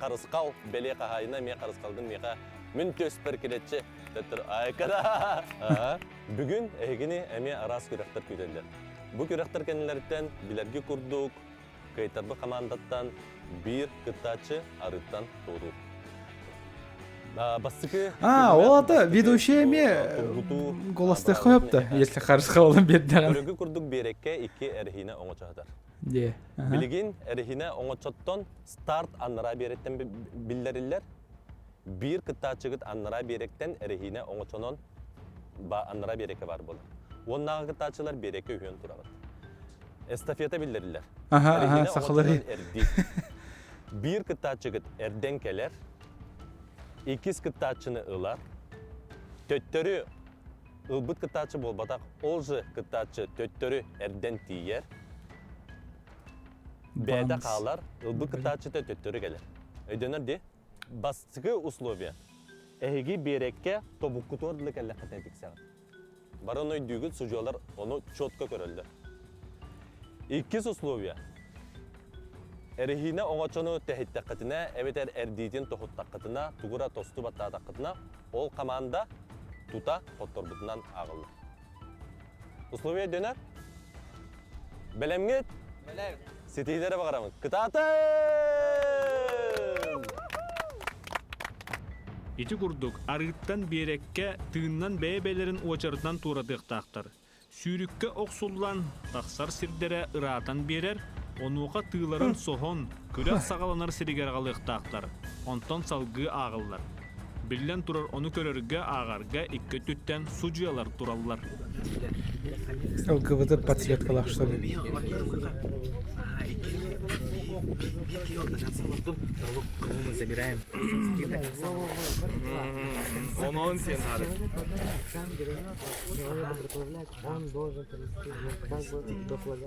харысхал бэлиэ хаһаайына эмиэ харысхалгын миэхэ мин төспөр килэччи төттөрү айкада. Бүгүн эһигини эмиэ араас күрэхтэр күүтэллэр. Бу күрэхтэр кэннилэриттэн билэрги курдук кыайтарбыт хамаандаттан биир кыттааччы арыыттан туоруур. Бастакы А, ол ата ведущий эмиэ голостыахха сөптө, если харысхалын биэрдэҕин. Өрөгү курдук биэрэккэ икки эрэһиинэ оҥочо сытар. Дии. Билигин эрэһиинэ оҥочоттон старт аннараа биэрэктэн биллэриллэр. Биир кыттааччыгыт аннараа биэрэктэн эрэһиинэ оҥочонон аннараа биэрэккэ баар буолар. Уоннааҕы кыттааччылар биэрэккэ үһүөн турабыт. Эстафета биллэриллэр. Аха, аха, сахалары. Эрдии. Биир кыттааччыгыт эрдэн кэлэр, иккис кыттааччыны ылар, төттөрү ылбыт кыттааччы буолбатах, ол же кыттааччы төттөрү эрдэн тиийэр, бэйэтэ хаалар, ылбыт кыттааччыта төттөрү кэлэр. Өйдөнөр дии? Бастакы условие. Эһиги биэрэккэ тобуккутугар дылы кэллэххитинэ тиксэҕит. Бары ону өйдүүгүт, судьуйалар ону четко көрөллөр. Иккис условие. Эрэһиинэ оҥочону тэһиттэххитинэ эбэтэр эрдиитин тоһуттаххытына, тугура тосту баттаатаххытына, ол команда тута хотторбутунан ааҕыллар. Условие өйдөнөр? Бэлэмҥит? Бэлэм. Ситиһиилэри баҕарабын. Кытаатын! Ити курдук, арыыттан биэрэккэ тыыннан бэйэ-бэйэлэрин уочаратынан туоратыахтаахтар. Сүүрүккэ охсуллан, тахсар сирдэрэ ыраатан биэрэр, онуоха тыыларын соһон, күрэх саҕаланар сиригэр аҕалыахтаахтар, онтон салгыы ааҕыллар. Биллэн турар, ону көрөргө, ааҕарга икки өттүттэн судьуйалар тураллар. ЛГБТ подсветкалаах что ли? Мы забираем. Он он сен Он должен как бы до флага.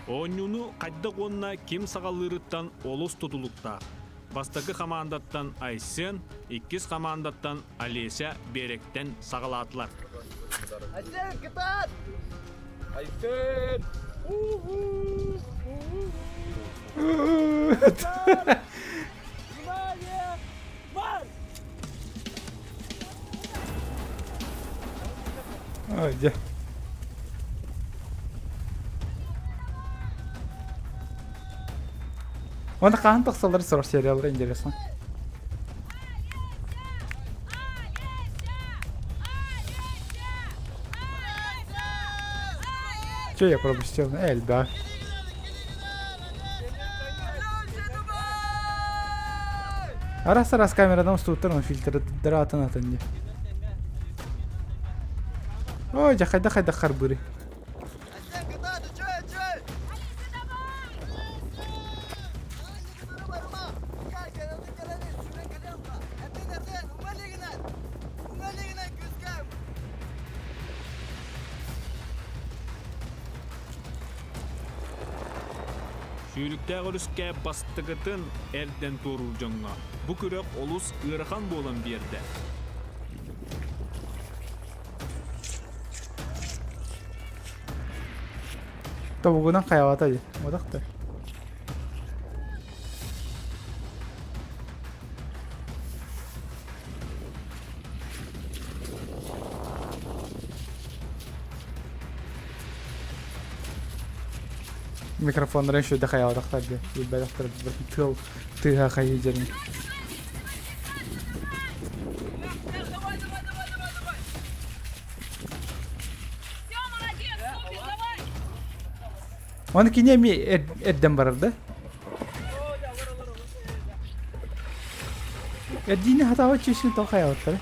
Оонньууну хайдах уонна ким саҕалыырыттан олус тутулуктаах. Бастакы хамаандаттан Айсен, иккис хамаандаттан Олеся биэрэктэн саҕалаатылар. Айсен, кытаат! Айсен! Ой, дьэ. Уонна хаһан тахсаллар сорох сериаллара интересно. Че я пропустил? Эльба. Раз-раз камерадан устуттар, он фильтрдары атын атын дии. Ой, дьэ хайда-хайда харбырый. Сүүрүктээх өрүскэ бастакытын эрдэн туоруур дьоҥҥо бу күрэх олус ыарахан буолан биэрдэ. Тобугунан хайаҕата дии. Бодох да. Микрофоннарын шүдэ хайаҕатахтар дии. Билбэтэхтэр тыал тыаһа хайыы дьэрин. Оны кини эми эрден барар да? Эрдиини хатаабат чүсүн тоҕо хайаабаттара?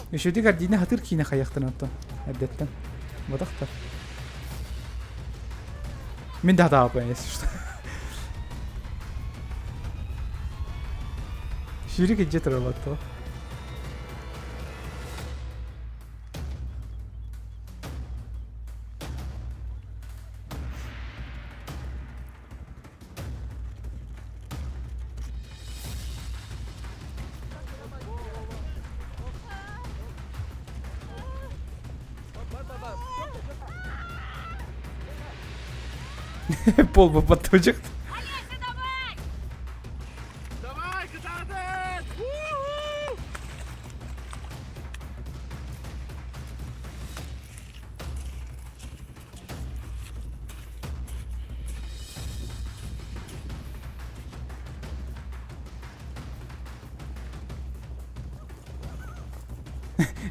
Үчүгэй гардина хатыр киинэ хайахтан оттон эрдэттэн. Бодохтор. Мин да хатаабаппын если что. Сүүрүк илдьэ тураллар Пол баппаттачык. Давай, кытаатын!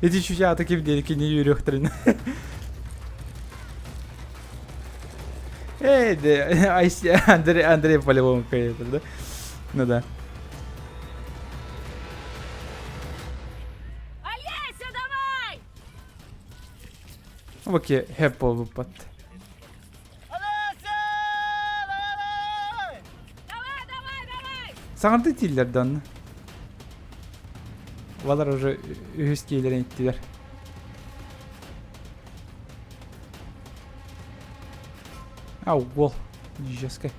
Ити чучаата ким диэри кини үөрүөхтэрин. Эй, Андрей, Андрей по-любому поедет, да? Ну да. Олеся, давай! Окей, хэп буолбуппат. Саҥарды тииллэр да онно. Балар уже үһүс киилэрин иттилэр. Ау, уол. Жесткий.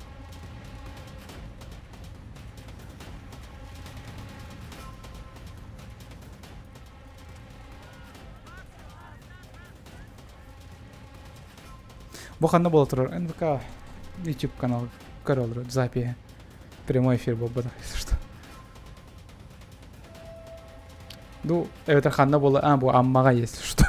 Бу ханна буола турар? НВК YouTube канал көрө олорор запиһи. Прямой эфир буолбатах, если что. Ну, эбэтэр ханна буола... А, бу Аммаҕа, если что.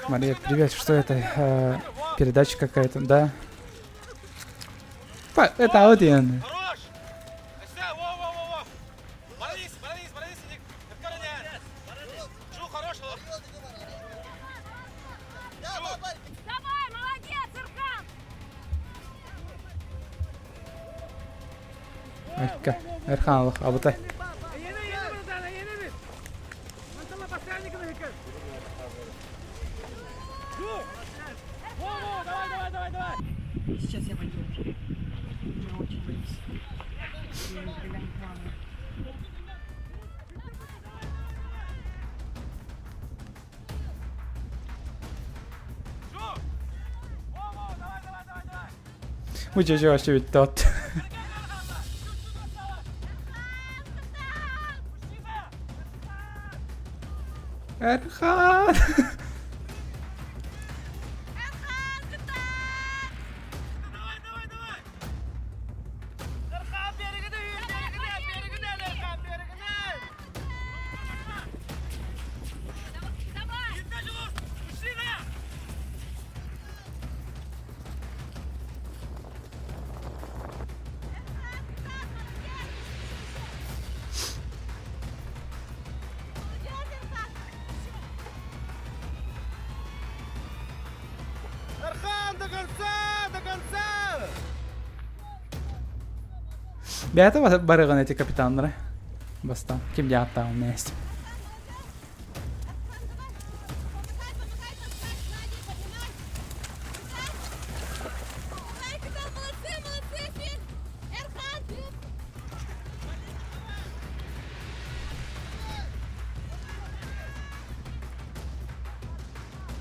Мария, привет, что это? Передача какая-то, да? Это один. Давай, молодец, Ирхан! Экка. Эрхан алах абытай. Сейчас я пойду. Я очень боюсь. Я никогда не плаваю. Бу дьэ вообще бүттэ от. Эрхан! Эрхан, до конца, до конца! Бэйэтэ барыгын эти капитаннары бастаан ким диэхтаах вместе.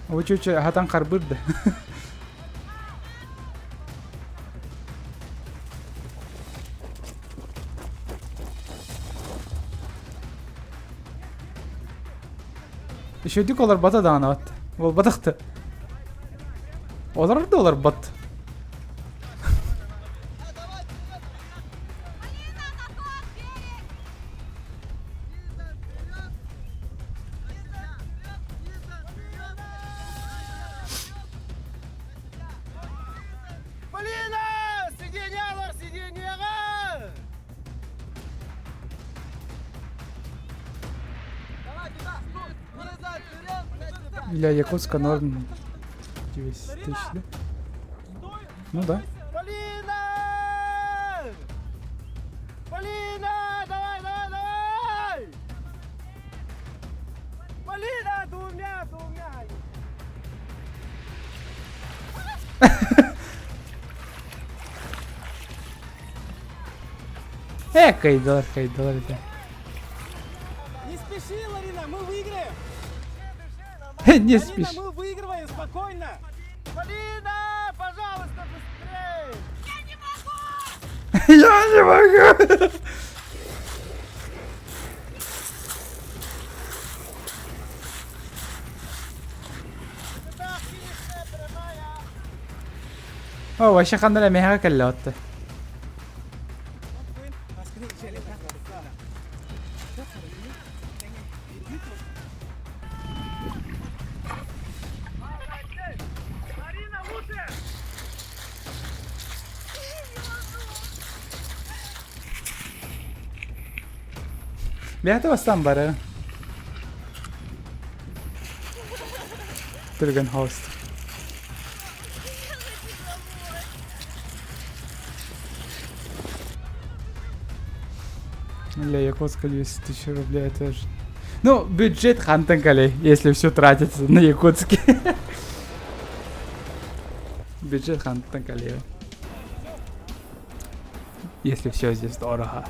Учучу хатан харбырды. Үчүгдүк олорбото даҕаны от. Буолбатах да. Олорор да олорбот. Полина! Сиденье сиденье! Для Якутска норм 9 тысяч, да? Ну да. Полина! Полина! Давай, давай, давай! Полина, двумя, двумя! Э, кайдалар, кайдалар это. Не спеши, Ларина, мы выиграем! Не Полина, спеши. мы выигрываем, спокойно! Полина, пожалуйста, быстрее! Я не могу! Я не могу! О, вообще ханна эрэ миэхэ кэллэ отто. Бэйэтэ бастаан барыы. Түргэн хост. Для Якутска 200 тысяч рублей это же... Ну, бюджет хантан если все тратится на Якутске. Бюджет хантан Если все здесь дорого.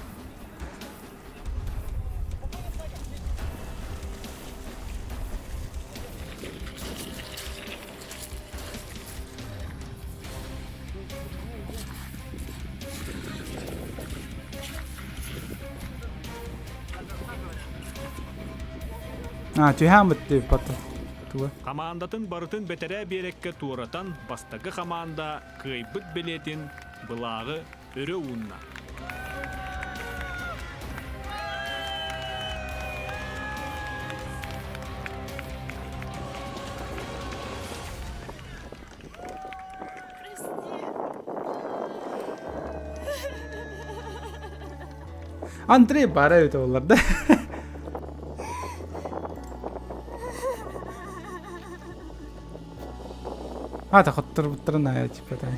А, түһээн бытты потом. Туга. Хамаандатын барытын бэтэрээ биэрэккэ туоратан бастакы хамаанда кыайбыт билиэтин былааҕы өрө уунна. Андрей бара өтө болар да. А, та хоттор типа там.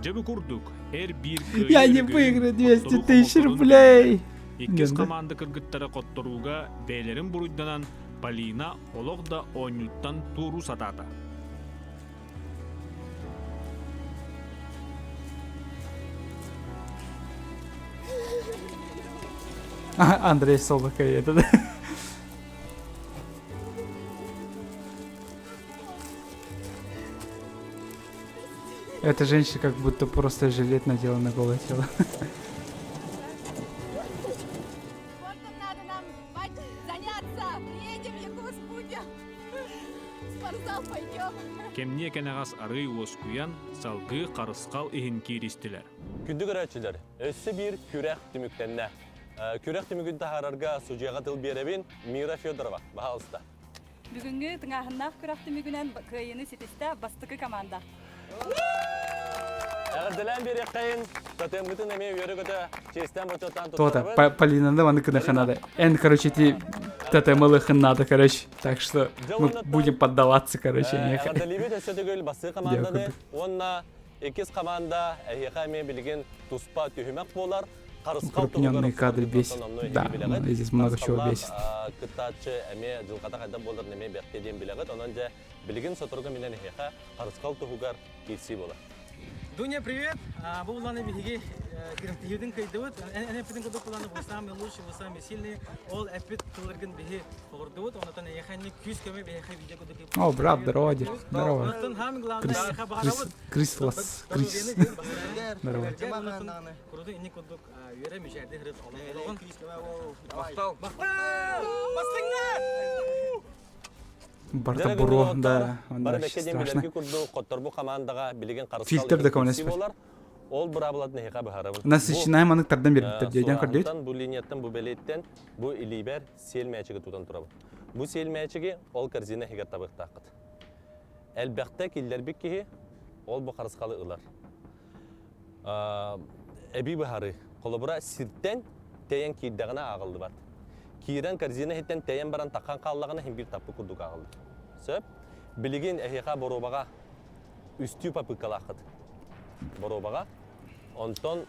Дьэ бу курдук, эр биир Я не выиграю 200 тысяч рублей! Иккис команда кыргыттара хотторууга бэйэлэрин буруйданан Полина олох да оонньууттан туоруу сатаата. Андрей Солока это. Эта женщина как будто просто жилет надела на голое тело. Спортом надо нам заняться. Приедем в Якутск будем. В спортзал пойдем. Кэмниэ кэнэҕэс арыый уоскуйан, салгыы харысхал иһин кииристилэр. Күндү көрөөччүлэр, өссө биир күрэх түмүктэннэ. Күрэх түмүгүн таһаарарга судьуйаҕа тыл биэрэбин Мира Федорова, баһаалыста. Бүгүҥҥү тыҥааһыннаах күрэх түмүгүнэн кыайыыны ситистэ бастакы команда. Эҕэрдэлээн биэриэххэйин, тотеммытын эмиэ үөрэ-көтө чиэстээн бочуоттаан То-то, туттарабыт. Полина, да, маны кыныха надо. Эн, короче, ти тотемылыхын надо, короче. Так что мы будем поддаваться, короче. Эҕэрдэлиибит өссө төгүл бастыы команданы уонна иккис команда эһиэхэ эмиэ билигин туспа түһүмэх буолар. Укрупненные кадры бесит. Да, здесь много чего бесит. Кыттааччы эмиэ дьылҕата хайдах буоларын эмиэ бэркэ диэн билэҕит. Онон дьэ билигин соторуга минэн эһиэхэ харысхал туһугар киирсии буолар. Дуня, привет! Бу уланы биһиги күрэхтэһиибитин кыайдыбыт. Эн эппитин курдук уланы вы самые лучшие, вы самые сильные. Ол эппит тылларгын биһи толордубут. Онотон эйэхэ күүс көмө биһиэхэ видео курдук. О, брат, здорово, дед. Здорово. Крис, Крис, Крислас, Крис. Здорово. Курутун инник курдук үөрэ мүчээрди хырыт олоҕун. Махтал! Махтал! Бастыҥнар! Барта буруо, да, Бары бэккэ диэн страшно. билэрги курдук хотторбу командаҕа билигин харысхал Фильтр да киирсии көмөлөспөт. буолар. Ол быраабылатын эһиэхэ быһаарабын. Насыщенная манык тардан биэрбиттэр дьиэдэн көрдөйт. Бу линияттан, бу бэлиэттэн, бу илиибэр сиэл мээчиги тутан турабын. Бу сиэл мээчиги ол корзина иһигэр табыахтааххыт. Элбэхтэ киллэрбит киһи ол бу харысхалы ылар. Эбии быһаарыы. Холобура, сиртэн тэйэн киирдэҕинэ ааҕыллыбат. Киирэн корзина иһиттэн тэйэн баран таххан хааллаҕына иһин биир таппыт курдук ааҕыллар. Сөп? Билигин эһиэхэ боруобаҕа үстүү попыткалааххыт. Боруобаҕа. Онтон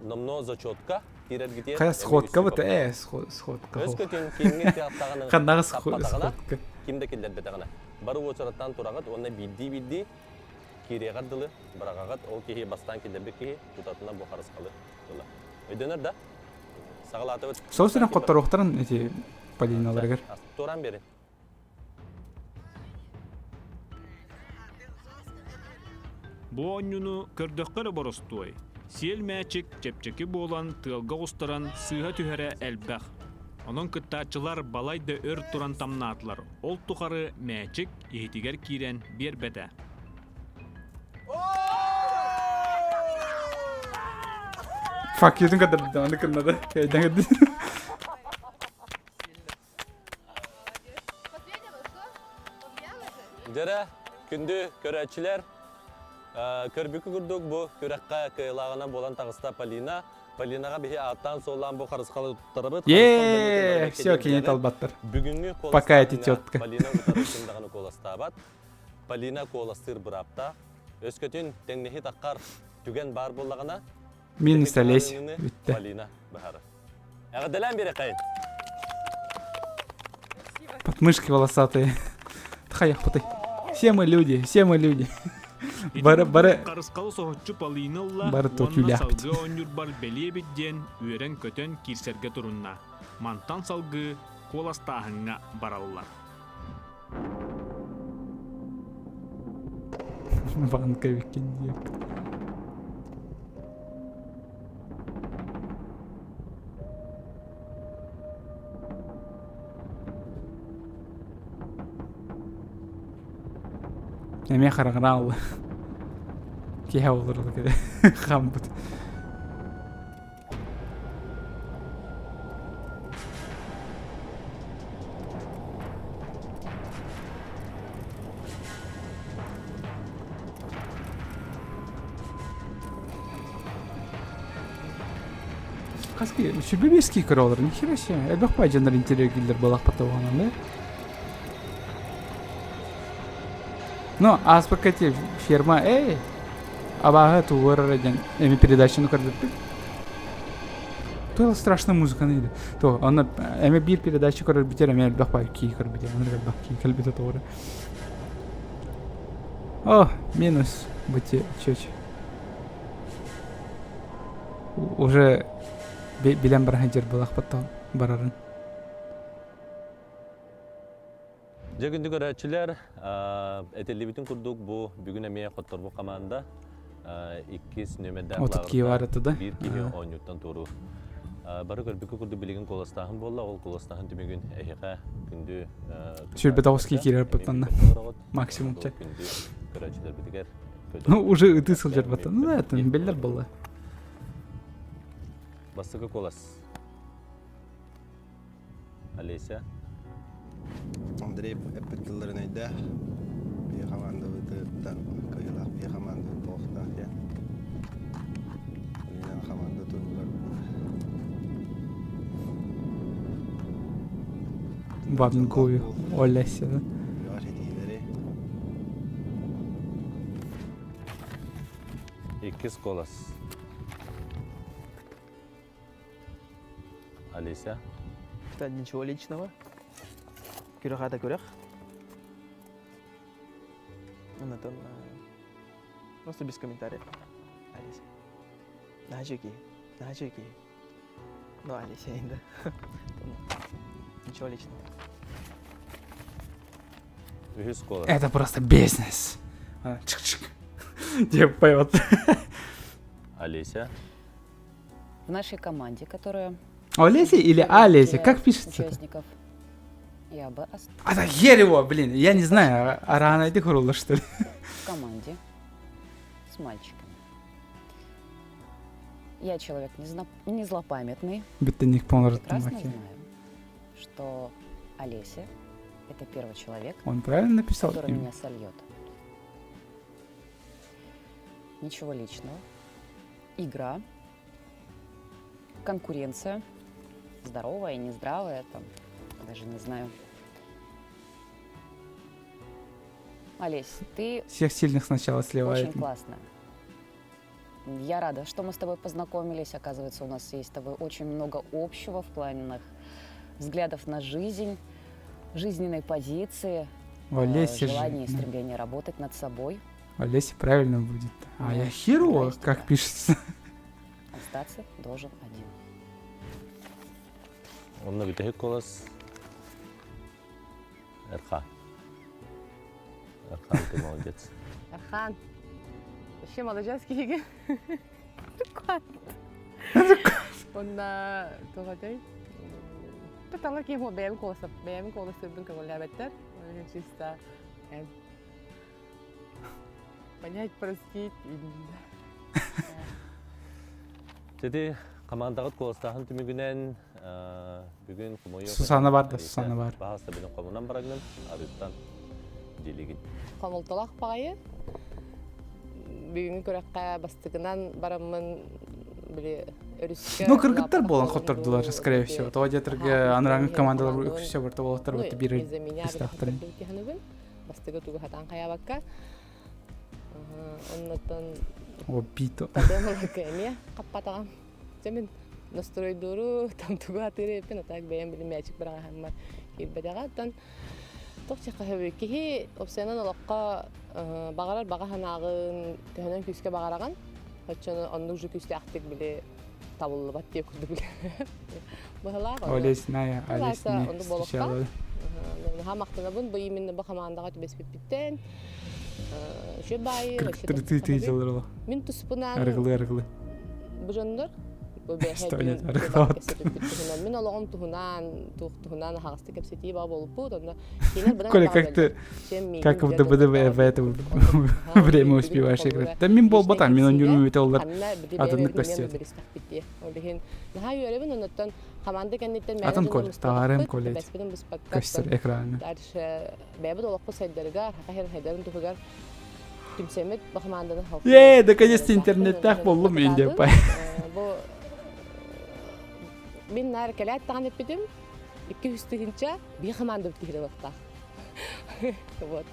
номнуо зачетка киирэргитиэр Хайа сходка быта ээ сходка. Өскөтүн кииҥҥи тыаптаҕына Ханнаҕы таппатаҕына сходка. ким да киллэрбэтэҕинэ бары уочараттаан тураҕыт уонна биирдии-биирдии киириэҕэр дылы быраҕаҕыт ол киһи бастаан киллэрбит киһи тутатына бу харысхалы ыла. Өйдөнөр да? Саҕалаатыбыт. Сол сирин хотторуохтарын эти Полиналарыгар. Туран берин. Бу оонньууну көрдөххө эрэ боростуой. Сиэл мээчик чэпчэки буолан тыалга оҕустаран сыыһа түһэрэ элбэх. Онон кыттааччылар балай да өр туран тамнаатылар. Ол тухары мээчик иһитигэр киирэн биэрбэтэ. Fuck you, кадырды, аны кыннады. Кайдан Дьэрэ, күндү көрөөччүлэр, көрбүкү курдук бу күрэххэ кыайылааҕынан буолан таҕыста Полина. Полинаҕа биһи ааттаан-суоллаан бу харысхалы туттарабыт. Е, все, кини талбаттар. Бүгүҥҥү Пока эти тетка. Полина утары ким даҕаны куоластаабат. Полина куоластыыр бырааптаах. Өскөтүн тэҥнэһи таххар түгэн баар буоллаҕына, Минус Олесь бүттэ. Полина быһаарар. Эҕэрдэлээн биэрэххайын. Подмышки волосатые. Тхаяхпыты. Все мы люди, все мы люди. Бары, бары... Харысхалы соһуччу Полина ылла Бары уонна токүлээхпит. салгыы оонньуурбар бэлиэбит диэн үөрэн-көтөн киирсэргэ турунна. Мантан салгыы куоластааһыҥҥа бараллар. Ванка Викиндиек. Эмиэ хараҥараалла. Киһи олорор хампыт. Хас ки сүбэбиэски көрөлөр нихера себе. Элбэх баайдьаннар интерьергиллер буолахпыт оҕонон да. Ну, ааспакка ти ферма, эй! Абааһы тугу диэн эми передачаны көрбүппүт. Туох страшная музыканы иди. То, онно эми биир передача көрөрбүтэр эми элбэх баар кии көрбүтэ. Онно элбэх кии кэлбитэ тоҕо. О, минус бути чуть. Уже билэн баран жер булах барарын. Дьэ күндү көрөөччүлэр, этиллибитин курдук бу бүгүн эмиэ хотторбут команда иккис нүөмэрдээх лааҕырда биир киһи оонньууттан туоруур. Бары көрбүккэ курдук билигин куоластааһын буолла, ол куоластааһын түмүгүн эһиэхэ күндү 29 киирэр баттанна. Максимум чэ. Күндү көрөөччүлэрбитигэр Ну, уже ыты сылдьар баттан. Ну, это беллер буолла. Бастакы куолас. Олеся. Андрей эппит тылларын өйдөөх. Биһи хамаандабытыттан кыайыылаах биһи хамаандабыт буолуохтаах диэн. Илинэн хамаанда туһугар Вангую Олеся. да? Үөр этиилэри Иккис куолас. Олеся. Это ничего личного. Күрэх ата күрэх. Онтон просто без комментариев. Олеся. Наһаа Наһаа Ну, Олеся инде. Ничего личного. Үһүс куолас. Это просто бизнес. Чик-чик. Деп поет. Олеся. В нашей команде, которая... Олеся или Олеся? Как пишется? Участников. Я бы А да хер его, блин, я не знаю, а рано иди хурула, что ли? В команде с мальчиками. Я человек не, зна... не злопамятный. Битенник полный Прекрасно знаю, что Олеся – это первый человек, Он правильно написал который имя? меня сольет. Ничего личного. Игра, конкуренция, здоровая, нездравая, там, даже не знаю. Олесь, ты Всех сильных сначала сливает. очень классная. Я рада, что мы с тобой познакомились. Оказывается, у нас есть с тобой очень много общего в плане взглядов на жизнь, жизненной позиции, У Олеси же, желание и да. стремление работать над собой. Олеся правильно будет. А я хер его, как пишется. Остаться должен один. Онно бүтэһик куолас Эрхан. Эрхан, ты молодец. Эрхан. Вообще молодец киһиги. Онна тугатай. Тала ким хо бэйэм куоласа бэйэм куоласырбын көҥүллээбэттэр. Чисто понять, простить. Тети командаҕыт куоластааһын түмүгүнэн бүгүн хомойуох Сусана бар да, Сусана бар. Баһаста билин хомунан барагын, арыттан дилигин. Хомолтолоох баҕайы. Бүгүҥҥү күрэххэ бастакынан бараммын били өрүскэ Ну, кыргыттар буолан хоттордулар, скорее всего. Тоҕо диэтэргэ анарааҥы командалар үксүсэ барта буолаттар Ну, бутта биир из-за меня кыстаахтарын. бастыгы тугу хатан хайабакка. Оннотон Обито. Тадемалака эмиэ хаппатаҕам. Дьэ мин настройдууру там тугу атыыр эппин, а так бэйэм били мээчик быраҕаһаммар киирбэтэҕэ. Оттон туох диэххэ сөбүй киһи опсуйанан олоххо баҕарар баҕа санааҕын төһөнөн күүскэ баҕараҕын, оччону оннук уже күүстээхтик били табыллыбат диye курдук биле. Быһалаах Олесная, Олесная оннук буолуохха. встречала. Наһаа махтанабын бу именно бу хамаандаҕа түбэспиппиттэн. Үчүгэй баайы, Кыргыттар тыы-тыы дьаллар Мин туспунан Арыгылы, арыгылы. бу дьоннор бу Что нет, арыгылаабат. туһунан мин олоҕум туһунан туох туһунан аһаҕастык кэпсэтии баа буолбут онно кинилэр быдан Коля, как ты, как в ДБД в это время успеваешь играть? Да мин буолбатах, мин онньуурум эбитэ оллар атыннык көстүөт. Наһаа үөрэбин оннуттан хамаанда кэнниттэн Атын Коля, таарым Коля көстөр экраны. Дальше бэйэбит олохпут сайдарыгар, хаха хайдарын туһугар түмсэммит бу хамаанданы Е, наконец-то интернеттаах боллум Индия пай. Бу мин наар кэлээт даҕаны эппитим, 200 тыһыынча биир хамаанда тиһирэ олохтоох. Вот.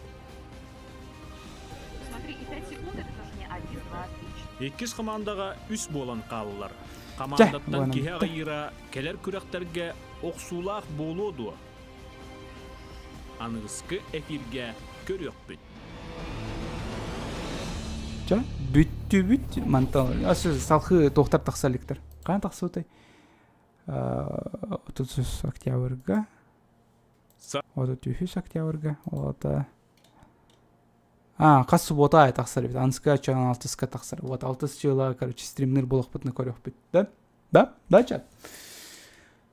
Смотри, и 5 секунд это тоже не 1, 2, 3, Иккис хамаандаҕа үс буолан хааллылар. Хамаандаттан киһи аҕыйыыра кэлэр күрэхтэргэ охсуулаах буолуо дуо? Аныгыскы эфиргэ көрүөхпүт. Чэ, бүттүбүт. Мантан салхыы туохтар тахса иликтэр. Хаан тахсыбытай? 30 октябрьга. 33 октябрьга. Ол ата А, хас суббота аайы тахсар эбит. Анскы аччаан алтыска тахсар. Вот алтыс чыла, короче, стримнир болохпутуна көрүөхпүт. Да? Да? Да, чат?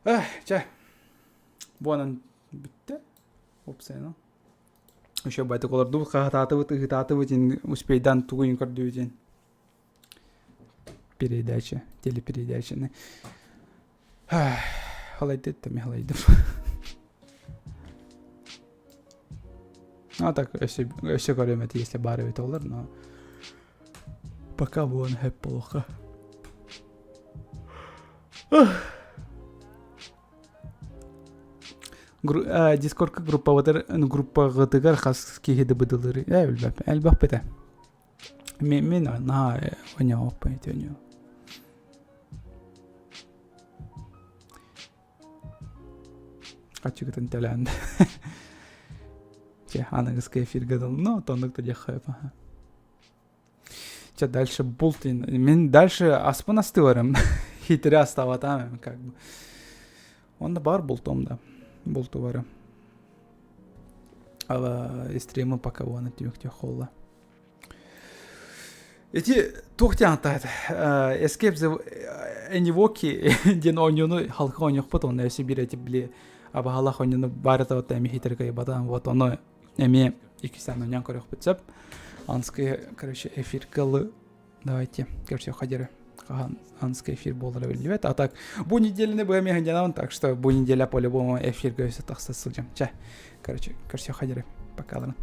Эх, чэ. Буонан бүттэ. Опсайна. Еще байтык олордубут, хаһатаатыбыт, ыһытаатыбыт, успейдан тугуйун көрдүбүт Передача, телепередачаны. Халайды эттим, халайдым. Ну, а так, өссө, өссө көрүөм этэ, если баар эбит олар, но пока буон хөп болуха. Дискордка группабытыр, группаҕытыгар хас киһи дыбыдылыр, э, билбэп, элбэх битэ. Мин, мин наһаа оньооппун ити оньоо. Хаччыгытын төлөөн Чэ, аныгыскы эфиргэ дыл. Ну, тоннук да диэххэ аха. Чэ, дальше булт. Мин дальше аспын астыбарым. Хитре астабатам, как бы. Онда бар бултом да. Булту бары. Ала стримы пока уана түмүктүөх холла. Ити туох диэн ааттаат Escape the Anywalkie диэн оонньууну халка оонньуохпут онно өссө биир эти били абаһалаах оонньууну баар этэ эми хитерге батан вот ону эмиэ иккистээн оонньоон көрүөхпүт сөп анскый короче эфиргалы давайте короче хадеры хаһан анскый эфир буолара биллибэт а так бу неделяны бу эмиэ сылдьанабын так что бу неделя по-любому эфиргэ өссө тахса сылдьам чэ короче көрсүөххэ дьэрэ пока.